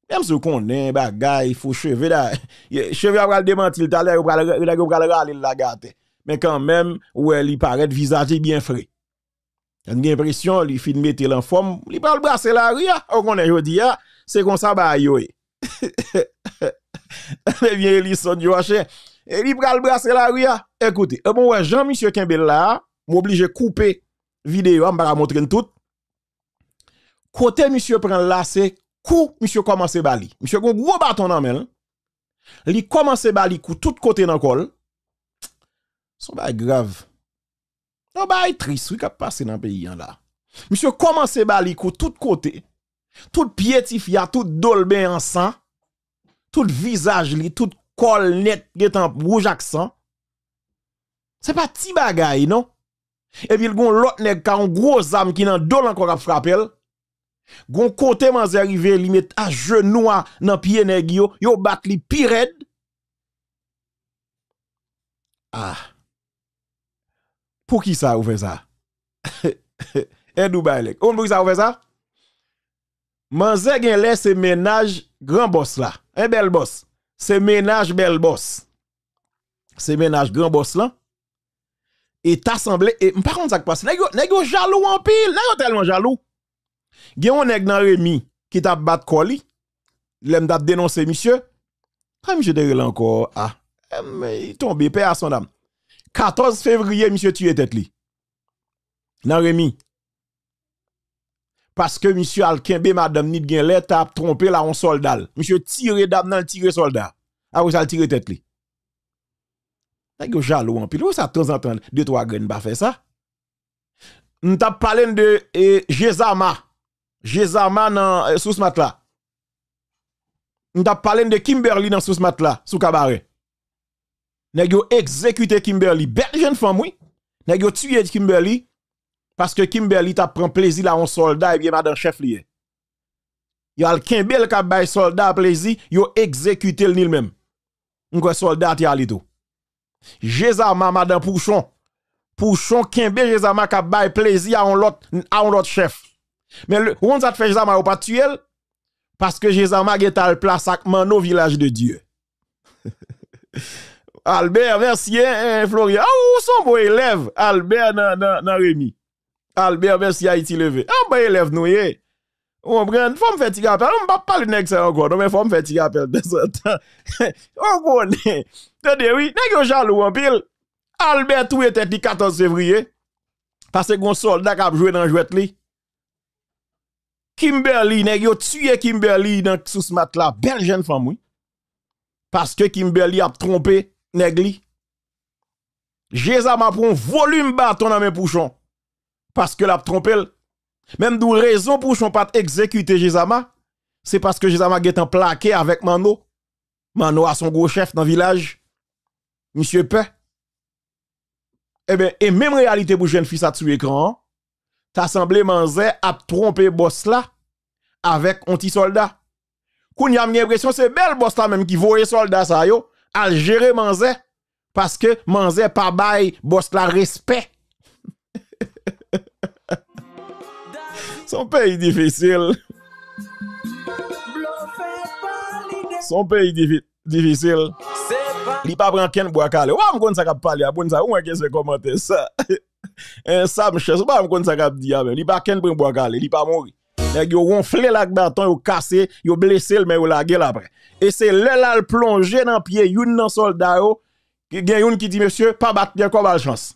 Menm si w konnen bagay, fo cheve da. Cheve a pral demanti l talè, yo pral, yo pral rale l lage atè. Men kanmenm, ou wè li parèt, vizaj li byen fre. N gen enpresyon li fin mete l anfòm, li pral brase lari a. Ou konnen jodi a, se konsa bagay yo ye. Ebyen, Elison Joachim, e li pral brase lari a. Ekoute, e bon, wè, jan misye kenbe l la a, m oblije koupe videyo a, m pa ka montre n tout. Kote misye pran l la, se kou misye kòmanse ba li. Misye gen yon gwo baton nan men l. Li kòmanse ba li kou tout kote nan kò l. Se yon bagay grav. Yon bagay tris, wi, k ap pase nan peyi an la. Misye kòmanse ba li kou tout kote. Tout pye tifi a, tout do l benyen an san. Tout vizaj li, tout kò l nèt gentan wouj ak san. Se pa ti bagay, non. Epi l gon lòt nèg ka yon gwo zam ki nan do l ankò k ap frape l. Gon kote manzè rive, li met ajenou a nan pye nèg yo, yo bat li pi rèd. Ah. Poukisa ou fè sa? E Dubai lèk. Ou konn poukisa ou fè sa? Manzè gen lè se mennaj gran bòs la. En bèl bòs. Se mennaj bèl bòs. Se mennaj gran bòs lan. E ta sanble, e m pa konn sa k pase. Nèg yo, nèg yo jalou anpil. Nèg yo tèlman jalou. Gen yon nèg nan Remi ki t ap bat kò li. Lè m t ap denonse misye. Kòman misye te rele ankò? Ah, em, li tonbe, paix à son âme. Katòz fevriye, misye tiye tèt li. Nan Remi. Paske misye al kenbe madanm ni t gen lè t ap twonpe l a yon sòlda l. Misye tire dam nan, l tire sòlda. Apre sa, l tire tèt li. Nèg yo jalou anpil. Ou sa tanzantan, de twa grenn pa fè sa. M t ap pale n de e, Jezama. Jezama nan e, sous matla. M t ap pale n de Kimberly nan sous matla, sou Kabarè. Nèg yo egzekite Kimberly. Bèl jèn fanm, wi. Nèg yo tiye Kimberly paske Kimberly t ap pran plezi la yon sòlda ebyen madan chèf li ye. Yo al kenbe l k ap bay sòlda a plezi, yo egzekite l ni l menm. M kwè sòlda a te ale tou. Jezama, madan Pouchon. Pouchon kenbe Jezama k ap bay plezi a yon lòt, a yon lòt chèf. Men le, ou konn sa t fè Jezama yo pa t tiye l? Paske Jezama gentan al plase ak Manno Vilaj de Dye. Albert, mèsi, en, en, Florian. Ah, ou se yon bon elèv, Albert nan, nan, nan Remi. Albert, mèsi, Ayiti Leve. An bon elèv nou ye. Ou konprann? Fò m fè ti rapèl. M p ap pale nèg sa yo ankò, non, men fò m fè ti rapèl tanzantan. Ou konnen. Tande, wi, nèg yo jalou anpil. Albert touye tèt li katòz fevriye. Paske gon sòlda k ap jwe nan jwèt li. Kimberly, nèg yo tiye Kimberly nan sous matla. Bèl jèn fanm, wi. Paske Kimberly ap twonpe nèg li. Jezama pran yon volim baton nan men Pouchon. Paske l ap twonpe l. Men m di w rezon Pouchon pa t egzekite Jezama, se paske Jezama gentan plake avèk Manno. Manno a se yon gwo chèf nan vilaj. Misye pè. Ebyen, e menm reyalite pou jèn fi sa t sou ekran an. Ta sanble manzè ap twonpe bòs la avèk yon ti sòlda. Kounye a m gen enpresyon se bèl bòs la menm ki voye sòlda sa yo al jere manzè, paske manzè pa bay bòs la respè. Se yon peyi difisil. Se yon peyi difi-, difisil. Li pa pran kenn bwa kale. Ou pa m konn sa k ap pale a, moun sa, ou wè gen se kòmantè sa. En, sa, m chè, ou pa m konn sa k ap di a menm. Li pa kenn pran bwa kale, li pa mouri. Nèg yo wonfle l ak baton, yo kase, yo blese l, men yo lage l apre. E se lè l al plonje nan pye youn nan sòlda yo, gen youn ki di, mesye, pa bat li ankò, ba l chans.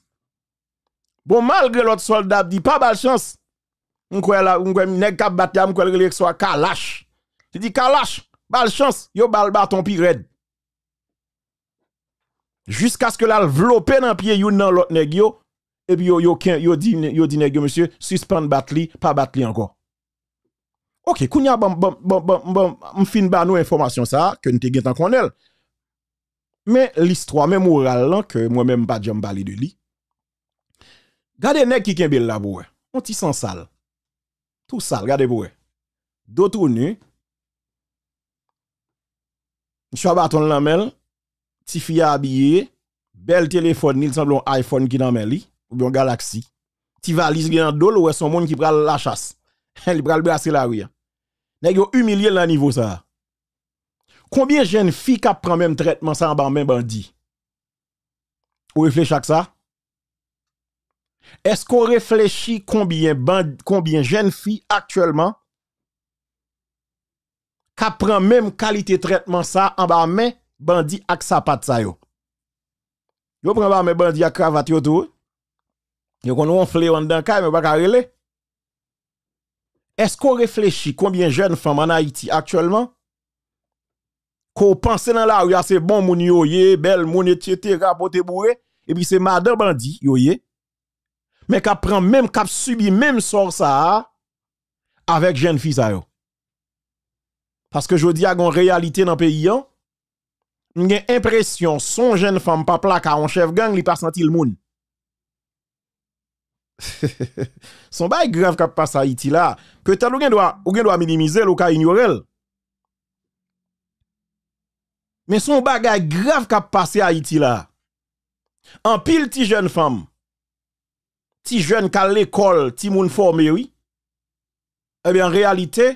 Bon, malgre lòt sòlda ap di, pa ba l chans. M kwè la, m kwè nèg k ap bat li a, m kwè l rele swa Kalach. Li di, Kalach, ba l chans, yo ba l baton pi rèd. Jiskaske l al vlope nan pye youn nan lòt nèg yo, epi yo, yo, ken-, yo di, yo di nèg yo, mesye, sispann bat li, pa bat li ankò. Oke, kounye a, ban, ban, ban, ban, ban, m fin ba nou enfòmasyon sa a, ke n te gentan konnen l. Men listwa, men moral lan, ke mwen menm m pa t janm pale de li. Gade nèg ki kenbe l la pou wè. Yon ti san sal. Tou sal, gade pou wè. Do tou nu. Misye a baton l nan men l, tifi a abiye, bèl telefòn li, li sanble yon iPhone ki nan men li, oubyen yon Galaxy. Ti valiz li nan do l, ou wè se yon moun ki pral lachas. Li pral brase lari a. Nèg yo imilye l nan nivo sa a. Konbyen jèn fi k ap pran menm trètman sa anba men bandi? Ou reflechi ak sa? Èske w reflechi konbyen band, konbyen jèn fi aktyèlman k ap pran menm kalite trètman sa anba men bandi ak sapat sa yo? Yo pran anba men bandi ak kravat yo tou, wi. Yo konn wonfle yo anndan kay, men yo pa ka rele. Èske w reflechi konbyen jèn fanm ann Ayiti aktyèlman ke w panse nan lari a se bon moun yo ye, bèl moun, etsetera, pote boure, epi se madan bandi yo ye, men k ap pran menm, k ap sibi menm sò sa a avèk jèn fi sa yo? Paske jodi a, gen yon reyalite nan peyi an, m gen enpresyon, si yon jèn fanm pa plaka yon chèf gang, li pa santi l moun. Se yon bagay grav k ap pase Ayiti la. Petèt ou gen dwa, ou gen dwa minimize l, ou ka inyore l. Men se yon bagay grav k ap pase Ayiti la. Anpil ti jèn fanm, ti jèn k al lekòl, timoun fòme, wi. Ebyen, an reyalite,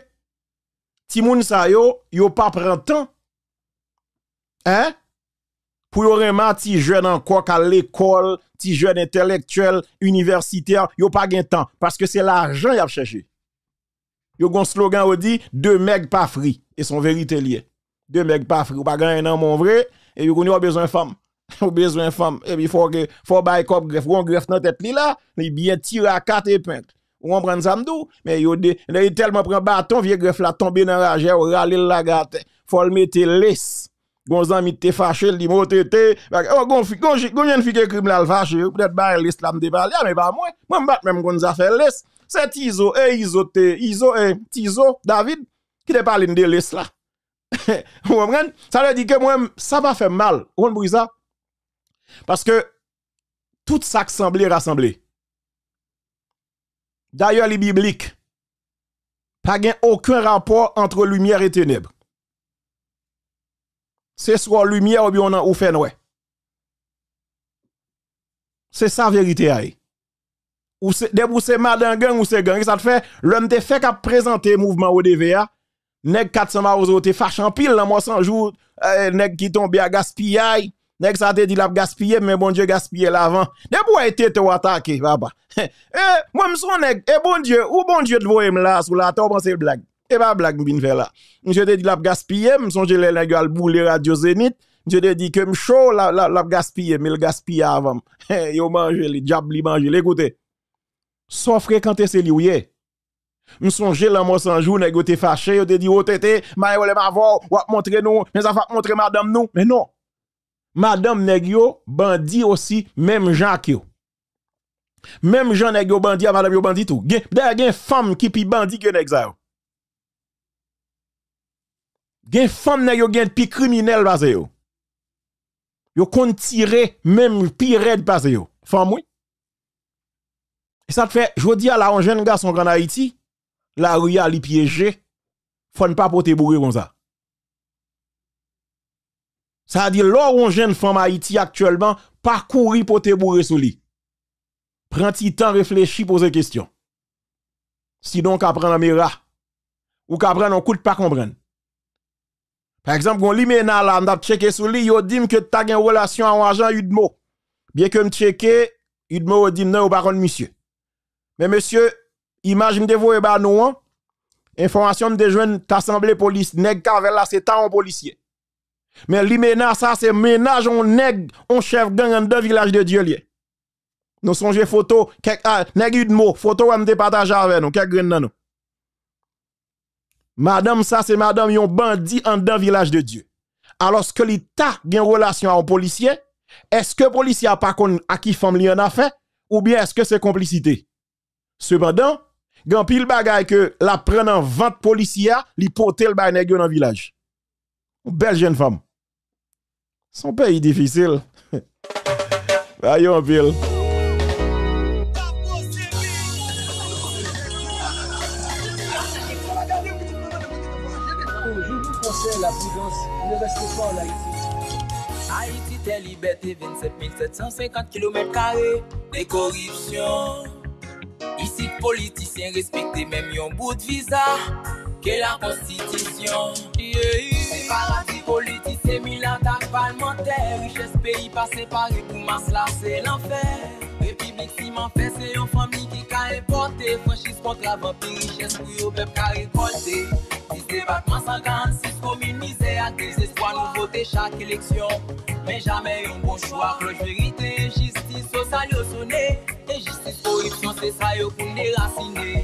timoun sa yo, yo pa pran tan, en, pou yo renmen ti jèn ankò k al lekòl, ti jèn entèlektyèl, inivèsitè, yo pa gen tan, paske se lajan y ap chèche. Yo gen yon slogan, yo di, de mèg pa fri. E se yon verite l ye. De mèg pa fri. Ou pa gen anyen nan men w vre, epi kounye a w bezwen fanm. Ou bezwen fanm. Epi fò ke, fò w bay kòb grèf. Ou gen yon grèf nan tèt li la, li byen tire a kat epeng. Ou konprann sa m di w? Men yo de, lè li tèlman pran baton, vye grèf la tonbe nan rajè, yo rale l lage atè. Fò l mete les. Gon zanmi ki te fache, li di, "Mo tete, bagay." Oh, gon fi, gon, gon jèn fi ki ekri m la, l fache, wi, poutèt bagay les la m te pale a, men pa mwen. Mwen, m pa t menm konn zafè les. Se Tizo, e Izo te, Izo, e Tizo, David, ki te pale n de les la. Ou konprann? Sa vle di ke mwen, sa pa fè m mal. Ou konn poukisa? Paske tout sa k sanble rasanble. Dayè, li biblik. Pa gen okenn rapò ant limyè e tenèb. Se swa w limyè oubyen w nan, ou fè nwè. Se sa verite a ye. Ou se, depi w se madan gang, ou se gang. E sa k fè, lè m te fèk ap prezante mouvman Wodeve a, nèg kat san mawozo yo te fache anpil nan Mò San Jou, eh, nèg ki tonbe a gaspiyay. Nèg sa te di l ap gaspiye m, men Bondye gaspiye l avan. Depi w wè e tete w atake, papa. E, mwen, m se yon nèg, e Bondye, ou Bondye t voye m la sou latè, ou panse l blag. E pa blag m vin fè la. Misye te di l ap gaspiye m, m sonje lè nèg yo al boule radyo Zenith, misye te di ke m cho, l a, l a, l ap gaspiye m, men l gaspiye avan m. Yo manje li, dyab li manje li. Ekoute, sa w frekante se li w ye. M sonje Lanmò San Jou, nèg yo te fache, yo te di, "O tete, maye pwoblèm avè w, w ap montre nou, men sa w ap montre madanm nou." Men non. Madanm nèg yo, bandi osi, menm jan ak yo. Menm jan nèg yo bandi a, madanm yo bandi tou. Gen, dayè, gen fanm ki pi bandi ke nèg sa yo. Gen fanm nèg yo gen pi kriminèl pase yo. Yo konn tire menm pi rèd pase yo. Fanm, wi. E sa k fè, jodi a la, yon jèn gason k ann Ayiti, lari a, li pyeje, fò n pa pote boure konsa. Sa di, lè w yon jèn fanm Ayiti aktyèlman, pa kouri pote boure sou li. Pran ti tan, reflechi, poze kesyon. Sinon, w ka pran nan mera. Ou ka pran nan kout pa konprann. Pa egzanp, gon limena la, m t ap tcheke sou li, yo di m ke t ta gen relasyon a yon ajan UDMO. Byen ke m tcheke, UDMO yo di m non, yo pa konn misye. Men mesye, imaj m te voye ba nou an, enfòmasyon m te jwenn, ta sanble polis, nèg k avè l la, se ta yon polisye. Men limena sa, se mennaj yon nèg, yon chèf gang anndan Vilaj de Dye l ye. Nou sonje foto, kèk, a, nèg UDMO, foto wè m te pataje avè nou, kèk grenn nan nou. Madanm sa, se madanm yon bandi anndan Vilaj de Dye. Alòske li ta gen relasyon a yon polisye, èske polisye a pa konn a ki fanm li annafè, oubyen èske se konplisite? Sepandan, gen anpil bagay ke l ap pran nan vant polisye a, li pote l bay nèg yo nan Vilaj. Yon bèl jèn fanm. Se yon peyi difisil. Bagay yo anpil. Respè, la prudence, ne reste pas en Haïti. Ayiti tè libète, vennsenk mil sèt san senkant kilomèt kare de koripsyon. Isit politisyen respekte menm yon bout viza ke la konstitisyon. Se paradi politisyen, milat ak palmantè, richès peyi pa separe pou mas la se lanfè. Repiblik siman fè se yon fanmi ki ka enpòte, franchiz kontra vanpi richès pou yo pèp ka rekòlte. Sis depatman, san karannsis komin, mizè ak dezespwa nou vote chak eleksyon. Men jamè yon bon chwa, klòch verite, enjistis sosyal yo sone. Enjistis, koripsyon, se sa yo pou n derasine.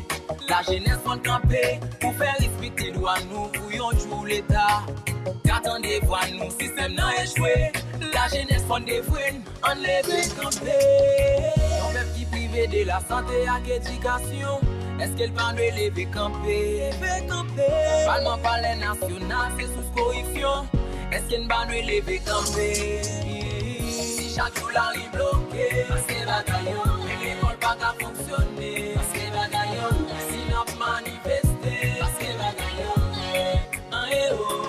Lajenès fò n kanpe pou fè respekte dwa nou pou yon jou Leta ka tande vwa nou. Sistèm nan echwe, lajenès fò n devwe n. Ann leve kanpe. Yon pèp ki prive de lasante ak edikasyon, èske l pa dwe leve kanpe? Leve kanpe. Palman, palè nasyonal se sous koripsyon, èske n pa dwe leve kanpe? Si chak jou lari bloke, paske bagay yo, menm lekòl pa ka fonksyone, paske bagay yo, si n ap manifeste, paske bagay yo, an ewo,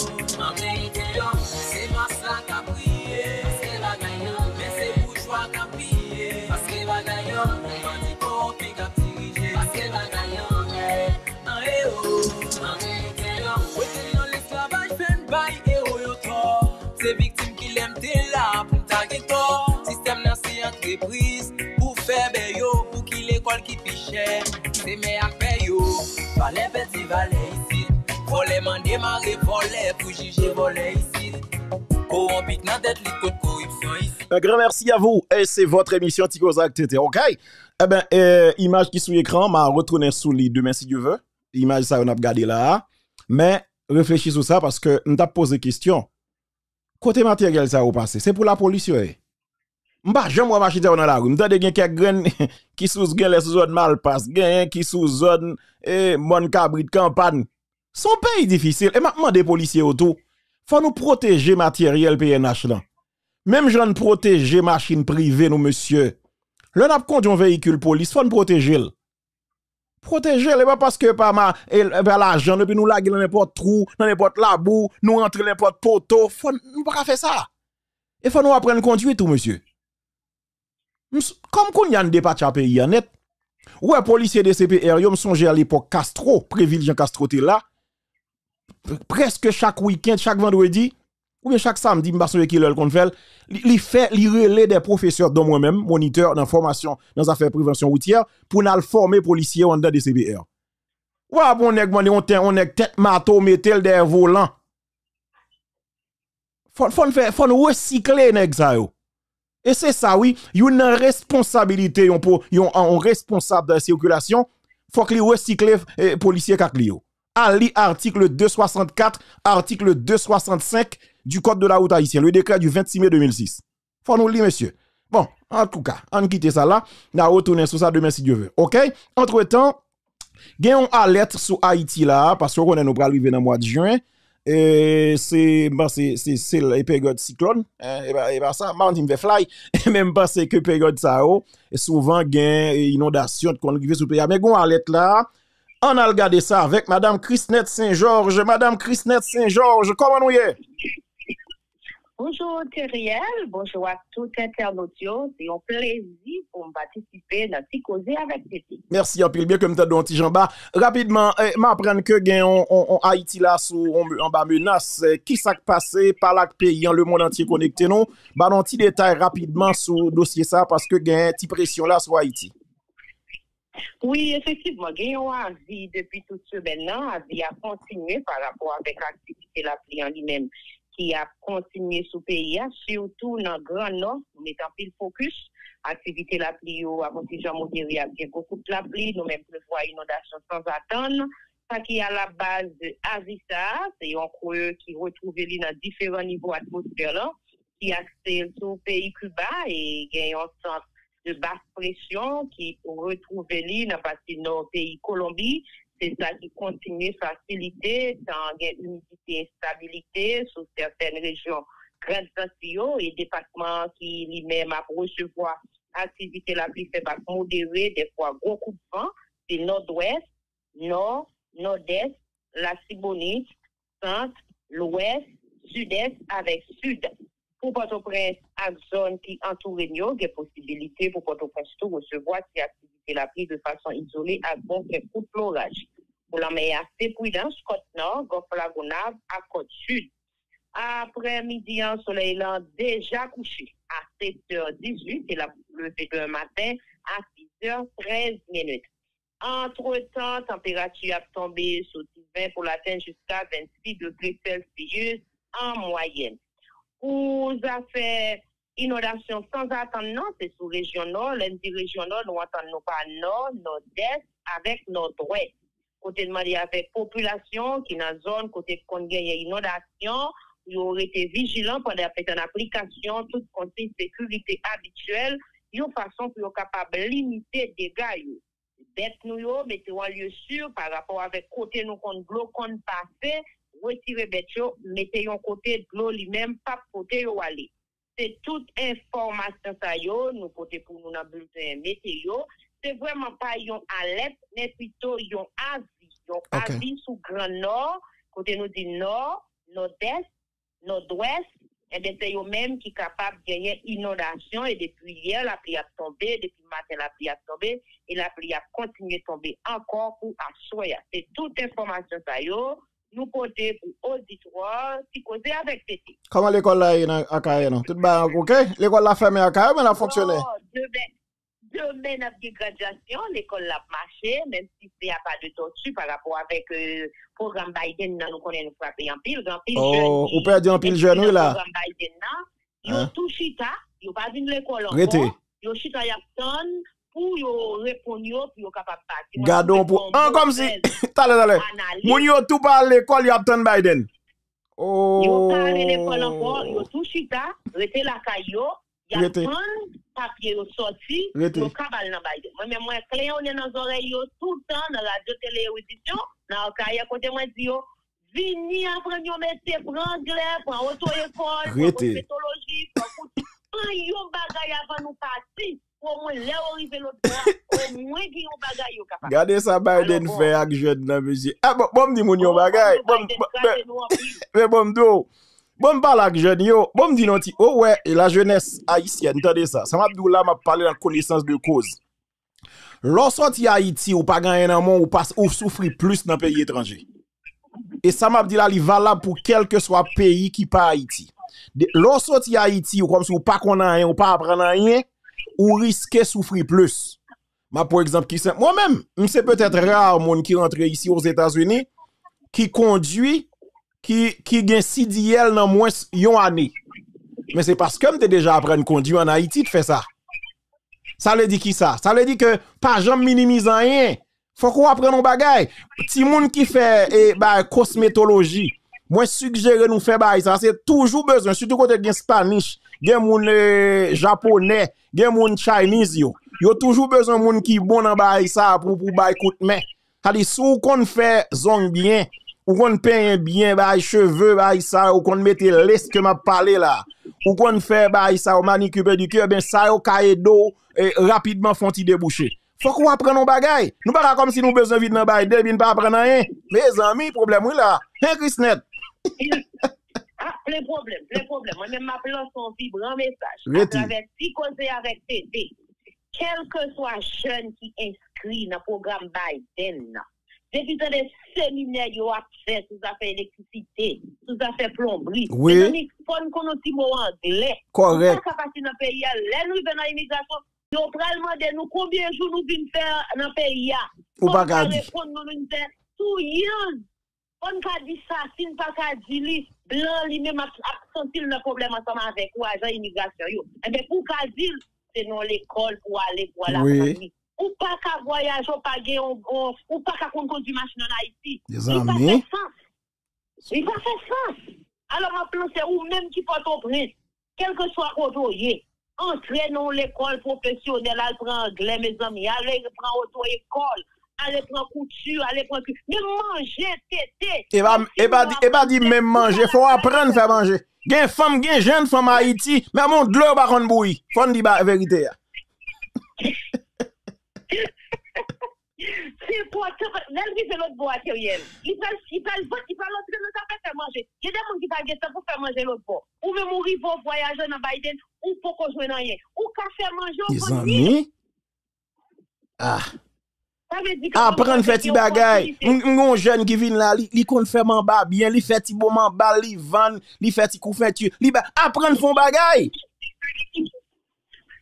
an verite yo, se mas la k ap kriye, paske bagay yo, men se boujwa k ap piye, paske bagay yo, bandi kowonpi k ap dirije, paske bagay yo, an ewo, an verite yo, wete nan lesklavaj fè n bay ewo yo tò. Se viktim ki lè m te la pou m ta gen tò. Sistèm nan se antrepriz pou fè bè yo, pou ki lekòl ki pi chè. Se mè ak pè yo. Valè pèdi valè isit. Vòlè mande mare vòlè pou jije vòlè isit. Kowonpi k nan tèt li kot koripsyon isit. Un grand merci à vous. Et c'est votre émission Ti Koze ak Tenten, ok? Eben, eh, imaj ki sou ekran, m a retounen sou li demen si Dye vle. Imaj sa yo n ap gade la a. Men, reflechi sou sa, paske m t ap poze kesyon. Kote materyèl sa yo pase? Se pou lapolis yo ye. M pa janm wè machin sa yo nan lari. M tande gen kèk grenn ki sou, genlè sou zòn Malpas, genyen ki sou zòn, eh, Mòn Kabrit, Kanpàn. Se yon peyi difisil. E m ap mande polisye yo tou, fò nou pwoteje materyèl P N H lan. Menm jan n pwoteje machin prive nou, mesye. Lè n ap kondwi yon veyikil polis, fò n pwoteje l. Pwoteje l, e pa paske pa ma, e, e pa lajan, epi nou lage l nan nenpòt twou, nan nenpòt labou, nou rantre l nenpòt poto. Fò n, nou pa ka fè sa. E fò nou aprann kondwi tou, mesye. M s-, kòm kounye a n depatcha peyi a nèt, ou wè polisye D C P R yo, m sonje alepòk Castro, Prévil Jean Castro te la, p-, prèske chak wikenn, chak vandredi, oubyen chak samdi, m pa sonje kilè l konn fè l, li, li fè, li rele dè pwofesè, dont mwen menm, monitè nan fòmasyon, nan zafè prevansyon woutyè, pou n al fòme polisye yo anndan D C P R. Ou pa wè yon nèg mande yon ten, yon nèg tèt mato, mete l dèyè volan. Fò, fò n fè, fò n resikle nèg sa yo. E se sa, wi, youn nan responsabilite yon, po- yon, yon responsab de sikilasyon, fòk li resikle, eh, polisye k ak li yo. Al li article deux soixante-quatre, article deux soixante-cinq du Code de la route haïtienne, le décret du vingt-six mai deux mille six. Fò nou li, mesye. Bon, antouka, ann kite sa la. N a retounen sou sa demen, si Dye vle. Ok? Antretan, gen yon alèt sou Ayiti la, paske w konnen nou pral rive nan mwa de jen. E se, m panse, se, se, se peryòd siklòn. En, e pa, e pa sa, m pa konn si m fè flay, men m panse ke peryòd sa yo, souvan gen, e, inondasyon ki konn rive sou peyi a. Men gen yon alèt la, ann al gade sa avèk Madam Chrisnette Saint-Georges. Madam Chrisnette Saint-Georges, kòman nou ye? Bonjou, Theriel. Bonjou ak tout entènot yo. Se yon plezi pou m patisipe nan Ti Koze avèk Tenten. Mèsi anpil. Byen ke m tande yon ti jan ba. Rapidman, eh, m aprann ke gen yon, yon, yon Ayiti la sou, yon, anba menas. Eh, kisa k pase? Pale ak peyi an, lemonn antye konekte nou. Ba nou yon ti detay rapidman sou dosye sa, paske gen ti presyon la sou Ayiti. Wi, efektivman, gen yon avi depi tout semèn nan. Avi a kontinye pa rapò avèk aktivite lapli an li menm ki ap kontinye sou peyi a, sitou nan Gran Nò. Nou met anpil fokis. Aktivite lapli yo ap yon ti jan modere, ap gen gwo kout lapli. Nou menm prevwa inondasyon sanzatann. Sa ki alabaz de avi sa a, se yon kwè ki retwouve li nan diferan nivo atmosfè lan, ki akse l sou peyi Kiba e gen yon sant de bas presyon ki retwouve li nan pati nò peyi Kolonbi. Se sa ki kontinye fasilite tan gen imidite, enstabilite sou sètèn rejyon Grand Zanti yo e depatman ki li menm ap resevwa aktivite lapli fèb ak modere, dèfwa gwo kout van, se Nòdwès, Nò, Nòdès, Latibonit, Sant, Lwès, Sidès avèk Sid. Pou Pòtoprens ak zòn ki antoure n yo, gen posibilite pou Pòtoprens tou resevwa ti aktivite lapli de fason izole ak bon kèk kout loraj. Pou lanmè a, se pridans, kòt nò, Gòf Lagonav ak kòt sid. Aprè midi an, solèy lan deja kouche a sèt è dizuit e l ap leve demen maten a sis è trèz minit. Antretan, tanperati ap tonbe soti ven pou l atenn jiska vennsis degre Celsius an mwayèn. Pou zafè inondasyon sanzatann nan, se sou rejyon nò. Lè n di rejyon nò, nou antann nou pa nò, nòdès avèk nòdwès. Kote n mande avèk popilasyon ki nan zòn kote konn genyen inondasyon, pou yo rete vijilan pandan y ap met an aplikasyon tout konsiy sekirite abityèl, yon fason pou yo kapab limite dega yo. Bèt nou yo, mete yo an lye si pa rapò avèk kote nou konn dlo konn pase, retire bèt yo, mete yon kote dlo li menm p ap pote yo ale. Se tout enfòmasyon sa yo nou pote pou nou nan bilten meteyo. Se vrèman pa yon alèt, men pito yon avi. Yon Ok. avi sou Gran Nò, kote nou di Nò, Nòdès, Nòdwès, enben se yo menm ki kapab genyen inondasyon e depi yè lapli ap tonbe, depi maten lapli ap tonbe e lapli ap kontinye tonbe ankò pou aswè a. Se tout enfòmasyon sa yo nou pote pou oditwa Ti Koze avèk T T. Kòman lekòl la ye nan Akayè non? Tout bagay oke? Lekòl la fèmen Akayè men l ap fonksyone? Bon, demen, demen n ap gen gradyasyon, lekòl la ap mache, menm si se apa de tòti pa rapò avèk euh, pwogram Biden nan, nou konnen nou frape anpil, gen anpil jèn Oh, ou ki pèdi anpil jèn enskri wi nan la. pwogram Biden nan, yo Hein? tou chita, yo pa vin lekòl Rete. ankò, yo chita y ap tann pou yo reponn yo, pou yo kapab pati. Mwen Gade twouve yon pou. se yon An kòmsi. move Talè, talè. analiz. Moun yo tou pa al lekòl, y ap tann Biden. Oh. Yo pa ale lekòl ankò, yo tou chita, rete lakay yo, y ap Rete. tann papye yo sòti, Rete. yo kab al nan Biden. Mwen menm, mwen kleyonnen nan zòrèy yo toutan, nan radyo, tele, rewizisyon, nan Akayè, kote mwen di yo, vini aprann yon metye, pran anglè, pran oto ekòl, pran Rete. kosmetoloji, pran kouti, pran yon bagay avan nou pati. Pou omwen lè yo rive lòt bò a, omwen gen yon bagay yo kapab. Gade sa Biden Alò, bon. fè ak jèn nan, mesye. Ah, bon, bon, m di moun yon Bon, bagay. Bon, Biden bon, kraze men, nou anpil. men bon, m di w, bon, m pale ak jèn yo. Bon, m di non ti, oh, wè, e la jeunesse haïtienne, tande sa. Sa m ap di w la, m ap pale nan konesans de koz. Lè w sòti Ayiti, ou pa gen anyen nan men w, ou pa, ou soufri plis nan peyi etranje. E sa m ap di la, li valab pou kèlkeswa peyi ki pa Ayiti. De- Lè w sòti Ayiti, ou kòmsi ou pa konn anyen, ou pa aprann anyen, ou riske soufri plis. M ap pran egzanp ki senp. Mwen menm, m se petèt ra moun ki rantre isi Ozetazini, ki kondui, ki, ki gen C D L nan mwens yon ane. Men se paske m te deja aprann kondui ann Ayiti k fè sa. Sa vle di ki sa? Sa vle di ke pa janm minimize anyen. Fòk ou aprann yon bagay. Timoun ki fè e, bay kosmetoloji, mwen sigjere nou fè bagay sa. Se toujou bezwen, sitou kote gen Spanish, gen moun e, japonè, gen moun Chinese yo. Yo toujou bezwen moun ki bon nan bagay sa pou, pou bay kout men. Sa di, si w konn fè zong byen, ou konn penyen byen, bay cheve, bay sa, ou konn mete lace ke m ap pale la, ou konn fè bay sa, ou manikir, pedikir, ben sa yo ka ede w e, rapidman fè yon ti debouche. Fòk ou aprann yon bagay. Nou pa ka kòmsi nou bezwen vin nan Biden, vin pa aprann anyen. Mezanmi, pwoblèm wi la. Hen, Krisnèt? Ah, plen pwoblèm, plen pwoblèm. Mwen menm m ap lanse yon vibran mesaj Rete. atravè Ti Koze avèk T T. Kèlkeswa jèn ki enskri nan pwogram Biden nan, depi tande seminè yo ap fè sou zafè elektrisite, sou zafè plonbri, Wi. mezanmi, fò n konn yon ti mo anglè. Kòrèk. Nou pa ka pati nan peyi a. Lè n rive nan imigrasyon, yo pral mande nou konbyen jou nou vin fè nan peyi a. Ou Fò pa n ka ka di. reponn nou, nou fè two years. Fò n ka di sa, si n pa ka di li, blan li menm ap, ap santi l nan pwoblèm ansanm avèk ou, ajan imigrasyon yo. Enben, pou w ka di l, se nan lekòl pou w ale, pou w al Wi. aprann li. Ou pa ka vwayaje, ou pa gen yon, yon, ou pa ka konn kondui machin ann Ayiti. Li pa Mezanmi. fè sans. Li pa fè sans. Alò, m ap lanse ou menm ki Pòtoprens, kèlkeswa kote w ye, antre nan yon lekòl pwofesyonèl, al pran anglè, mezanmi, ale pran oto ekòl, ale pran kouti, ale pran ki, menm manje, tete, E pa, e pa di, e pa di menm manje, fò w aprann fè manje. Gen fanm, gen jèn fanm Ayiti, menm yon dlo yo pa konn bouyi. Fò n di ba verite a. Se enpòtan. Lè l rive lòt bò a, Teriel, li pral, li pral vant, li pral antre nan zafè fè manje. Gen de moun ki pa gen tan pou fè manje lòt bò. Ou menm ou rive, ou vwayaje nan Biden, ou poko jwenn anyen. Ou ka fè manje, ou vann li. Mezanmi. Ah. Sa vle di ke Aprann fè ti bagay. M m gen yon jèn ki vin la, li, li konn fè manba byen, li fè ti bon manba, li vann, li fè ti kou fenti, li ba, aprann fè yon bagay.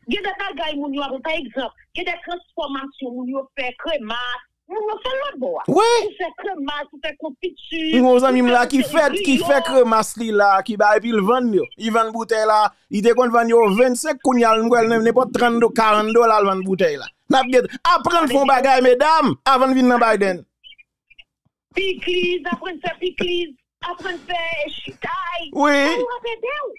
Gen de bagay moun yo aprann, pa egzanp, gen de transfòmasyon moun yo fè, kremas, moun yo fè l lòt bò a. Wi. Ou fè kremas, ou fè konfiti, M gen yon zanmi m la ki fè, ki fè kremas li la, ki ba epi l vann yo. Li vann boutèy la, li te konn vann yo vennsenk, kounye a l m kwè l nenpòt trant do, karant dola l vann boutèy la. N ap gen, aprann fè yon bagay, medam, avan n vin nan Biden. Pikliz, aprann fè pikliz, aprann fè chitay. Wi. Sa yo ap ede w.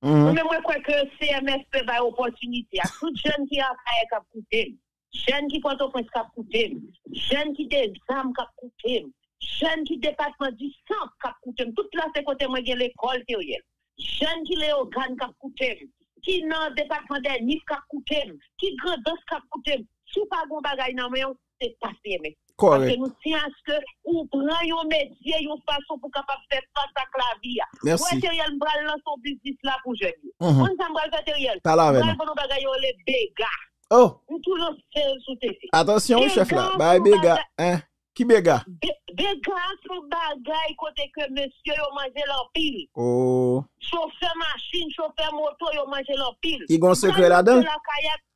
Mwen menm, mwen kwè ke C M F P bay opòtinite a tout jèn ki Akayè k ap koute m, jèn ki Pòtoprens k ap koute m, jèn ki Dezam k ap koute m, jèn ki depatman di Sant k ap koute m. Tout la se kote mwen gen lekòl, Teriel. Jèn ki Leyogàn k ap koute m, ki nan depatman dè Nif k ap koute m, ki Grandans k ap koute m. Si w pa gen yon bagay nan men w, se pa C M F. Kòrèk. Paske nou tyen aske ou pran yon metye, yon fason pou kapab fè fas ak lavi a. Mèsi. Wè, Teriel, m pral lanse yon biznis la pou jèn yo. Mhm. Konn sa m pral fè, Teriel? Pale avè nou. M pral vann yon bagay yo rele bega. Oh! M tou lanse l sou T V. Atansyon, wi, chèf la. Bagay bega. Hein? Ki bega? Be- bega se yon bagay kote ke mesye yo manje l anpil. Oh. Chofè machin, chofè moto, yo manje l anpil. Ki gon sekrè ladan l? Lakay ak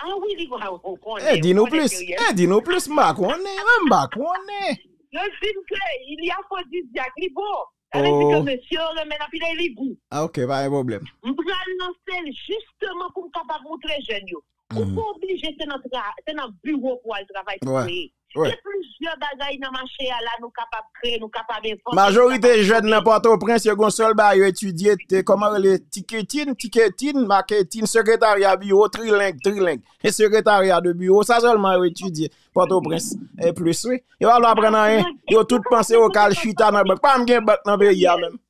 Ah wi, li gon, ou konnen. Eh, di nou plis. Eh, di nou plis, m pa konnen. Mwen, m pa konnen. Yo di m ke li afwodizyak, li bon. Sa vle di ke mesye yo renmen l anpil e li gou. Ah, ok, pa gen pwoblèm. M pral lanse l jisteman pou m kapab moutre jèn yo. Ou pa oblije se nan tra, se nan biwo pou w al travay pou w kreye. Gen plizyè bagay nan mache a la nou kapab kreye, nou kapab envante. Majorite jèn nan Pòtoprens, yo gon sèl bagay yo etidye, te, kòman rele, tiketin, tiketin, maketin, sekretarya, biwo, trileng, trileng. E sekretarya de biwo, sa sèlman yo etidye Pòtoprens. E plis, wi. Yo pa vle aprann anyen. Yo tout panse yo ka al chita nan bank. Pa menm gen bank nan peyi a menm.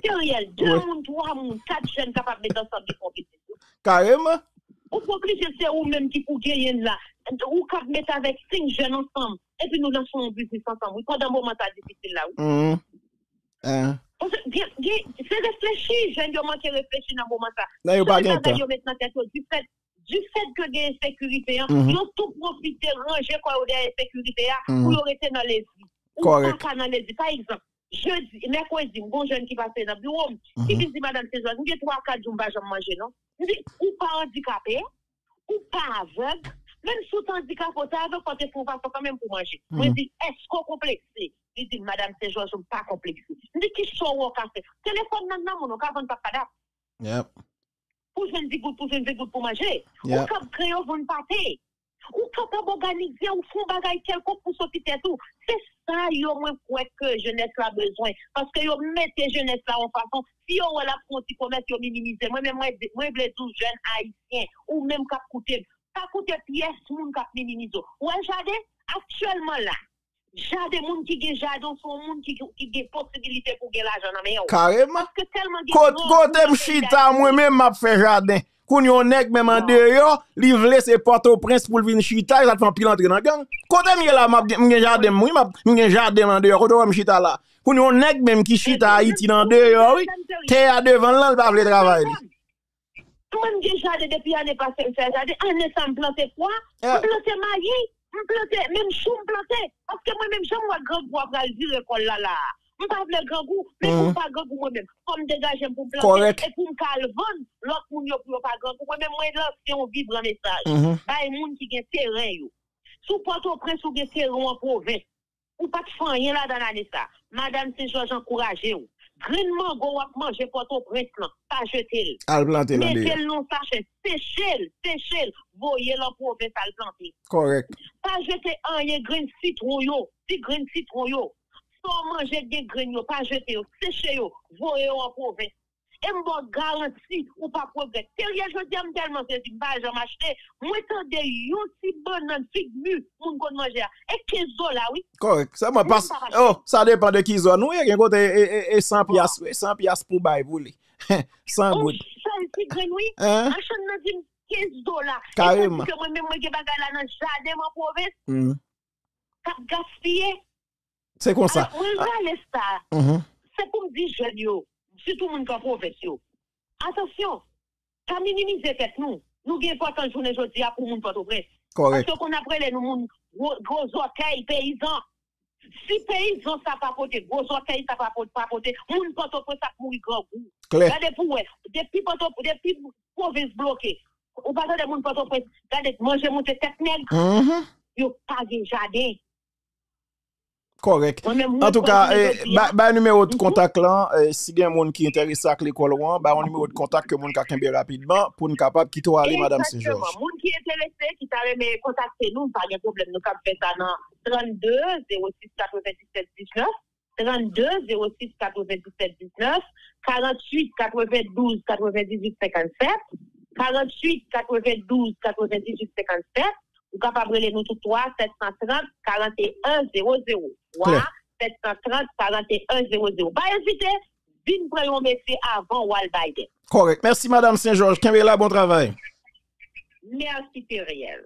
Teriel, de moun, twa moun, kat jèn kapab met ansanm li fè yon biznis. Kareman. Ou pa oblije se ou menm ki pou genyen l la. Ou kab met avèk senk jèn ansanm, epi nou lanse yon biznis ansanm, wi, pandan moman sa difisil la, wi. Mhm. Eh. Paske gen, gen, se reflechi, jèn yo manke reflechi nan moman sa. Nan yo pa gen tan. Yo met nan tèt yo, difèt, difèt ke gen ensekirite an, yo tou pwofite ranje kò yo dèyè ensekirite a pou yo rete nan lezi. Ou pa ka nan lezi. Pa egzanp, jedi, mèkredi, m gon jèn ki pase nan biwo m, ki vin di, "Madanm Sejòj, m gen twa, kat jou m pa janm manje, non." M di, "Ou pa andikape, ou pa avèg, menm si w te andikape, w te avèg, fò w te fè yon fason kanmenm pou w manje." Mwen di, "Èske w konplekse?" Li di m, "Madanm Sejòj, m pa konplekse." M di, "Kisa w wè w ka fè?" Telefòn nan nan men w, ou ka vann pap padap. Yep. Pou jwenn digout, pou jwenn digout pou manje. Ou kab kreye, ou vann pate. Ou kapab òganize, ou fè yon bagay kèlkonk pou soti tèt ou. Se sa yo mwen kwè ke jenès la bezwen. Paske yo mete jenès la yon fason, si yo wè l ap fè yon ti komès, yo minimize. Mwen menm, mwen, mwen vle di w, jèn ayisyen, ou menm k ap koute m, pa koute pyès moun k ap minimize w. Ou wè jaden? Aktyèlman la, jaden, moun ki gen jaden, se yon moun ki, ki gen posibilite pou gen lajan nan men w. Kareman. Paske tèlman gen... Kot-, kote m chita, mwen menm m ap fè jaden. Kounye a yon nèg menm andeyò, li vle se Pòtoprens pou l vin chita, e sa t fè anpil antre nan gang. Kote m ye la, m ap gen, m gen jaden m, wi, m ap, m gen jaden m andeyò. Kote w wè m chita la? Kounye a yon nèg menm ki chita Ayiti nan andeyò, wi. Tè a devan l lan, l pa vle travay li. Mwen, m gen jaden depi ane pase, m fè jaden. Ane sa, m plante pwa, m plante mayi, m plante menm chou, m plante. Paske mwen menm, jan m wè grangou a pral vire kò l la la a, m pa vle grangou, men pou m pa grangou mwen menm, fò m degaje m pou m plante e pou m ka al vann, lòt moun yo pou yo pa grangou. Mwen menm, mwen lanse yon vibran mesaj bay moun ki gen teren yo. Si w Pòtoprens, ou gen teren w an pwovens, ou pa t fè anyen ladan l ane sa. Madanm Sejòj ankouraje w. Grenn mango w ap manje Pòtoprens lan, pa jete l. Al plante l andeyò. Mete l nan yon sachè, seche l, seche l, voye l an pwovens al plante. Kòrèk. Pa jete anyen, grenn sitwon yo, ti grenn sitwon yo. Sa w manje k gen grenn yo, pa jete yo, seche yo, voye yo an pwovens. E m ba w garanti, ou p ap regrèt. Teriel, jodi a, m tèlman sezi, m pa janm achte. Mwen tande yon ti bannann fig mi moun konn manje a. E kenz dola, wi. Kòrèk. Sèlman pas, oh, sa depann de ki zòn ou ye. Gen kote e, e, e san pyas, wi. San pyas pou bay pou li. San goud. Yon sèl ti grenn, wi. Machann nan di m, kenz dola. Kareman. Etandike mwen menm, mwen gen bagay la nan jaden m an pwovens, k ap gaspiye. Se konsa. Alò, mwen rale sa. Se pou m di jèn yo, sitou moun k an pwovens yo, atansyon, pa minimize tèt nou. Nou gen enpòtans jounen jodi a pou moun Pòtoprens. Kòrèk. Paske konn ap rele nou moun gwo, gwo zòtèy peyizan. Si peyizan sa pa pote, gwo zòtèy sa pa pote, pa pote, moun Pòtoprens ap mouri grangou. Klè. Gade pou w wè, depi Pòto, depi pwovens bloke, ou pa tande moun Pòtoprens, gade manje moute tèt nèg. Yo pa gen jaden. Kòrèk. Antouka, bay nimewo kontak lan, si gen moun ki enterese ak lekòl ou an, bay yon nimewo kontak ke moun ka kenbe rapidman pou n kapab kite w ale, Madanm Sen Jòj. Moun ki enterese, ki ta renmen kontakte nou, pa gen pwoblèm, nou kab fè sa nan trannde zewo sis katrevendiset diznèf, trannde zewo sis katrevendiset diznèf, karanntuit katrevendouz katrevendizuit senkannsèt, karanntuit katrevendouz katrevendizuit senkannsèt. Ou kapab rele nou tou twa, sèt san trant, karanteyen zewo zewo. Twa, sèt san trant, karanteyen zewo zewo. Pa ezite, vin pran yon mesye avan w al Biden. Kòrèk. Mèsi, Madanm Sen Jòj. Kenbe la, bon travay. Mèsi, Teriel.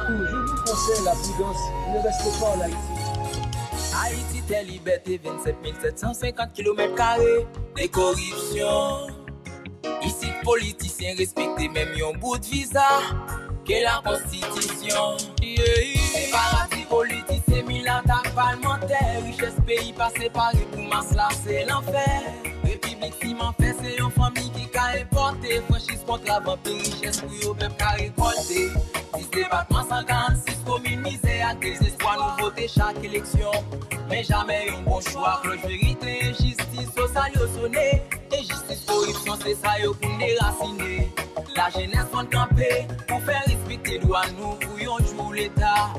Toujou pran konsèy, la prudence, ne reste pas en Haïti. Ayiti tè libète, vennsenk mil sèt san senkant kilomèt kare de koripsyon. Isit politisyen respekte menm yon bout viza ke la konstitisyon. Se paradi politisyen, milat ak palmantè. Richès peyi pa separe pou mas la, se lanfè. Repiblik siman fè, se yon fanmi ki ka enpòte. Franchiz kontra vanpi richès pou yo pèp ka rekòlte. Sis depatman, san karannsis komin, mizè ak dezespwa, nou vote chak eleksyon, men jamè yon bon chwa. Klòch verite, enjistis sosyal yo sone. Enjistis, koripsyon, se sa yo pou n derasine. Lajenès fò n kanpe pou fè respekte dwa nou, pou yon jou Leta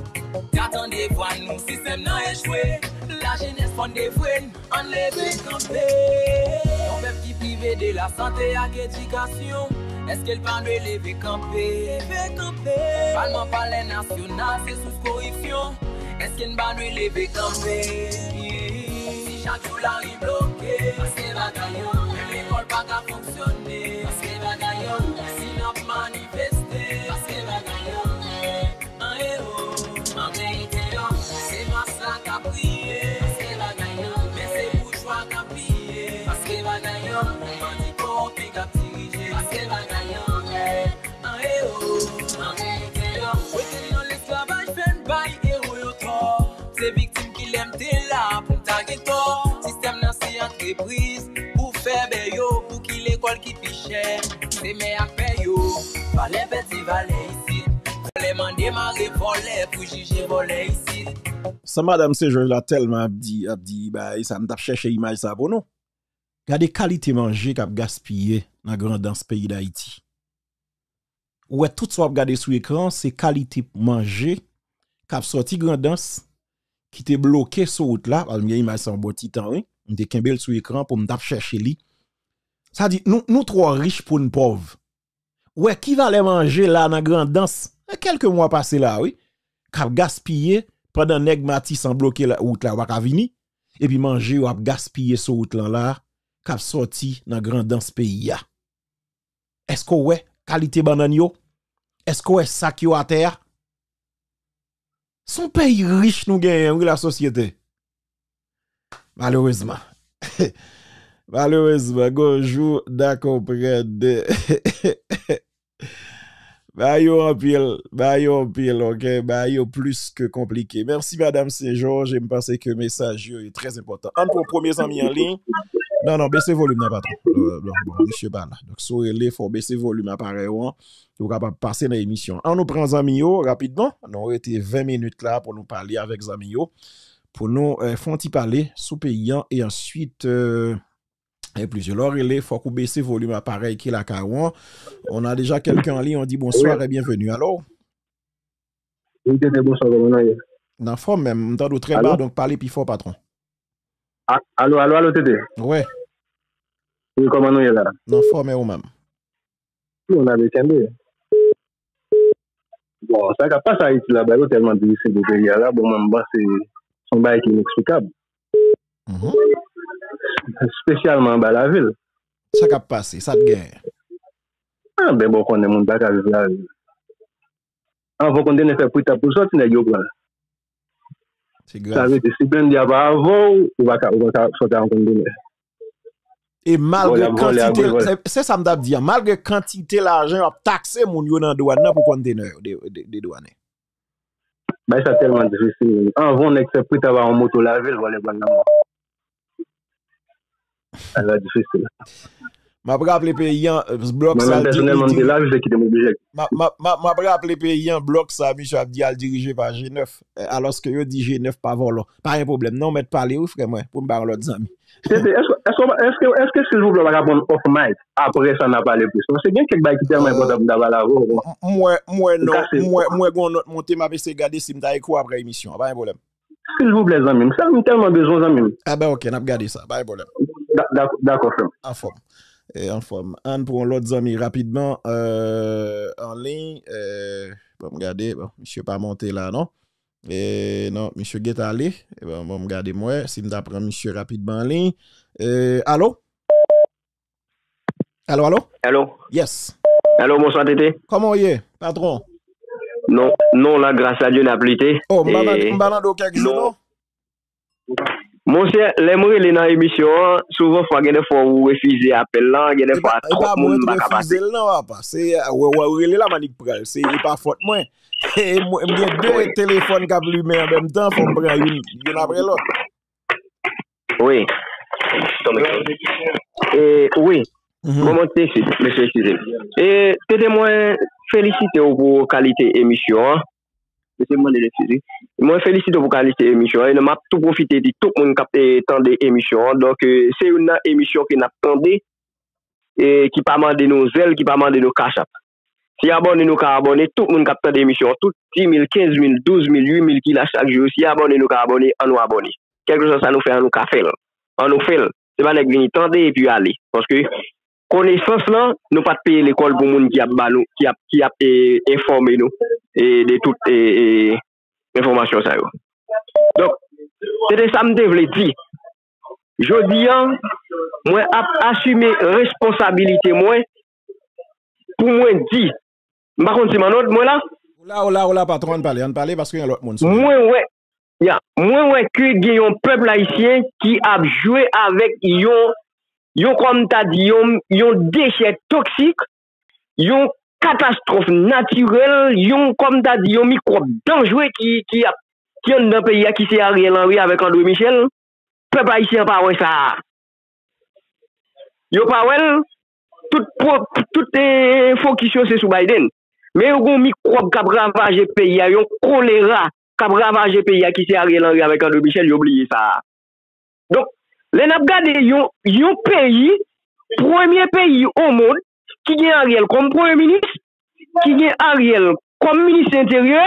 ka tande vwa nou. Sistèm nan echwe, lajenès fò n devwe n. Ann leve kanpe. Yon pèp ki prive de lasante ak edikasyon, èske l pa dwe leve kanpe? Leve kanpe. Palman, palè nasyonal, se sous koripsyon, èske n pa dwe leve kanpe? Si chak jou lari bloke, paske bagay yo, menm lekòl pa ka fonksyone, paske bagay yo, si n ap manifeste, paske bagay yo, an ewo, an verite yo, se mas la k ap kriye, paske bagay yo, men se boujwa k ap piye, paske bagay yo, bandi kowonpi k ap dirije, paske bagay yo, an ewo, an verite yo, wete n nan lesklavaj fè n bay ewo yo tò, se viktim ki lè m te la pou m ta gen tò, sistèm nan se antrepriz pou fè bè yo, pou ki lekòl ki pi chè, se mè ak pè yo, vòlè pèdi valè isit. Vòlè mande mare vòlè pou jije vòlè isit. Sa madanm Sen Jòj la tèlman ap di, ap di bagay sa, m t ap chèche imaj sa pou nou. Gade kalite manje k ap gaspiye nan Grandans peyi Dayiti. Ou wè tout sa w ap gade sou ekran, se kalite manje k ap sòti Grandans, ki te bloke sou wout la, paske m gen imaj sa yon bon ti tan, wi. M te kenbe l sou ekran pou m t ap chèche li. Sa di, nou, nou twò rich pou n pòv. Ou wè ki valè manje la nan Grandans, nan kèlke mwa pase la, wi, k ap gaspiye pandan nèg Matisan bloke la, wout la, yo pa ka vini, epi manje yo ap gaspiye sou wout lan la, k ap sòti nan Grandans peyi a. Èske w wè kalite bannann yo? Èske w wè sak yo atè a? Se yon peyi rich nou genyen, wi, lasosyete. Malerezman. Malerezman, gon jou n a konprann. Bagay yo anpil, bagay yo anpil, oke? Bagay yo plis ke konplike. Mèsi, madanm Sen Jòj, e m panse ke mesaj yo yo trè enpòtan. Ann pran premye zanmi an liy. Non, non, bese volim nan, patwon. Euh, bon, bon, misye pa la. Donk, si w rele, fò w bese volim aparèy ou an. Ou kapab pase nan emisyon an. Ann nou pran zanmi yo rapidman. Nou rete ven minit la pou nou pale avèk zanmi yo. Pou nou, euh, fè yon ti pale sou peyi an e answit, euh, e plizyè lè w rele, fòk ou bese volim aparèy ki lakay ou an. On a déjà quelqu'un en ligne, on dit bonsoir et bienvenue. Alo? Wi, Tete, bonswa, kòman nou ye? Nan fòm menm, m tande w trè ba, donk pale pi fò, patwon. A-, alo, alo, alo, Tete? Wi. Wi, kòman nou ye la? Nan fòm, e ou menm? Wi, n ap kenbe. Bon, sa k ap pase Ayiti la, bagay yo tèlman difisil pou peyi a la, bon, mwen, m panse Se yon bagay ki ineksplikab. Mhm. Espesyalman anba lavil. Sa k ap pase? Sa k genyen? Ah, ben bon, konnen moun pa ka viv lavil. Anvan kontenè fè pritap pou l sòti, nèg yo pran l. Se Sa grav. Vle di, si blende a pa avè w, ou pa ka, ou pa ka sòti an kontenè. E malgre Vòlè ap vòlè, kantite, vòlè. Se, se sa m t ap di an, malgre kantite lajan yo ap takse moun yo nan dwàn nan pou kontenè yo, de, de, de dwannè. Bagay sa tèlman difisil. Anvan yon nèg fè pritap a yon moto lavil, vòlè pran nan men w. Bagay la difisil. M ap raple peyi an, blòk Mwen sa menm l di, li pèsonèlman, m di, te lavil, se kite m oblije. m ap, m ap, m ap, m ap raple peyi an, blòk sa, misye ap di al dirije pa G nèf. Eh, alòske yo di G nèf pa vòlò. Pa gen pwoblèm, non, mèt pale, wi, frè mwen, pou m pa yon lòt zanmi. Tete, èske, èske, èske, èske silvouplè w pa ka pran off mic? Apre sa, n a pale plis. Paske gen kèk bagay ki tèlman enpòtan pou n ta pale avè w. M- Mwen, mwen, non, Kase. Mwen, mwen, gon nòt monte, m ap eseye gade si m ta ekri w apre emisyon an, pa gen pwoblèm. Silvouplè, zanmi m. Sa, m tèlman bezwen, zanmi m. Ah ben, ok, n ap gade sa, pa gen pwoblèm. Da- da- Dakò, frè m. Anfòm. E anfòm. Ann pran yon lòt zanmi rapidman, euh, an liy. Euh, bon, m gade, bon, misye pa monte la, non. E non, misye gentan ale. E bon, bon, m gade mwen, si m ta pran misye rapidman an liy. Euh, alo? Alo, alo? Hello. Yes. Hello, bonswa, Tete. Kòman w ye, patwon? Non, non, la, gras a Dye, n ap lite. Oh, m pa nan- E, m pa nan do kèk jou, Non. non? Monchè, lè m rele nan emisyon an, souvan fwa gen de fwa ou refize apèl lan, gen de E fwa pa, e pa twòp mwen moun m ki pa ka refize pase. l, non, papa. Se, wè, wè, w rele la, m annik pral. Se, e pa fòt mwen. E mwen, m gen de telefòn k ap limen an menm tan, fò m pran youn, youn apre lòt. Wi. E, wi. Mhm. Bon, mwen te eskize, mesye, eskize m. E, Tete, mwen felisite w pou kalite emisyon an. Mesye, mwen mande eskize. Mwen felisite w pou kalite emisyon an. E m ap tou pwofite di tout moun k ap, e, tande emisyon an. Donk, e, se youn nan emisyon ke n ap tande, e, ki pa mande nou zèl, ki pa mande nou kachap. Si abòne nou ka abòne, tout moun k ap tande emisyon an, tout dis mil, kenz mil, douz mil, uit mil ki la chak jou, si abòne nou ka abòne, an nou abòne. Kèlkeswa sa nou fè, an nou ka fè l. An nou fè l. Se pa nèg vini tande epi ale. Paske konesans lan, nou pa t peye lekòl pou moun ki ap ba nou, ki ap, ki ap, e, enfòme nou, e, de tout, e, e, enfòmasyon sa yo. Donk, se te sa m te vle di. Jodi an, mwen ap asime responsabilite mwen pou mwen di, m pa konn si m annòd mwen la. Ou la, ou la, ou la, patwon, ann pale, ann pale, paske gen lòt moun sou. Mwen wè, ya, mwen wè ke gen yon pèp ayisyen ki ap jwe avèk yon, yon, kòm ta di, yon, yon dechè toksik, yon katastwòf natirèl, yon, kòm ta di, yon mikwòb danjre ki, ki ap, ki anndan peyi a, ki se Ariel Henry avèk André Michel. Pèp ayisyen an pa wè sa a. Yo pa wè l, tout, tout, eh, fokis yo se sou Biden. Men yo gen yon mikwòb k ap ravaje peyi a, yon kolera k ap ravaje peyi a, ki se Ariel Henry avèk André Michel, yo bliye sa a. Donk, lè n ap gade yon, yon peyi, premye peyi o mond ki gen Ariel kòm premye minis, ki gen Ariel kòm minis enteryè,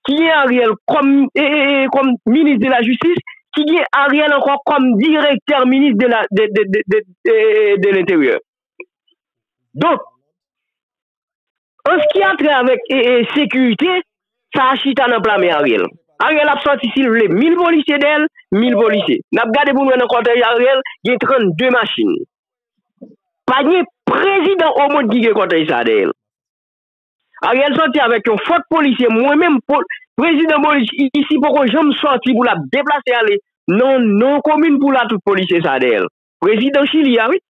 ki gen Ariel kòm, e, e, e, kòm minis de la jistis, ki gen Ariel ankò kòm direktè minis de la, de, de, de, de, de, de lenteryè. Donk, an se ki a trait avèk, e, e, sekirite, sa a chita nan pla men Ariel. Ariel ap sòti si l vle mil polisye dèyè l, mil polisye. N ap gade pou n wè nan kòtèj Ariel, gen trannde machin. Pa gen prezidan o mond ki gen kòtèj sa a dèyè l. Ariel sòti avèk yon fòt polisye. Mwen menm, prezidan Boric isi poko janm sòti pou l ap deplase ale nan, nan komin pou l a tout polisye sa dèyè l. Prezidan Chili a, wi.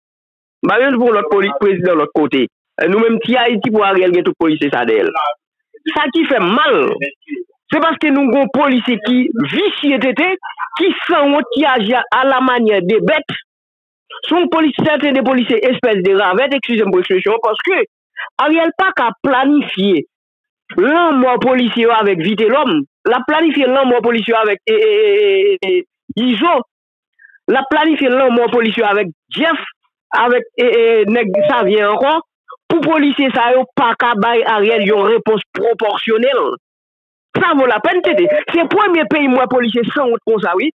M pa menm pou lòt prezidan lòt kote. Nou menm ti Ayiti pou Ariel gen tout polisye sa dèyè l. Sa ki fè m mal, se paske nou gen yon polisye ki visye tete, ki sanwont, ki aji a la manyè de bèt. Se yon polisye, sèten de polisye espès de ravèt, eskize m pou ekspresyon an, paske Ariel pa ka planifye lanmò polisye yo avèk Vitelòm. L ap planifye lanmò polisye yo avèk, e, e, e, e, e, Izo. L ap planifye lanmò polisye yo avèk Jeff, avèk, e, e, nèg Savyen ankò. Pou polisye sa yo pa ka bay Ariel yon repons pwopòsyonèl. Sa vo lapèn, tete. Se premye peyi m wè polisye sanwont konsa, wi.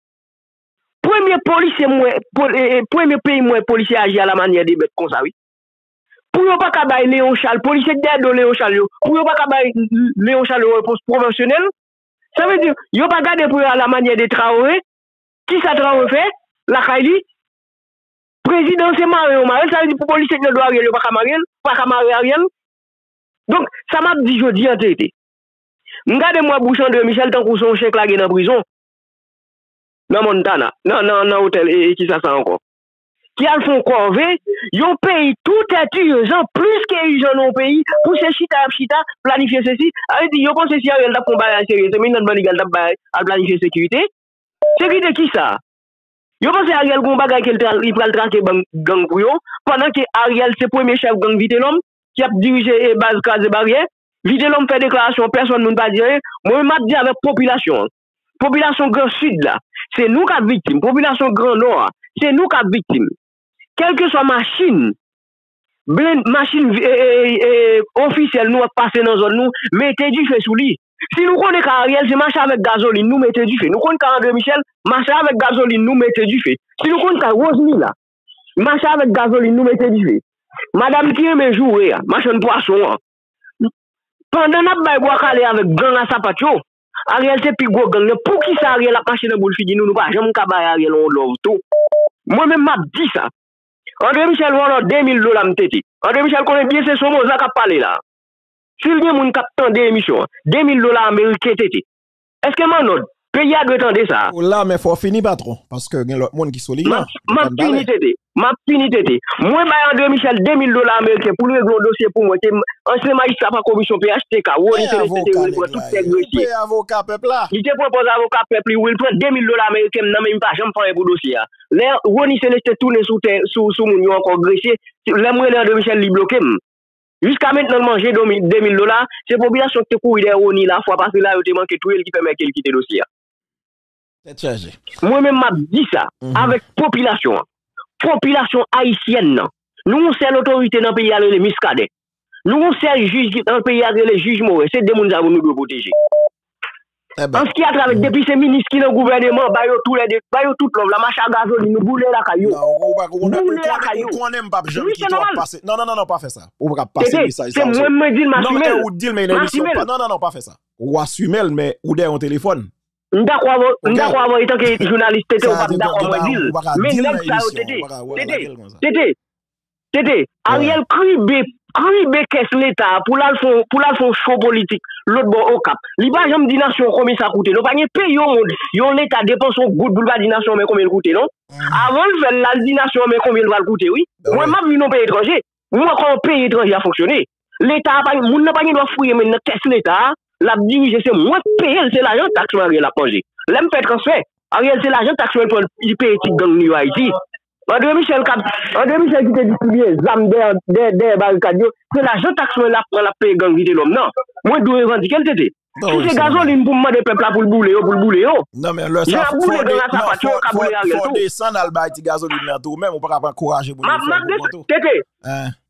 Premye polisye m wè, pol-, e, e, premye peyi m wè polisye aji a la manyè de bèt konsa, wi. Pou yo pa ka bay Léon Charles, polisye k dèyè do Léon Charles yo, pou yo pa ka bay Léon Charles yo repons pwofesyonèl, Sa vle di, yo pa gade pou yo a la manyè de Traoré. Kisa Traoré fè lakay li? Prezidan se mare yo mare l, sa vle di pou polisye k nan do Ariel yo pa ka mare l, pa ka mare Ariel. Donk, sa m ap di jodi an, T T, m gade m wè bouch André Michel tankou se yon chen k lage nan prizon, nan Montana, nan, nan, nan otèl, e, e kisa sa ankò? Ki al fè yon kòve, yon peyi tout èt ijan, plis ke ijan nan yon peyi, pou se chita y ap chita, planifye sesi. Sa vle di, yo panse si Ariel t ap fè yon bagay serye, se Milan Manigal t ap bay al planifye sekirite. Sekirite kisa? Yo panse Ariel gen yon bagay ke l tra- li pral trake gang, gang pou yo, pandan ke Ariel se premye chèf gang Vitelòm ki ap dirije e baz Kraze Baryè. Vitelòm fè deklarasyon, pèsonn moun pa di anyen. Mwen menm m ap di avèk popilasyon an. Popilasyon Gran Sid la, se nou k ap viktim. Popilasyon Gran Nò a, se nou k ap viktim. Kèlkeswa machin, blen- machin e, e, e, ofisyèl nou ap pase nan zòn nou, mete dife sou li. Si nou konnen ka Ariel, se mache avèk gazolin nou mete dife. Nou konn ka André Michel, mache avèk gazolin nou mete dife. Si nou konn ka Rosemila, mache avèk gazolin nou mete dife. Madanm ki renmen joure a, machann pwason an, pandan n ap bay bwa kale avèk gang a sapat yo, Ariel se pi gwo gang nan. Poukisa Ariel ap mache nan boul figi nou? Nou pa janm ka bay Ariel yon love tou. Mwen menm m ap di sa. André Michel vòlò de mil dola m tete. André Michel konnen byen se Somoza k ap pale la. Si l gen moun k ap tande emisyon an, de mil dola ameriken tete. Èske m annòd? Peyi a dwe tande sa. Ou la, men fò w fini, patwon, paske gen lòt moun ki sou liy lan. M ap, m ap fini, tete. M ap fini, tete. Mwen bay André Michel de mil dola ameriken pou l regle yon dosye pou mwen ke m- ansyen majistra pa komisyon P H T K, Rony Celestin te repran tout tè gresye. Peye avoka pèp la. Li te pran pòz avoka pèp li, wi, l pran de mil dola ameriken m nan men, m pa janm fè anyen pou dosye a. Lè Rony Celestin tounen sou tè, sou, sou moun yo ankò gresye, lè m rele André Michel, li bloke m. Jiska mentnan, l manje de mil dola, se popilasyon ki te kouri dèyè Rony la fwa pase la, yo te manke touye l ki pèmèt ke l kite dosye a. Tèt chaje. Mwen menm m ap di sa avèk popilasyon an. Popilasyon ayisyèn nan. Nou yon sèl otorite nan peyi a rele Muscadin. Nou yon sèl jij nan peyi a rele jij Morin. Se de moun sa yo nou dwe pwoteje. An s ki atravè depi se minis ki nan gouvèneman, ba yo tou lè de, ba yo tout love la, mache a gazolin, nou boule lakay yo. Boule lakay yo. Ou konnen m p ap janm kite w ap pase. Non, non, non, non, pa fè sa. Ou p ap pase mesaj sa. Se mwen m di l m asime l. Non, e ou di l, men nan emisyon pa. Non, non, non, pa fè sa. Ou asime l, men ou dèyè yon telefòn. M dakò avè w, m dakò avè w, etanke jounalis, tete, ou pa dakò mwen di l. Men nèg sa yo, tete, tete, tete, Ariel kribe, kribe kès leta a pou l al fè, pou l al fè yon cho politik lòt bò Okap. Li pa janm di nasyon an konbyen sa koute, non. Pa gen peyi o mond, yon leta depanse yon goud pou l pa di nasyon an men konbyen l koute, non. Avan l fè l, l al di nasyon an men konbyen l pral koute, wi. Mwen, m ap viv nan yon peyi etranje. Mwen wè kòman peyi etranje a fonksyone. Leta a pa, moun nan pa gen dwa fouye men l nan kès leta a, l ap dirije, se mwen k peye l, se lajan taks mwen Ariel ap manje. Lè m fè transfè, Ariel se lajan taks mwen l pran, li peye ti gang li yo Ayiti. André Michel k ap, André Michel ki te distribiye zam dèyè, dèyè, dèyè barikad yo, se lajan taks mwen l ap pran, l ap peye gang Vitelòm nan. Mwen dwe revandike l, tete. Si se gazolin pou m mande pèp la pou l boule yo, pou l boule yo. Non, men lè sa, fò de, non, fò, fò, fò desann al bay ti gazolin nan tou, ou menm, ou pa ka ankouraje moun yo fè pou kont ou. Tete,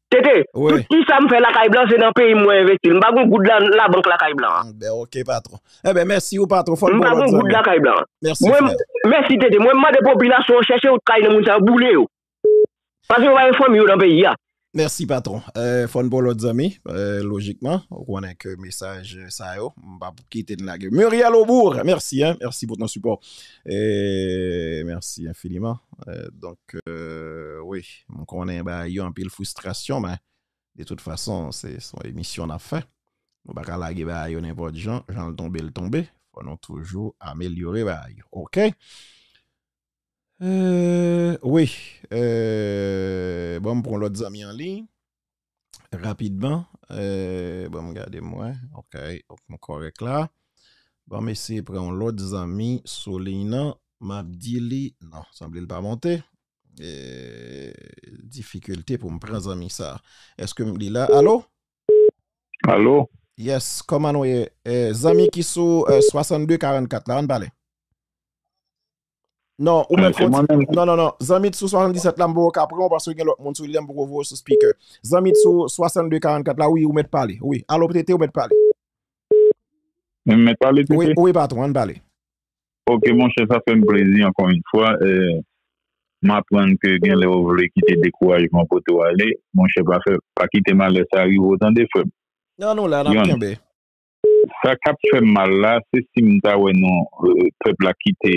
tete, tout ti sa m fè lakay blan, se nan peyi m mwen envesti l. M pa gen goud la, labank lakay blan an. Ben, ok, patwon. Eben, mèsi ou, patwon. Fò n ba w lòt zanmi. M pa gen goud lakay blan an. Mèsi, frè. Mèsi, tete. Mwen, m mande popilasyon an chèche yon kay nan moun sa yo, boule yo. Paske yo pa gen fanmi yo nan peyi a. Mèsi, patwon. Eh, fò n pran lòt zanmi, eh, lojikman. Ou konnen ke mesaj sa yo, m p ap kite n lage. Muriel Aubourg, mèsi, hein. Mèsi pou ton sipò. Eh, mèsi enfiniman. Eh, donk, eh, wi, m konnen bagay yo anpil fristrasyon, men de tout fason, se, se yon emisyon n ap fè. Nou pa ka lage bagay yo nenpòt jan. Jan l tonbe, l tonbe. Fò nou toujou amelyore bagay yo. Ok? Eh, wi. Eh, bon, m pran lòt zanmi an liy. Rapidman. Eh, bon, m gade m wè. Ok, ok, m kòrèk la. Bon, m eseye pran yon lòt zanmi sou liy nan. M ap di li, non, sanble l pa monte. Eh, difikilte pou m pran zanmi sa. Èske m, li la? Alo? Alo? Yes, kòman nou ye? Eh, zanmi ki sou, eh, swasannde karannkat la, ann pale. Non, ou mèt fè yon ti, non, non, non. Zanmi t sou swasanndisèt la, m poko ka pran w paske gen lòt moun sou li a, m poko voye w sou speaker. Zanmi t sou swasanndesannkat la, wi, ou mèt pale. Wi, alo, tete, ou mèt pale. M mèt pale, tete? Wi, wi, patwon, ann pale. Ok, monchè, sa fè m plezi, ankò yon fwa. Eh, m aprann ke gen lè w vle kite dekourajman pote w ale. Monchè, pa fè, pa kite malè sa rive w, tande, frè m. Non, nou la, n ap kenbe. Sa k ap fè m mal la, se si m ta wè nou, eh, pèp la kite,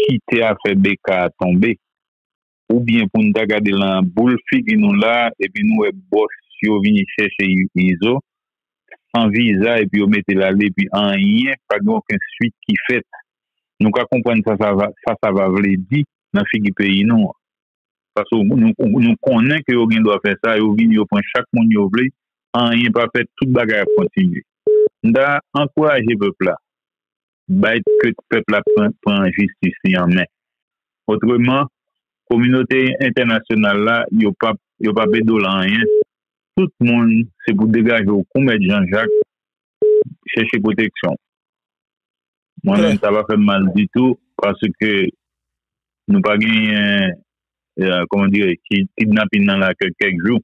kite afè B K a tonbe. Oubyen pou n ta gade lan boul figi nou la, epi nou wè bòs yo vini chèche I-, Izo, san viza, epi yo mete l ale, epi anyen, pa gen okenn swit ki fèt. Nou ka konprann sa, sa va, sa, sa va vle di nan figi peyi nou an. Paske nou, nou, nou konnen ke yo gen dwa fè sa, yo vini, yo pran chak moun yo vle, anyen pa fèt, tout bagay ap kontinye. M ta ankouraje pèp la, bay ke pèp la pran, pran jistis li an men. Otreman, kominote entènasyonal la, yo p ap, yo p ap ede w lan anyen. Tout moun, se pou degaje w kou Mèt Jan Jak, chèche pwoteksyon. Mwen menm, sa pa fè m mal ditou, paske nou pa genyen, eh, kòman dire, ki kidnapin nan lakay kèk jou.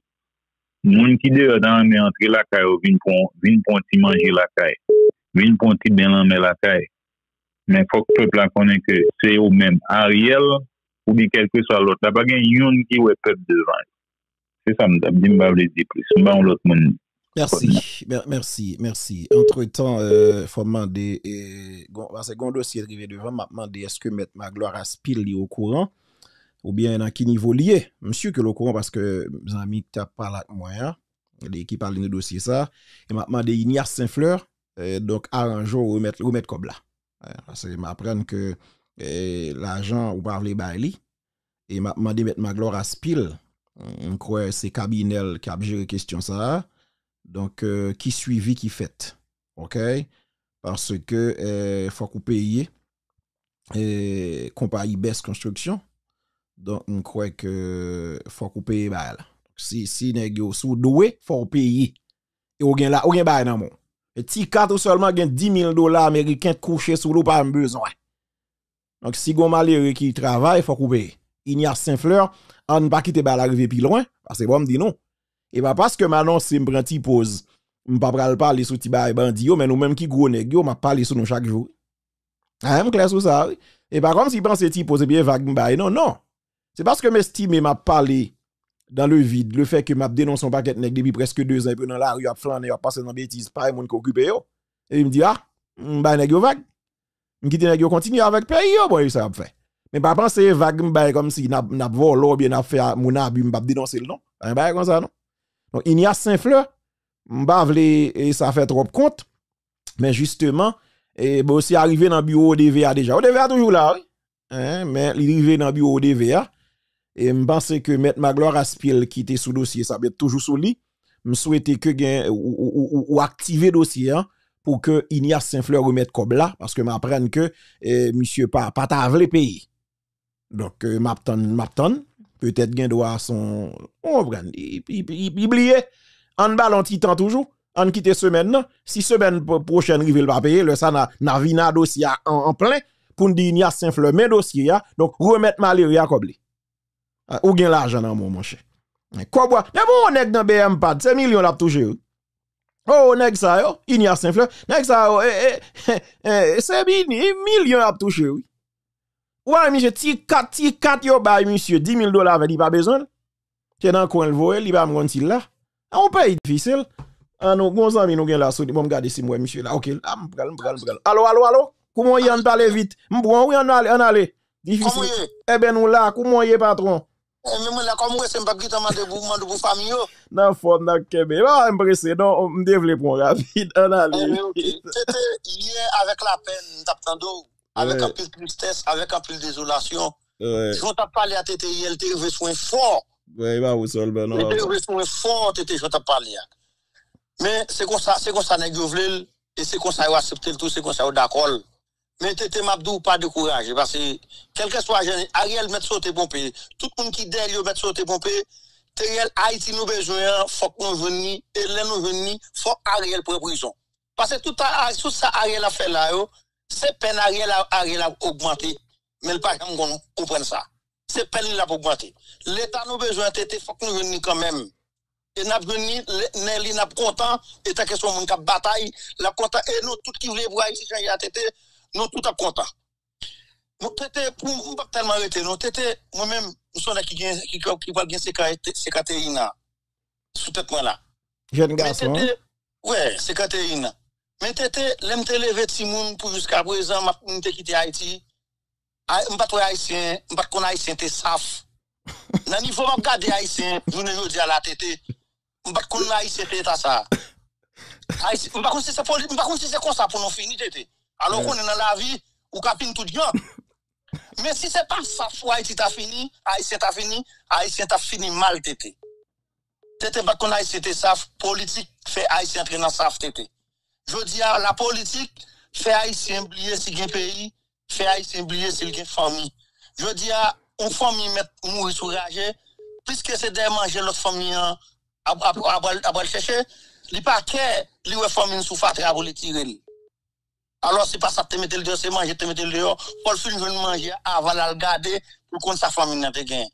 Moun ki deyò ta renmen antre lakay yo, vin pran, vin pran ti manje lakay, vin pran ti ben lanmè lakay. Men fòk pèp la konnen ke se yo menm, Ariel, oubyen kèlkeswa lòt la, pa gen youn ki wè pèp devan yo. Se sa m t ap di, m pa vle di plis. M ba yon lòt moun. Mèsi, mèsi, mèsi. Antretan, euh, fò m mande, eh, gon, paske gon dosye rive devan, m ap mande èske mèt Magloire Aspil li okouran, oubyen nan ki nivo li ye. M si ke l okouran paske zanmi ki t ap pale ak mwen an, li ki pale nan dosye sa, e m ap mande Ignace Saint-Fleur, eh, donk aranje w remèt, remèt kòb la. Eh, paske m aprann ke, eh, lajan ou pa vle bay li, e m ap mande mèt Magloire Aspil, m kwè se kabinè l k ap jere kesyon sa a. Donk, eh, ki swivi ki fèt. Oke? Paske, eh, fòk ou peye, eh, konpayi Best Construction. Donk, m kwè ke fòk ou peye bagay la. Si, si nèg yo, si w dwe, fò w peye. E ou gen la, ou gen bagay nan men w. E ti kat ou sèlman gen dis mil dola ameriken kouche sou li, ou pa menm bezwen. Donk, si gon malere ki travay, fòk ou peye. Ignace Saint-Fleur, ann pa kite bagay la rive pi lwen, paske bon, m di nou. E pa paske m anonse m pran ti poz, m pa pral pale sou ti bagay bandi yo, men nou menm ki gwo nèg yo, m ap pale sou nou chak jou. Ah, m klè sou sa, wi. E pa kòmsi panse ti poz epi e vag m bay, non, non. Se paske m estime m ap pale dans le vide, le fait que m ap denonse yon pakèt nèg depi prèske de zan epi yo nan lari, yo ap flannen, yo ap pase nan betiz, pa gen moun ki okipe yo. Epi m di, ah, m bay nèg yo vag. M kite nèg yo kontinye avèk peyi yo, bon, e sa y ap fè. Men pa panse e vag m bay kòmsi n ap, n ap vòlò oubyen n ap fè a-, moun abi, m p ap denonse l, non. Pa gen bagay konsa, non. Donk, Ignace Saint-Fleur, m pa vle, e, sa fè twòp kont, men jisteman, e, bon, si a rive nan biwo O D V A deja. O D V A toujou la, wi. Hein, men li rive nan biwo O D V A. E m panse ke mèt Magloire Aspil ki te sou dosye sa, mèt toujou sou li. M swete ke gen, ou, ou, ou, ou, ou aktive dosye an pou ke Ignace Saint-Fleur remèt kòb la, paske m aprann ke, eh, misye pa, pa ta vle peye. Donk, eh, m ap tann, m ap tann. Petèt gen dwa son, ou konprann, li, li, li, li bliye. Ann ba l yon ti tan toujou. Ann kite semèn nan. Si semèn p-, pwochèn rive l pa peye, lè sa n a, n a vin a dosye a an, an plen pou n di Ignace Saint-Fleur men dosye a, donk remèt malere a kòb li. Ah, ou gen lajan nan men w, monchè. Kòb w a, men bon, yon nèg nan B M pad, se milyon l ap touche, wi. Oh, nèg sa yo, Ignace Saint-Fleur, nèg sa yo, e, e, e, e, se mini-, milyon y ap touche, wi. Ou wè, misye, ti kat, ti kat yo bay misye dis mil dola avè li pa bezwen l. Se nan kwen l voye l, li pa menm konn si l la. An yon peyi difisil. An nou, gon zanmi nou gen la, sou li, bon, m gade si m wè misye la. Oke, la, m pral, m pral, m pral. Alo, alo, alo? Kouman w ye? Ann pale vit. M pran w, wi, ann ale, ann ale. Difisil. Kòman w ye? Eben, nou la, kouman w ye, patwon? Eben, mwen la, kòm w wè, se m p ap gentan mande pou, mande pou fanmi yo. Nan fòm, nan kenbe. E pa m prese, non, m te vle pran w rapid. Ann ale. Eben, oke. Tete, yè, avèk lapenn, m t ap tande w. Avèk anpil tristès, avèk anpil dezolasyon. Jan w t ap pale a Tete yè, l te rive sou mwen fò. Wi, e pa ou sèlman, non. Li te rive sou mwen fò, Tete, jan w t ap pale a. Men, se konsa, se konsa nèg yo vle l, e se konsa yo aksepte l tou, se konsa yo dakò l. Men, Tete, m ap di w, pa dekouraje, paske, kèlkeswa jan, Ariel mèt sote ponpe, tout moun ki dèyè l yo mèt sote ponpe, Teriel, Ayiti nou bezwen an, fòk nou jwenn li, e lè nou jwenn li, fòk Ariel pran prizon. Paske tout a, tout sa Ariel ap fè la yo, se pèn Ariel, Ariel ap ogmante. Men l pa janm konn konprann sa. Se pèn li l ap ogmante. Leta nou bezwen an, Tete, fòk nou jwenn li kanmenm. E n ap jwenn li, lè, lè li n ap kontan, etanke se yon moun k ap batay, l ap kontan. E nou tout ki vle pou Ayiti chanje a, Tete, nou tout ap kontan. Bon, Tete, pou m p ap tèlman rete, non. Tete, mwen menm, m se yon nèg ki gen, ki, ki pral gen senkant, senkant e yen an sou tèt mwen la. Jèn gason. Men Tete, wi, senkant e yen an. Men Tete, lè m te leve timoun pou jiska prezan, m ap, m te kite Ayiti, Ay- m pa t wè Ayisyen, m pa t konn Ayisyen te saf. Nan nivo m ap gade Ayisyen, jounen jodi a la, Tete, m pa t konn Ayisyen te eta sa. Ayisyen, m pa konn si se poli- m pa konn si se konsa pou nou fini, Tete. Alò, ou konnen nan lavi, ou ka fin tout jan. Men si se pa saf pou Ayiti ta fini, Ayisyen ta fini, Ayisyen t ap fini mal, Tete. Tete pa t konn Ayisyen te saf, politik fè Ayisyen antre nan saf, Tete. Jodi a, lapolitik fè Ayisyen bliye si gen peyi, fè Ayisyen bliye si l gen fanmi. Jodi a, yon fanmi mèt mouri sou raje, piske se dèyè manje lòt fanmi an ap, ap, ap, ap al chèche, li pa kè, li wè fanmi l sou fatra pou li tire l. Alò, se pa sa k te mete l deyò, se manje k te mete l deyò. Fò l fin jwenn manje avan l al gade pou l konn sa fanmi l nan te gen.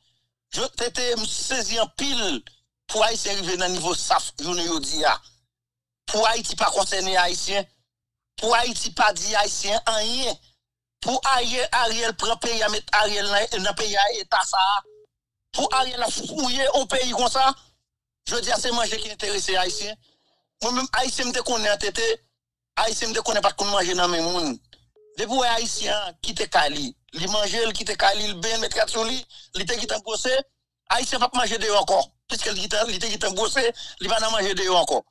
Tete, m sezi anpil pou Ayisyen rive nan nivo saf jounen jodi a. Pou Ayiti pa konsène Ayisyen, pou Ayiti pa di Ayisyen anyen, pou Ariel, Ariel pran peyi a, met Ariel nan, nan peyi a eta sa a, pou Ariel ap fouye yon peyi konsa, jodi a se manje ki enterese Ayisyen. Mwen menm, Ayisyen m te konnen an Tete, Ayisyen m te konnen pa t konn manje nan men moun. Depi w wè Ayisyen an kite kay li, li manje, li kite kay li, li benyen, met rad sou li, li te gentan gwose, Ayisyen p ap manje deyò ankò. Piske li gentan, li te gentan gwose, li pa nan manje deyò ankò.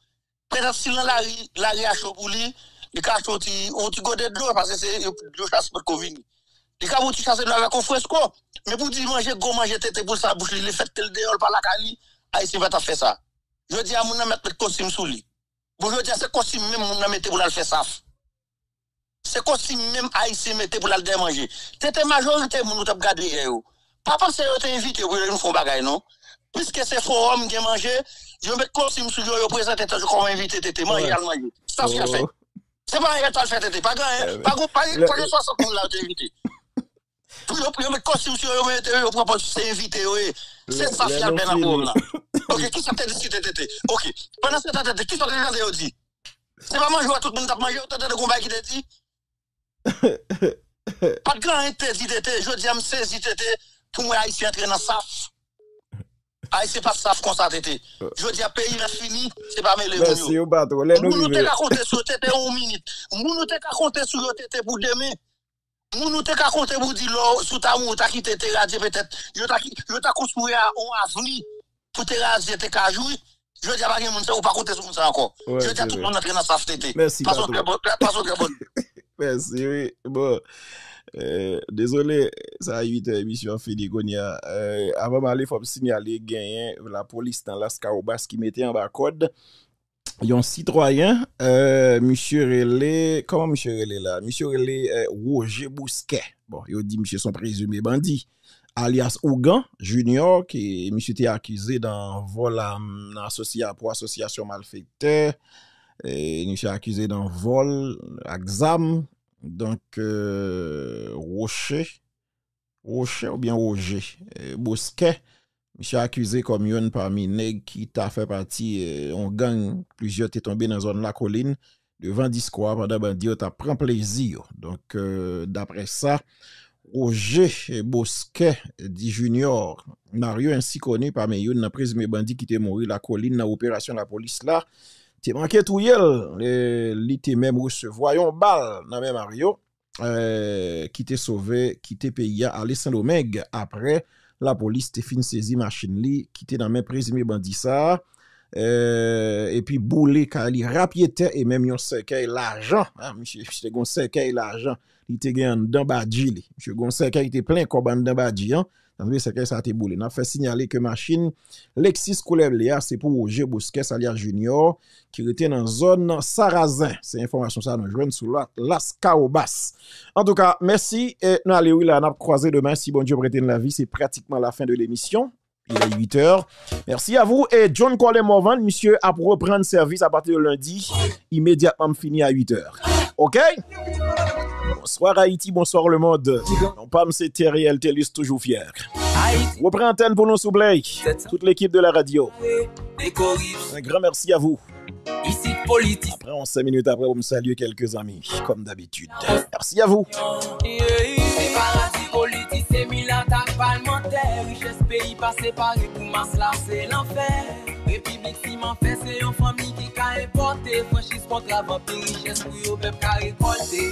Petèt si l nan lari, lari a cho pou li, li ka achte yon ti, yon ti gode dlo, paske se dlo chase potko vini. Li ka pran yon ti chase dlo avèk yon fresko. Men pou di manje gwo manje Tete pou l sa bouch li, lefètke l deyò, l pa lakay li, Ayisyen pa t ap fè sa. Jodi a, moun nan mèt met kostim sou li. Bon, jodi a, se kostim menm moun nan mete pou l al fè saf. Se kostim menm Ayisyen mete pou l al dèyè manje. Tete, majorite moun ou t ap gade yè yo, pa panse yo te envite yo pou yo vin fè yon bagay, non. Piske se fowòm, gen manje, yo met kostim sou yo, yo prezante tèt yo kòm envite, Tete, manje y al manje. Sa Fial fè. Se pa anyen yo t al fè, Tete. Pa gen anyen, pa gen, pa gen, pa gen swasant moun la yo te envite. Pou yo, pou yo met kostim sou yo, yo mete yo, yo pran pòz se envite yo ye. Se sa Fial fè nan fowòm nan. Ok, kisa te diskite, Tete? Ok, pandan se tan, Tete, kisa w te tande yo di? Se pa manje w a tout moun t ap manje, ou te tande gon bagay ki te di? Pa t gen anyen ki te di, Tete. Jodi a, m sezi, Tete, pou m wè Ayisyen antre nan saf. Ayisyen pa t saf konsa, Tete. Jodi a, peyi a fini, se pa mele moun yo. Mèsi, ou patwon. Lè nou rive. Moun ou te ka konte sou yo, Tete, yon minit. Moun ou te ka konte sou yo, Tete, pou demen. Moun ou te ka konte pou di lè w, si w ta mouri, w ta kite Tete Radye petèt, yo ta, yo ta konstwi a, yon avni pou Tete Radye te ka jwi. Jodi a pa gen moun sa, ou pa konte sou moun sa ankò. Jodi a tout moun antre nan saf Tete. Mèsi, patwon. Pase yon trè bon, pase yon trè bon. Mèsi, wi. Bon. Euh, dezole, sa uit è, emisyon an fini kounye a. Euh, avan m ale, fò m sinyale genyen lapolis nan Laskawobas ki mete anba kòd yon sitwayen, euh, misye rele, kòman misye rele la? Misye rele, euh, Roger Bousquet. Bon, yo di misye se yon prezime bandi, alyas Ougan Junior, ke misye te akize dan vòl a, nan asosya-, pou asosyasyon malfektè. E misye akize dan vòl ak zam. Donk, euh, Rocher, Rocher oubyen Roger, euh, Bousquet, misye akize kòm youn pami nèg ki ta fè pati, euh, yon gang, plizyè te tonbe nan zòn Lakolin, devan disko a pandan bandi yo t ap pran plezi yo. Donk, euh, daprè sa, Roger Bousquet di Junior Mario, ainsi connu pami youn nan prezime bandi ki te mouri Lakolin nan operasyon lapolis la, te manke touye l. E li te menm resevwa yon bal nan men Mario, euh, ki te sove, kite peyi a, ale Sendomeng, apre lapolis te fin sezi machin li, ki te nan men prezime bandi sa a, euh, epi boule kay li rapyetè, e menm yon sèkèy lajan, hein, misye, misye te gen yon sèkèy lajan, li te gen anndan badji li. Misye gen yon sèkèy ki te plen kòb anndan badji an, nan sèkèy sa te boule. N ap fè sinyale ke machin Lexus koulè ble a, se pou Roger Bousquet, alyas Junior, ki rete nan zòn Sarazen. Se enfòmasyon sa nou jwenn sou la, Laskawobas. Antouka, mèsi. E nou ale wi la, n ap kwaze demen si Bondye prete n lavi. Se pratikman la fen de lemisyon. Il est huit heures. Merci à vous. Et John Colin Morvan, misye ap reprann sèvis apati de lendi. Imedyatman m fini a uit è. Ok? Bonsoir Haïti, bonsoir le monde. Non pa m se Theriel Thelus, toujours fier. Repran antèn pou nou souple. Toute l'équipe de la radio. Un grand merci à vous. Isit politik. Apre yon senk minit apre, pou m salye kèlke zanmi, kòm dabitid. Mèsi a vou. Se paradi politik, se milat ak palmantè. Richès peyi pa separe pou mas la, se lanfè. Repiblik siman Anfen, se yon fanmi ki ka enpòte franchiz kontra vanpi richès pou yo pèp ka rekòlte.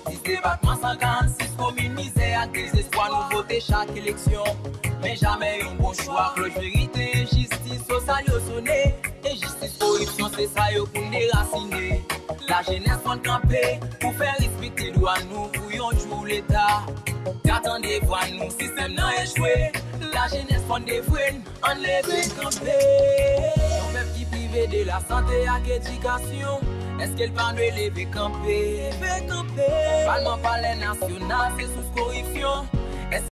Dis depatman, san karannsis komin, mizè ak dezespwa nou vote chak eleksyon. Men jamè yon bon chwa. Klòch verite, enjistis sosyal yo sone. Enjistis, koripsyon, se sa yo pou n derasine. Lajenès fò n kanpe pou fè respekte dwa nou, pou yon jou Leta ka tande vwa nou. Sistèm nan echwe. Lajenès fò n devwe n, ann leve kanpe. Yon pèp ki prive de lasante ak edikasyon, èske l pa dwe leve kanpe? Leve kanpe. Palman, palè nasyonal, se sous koripsyon.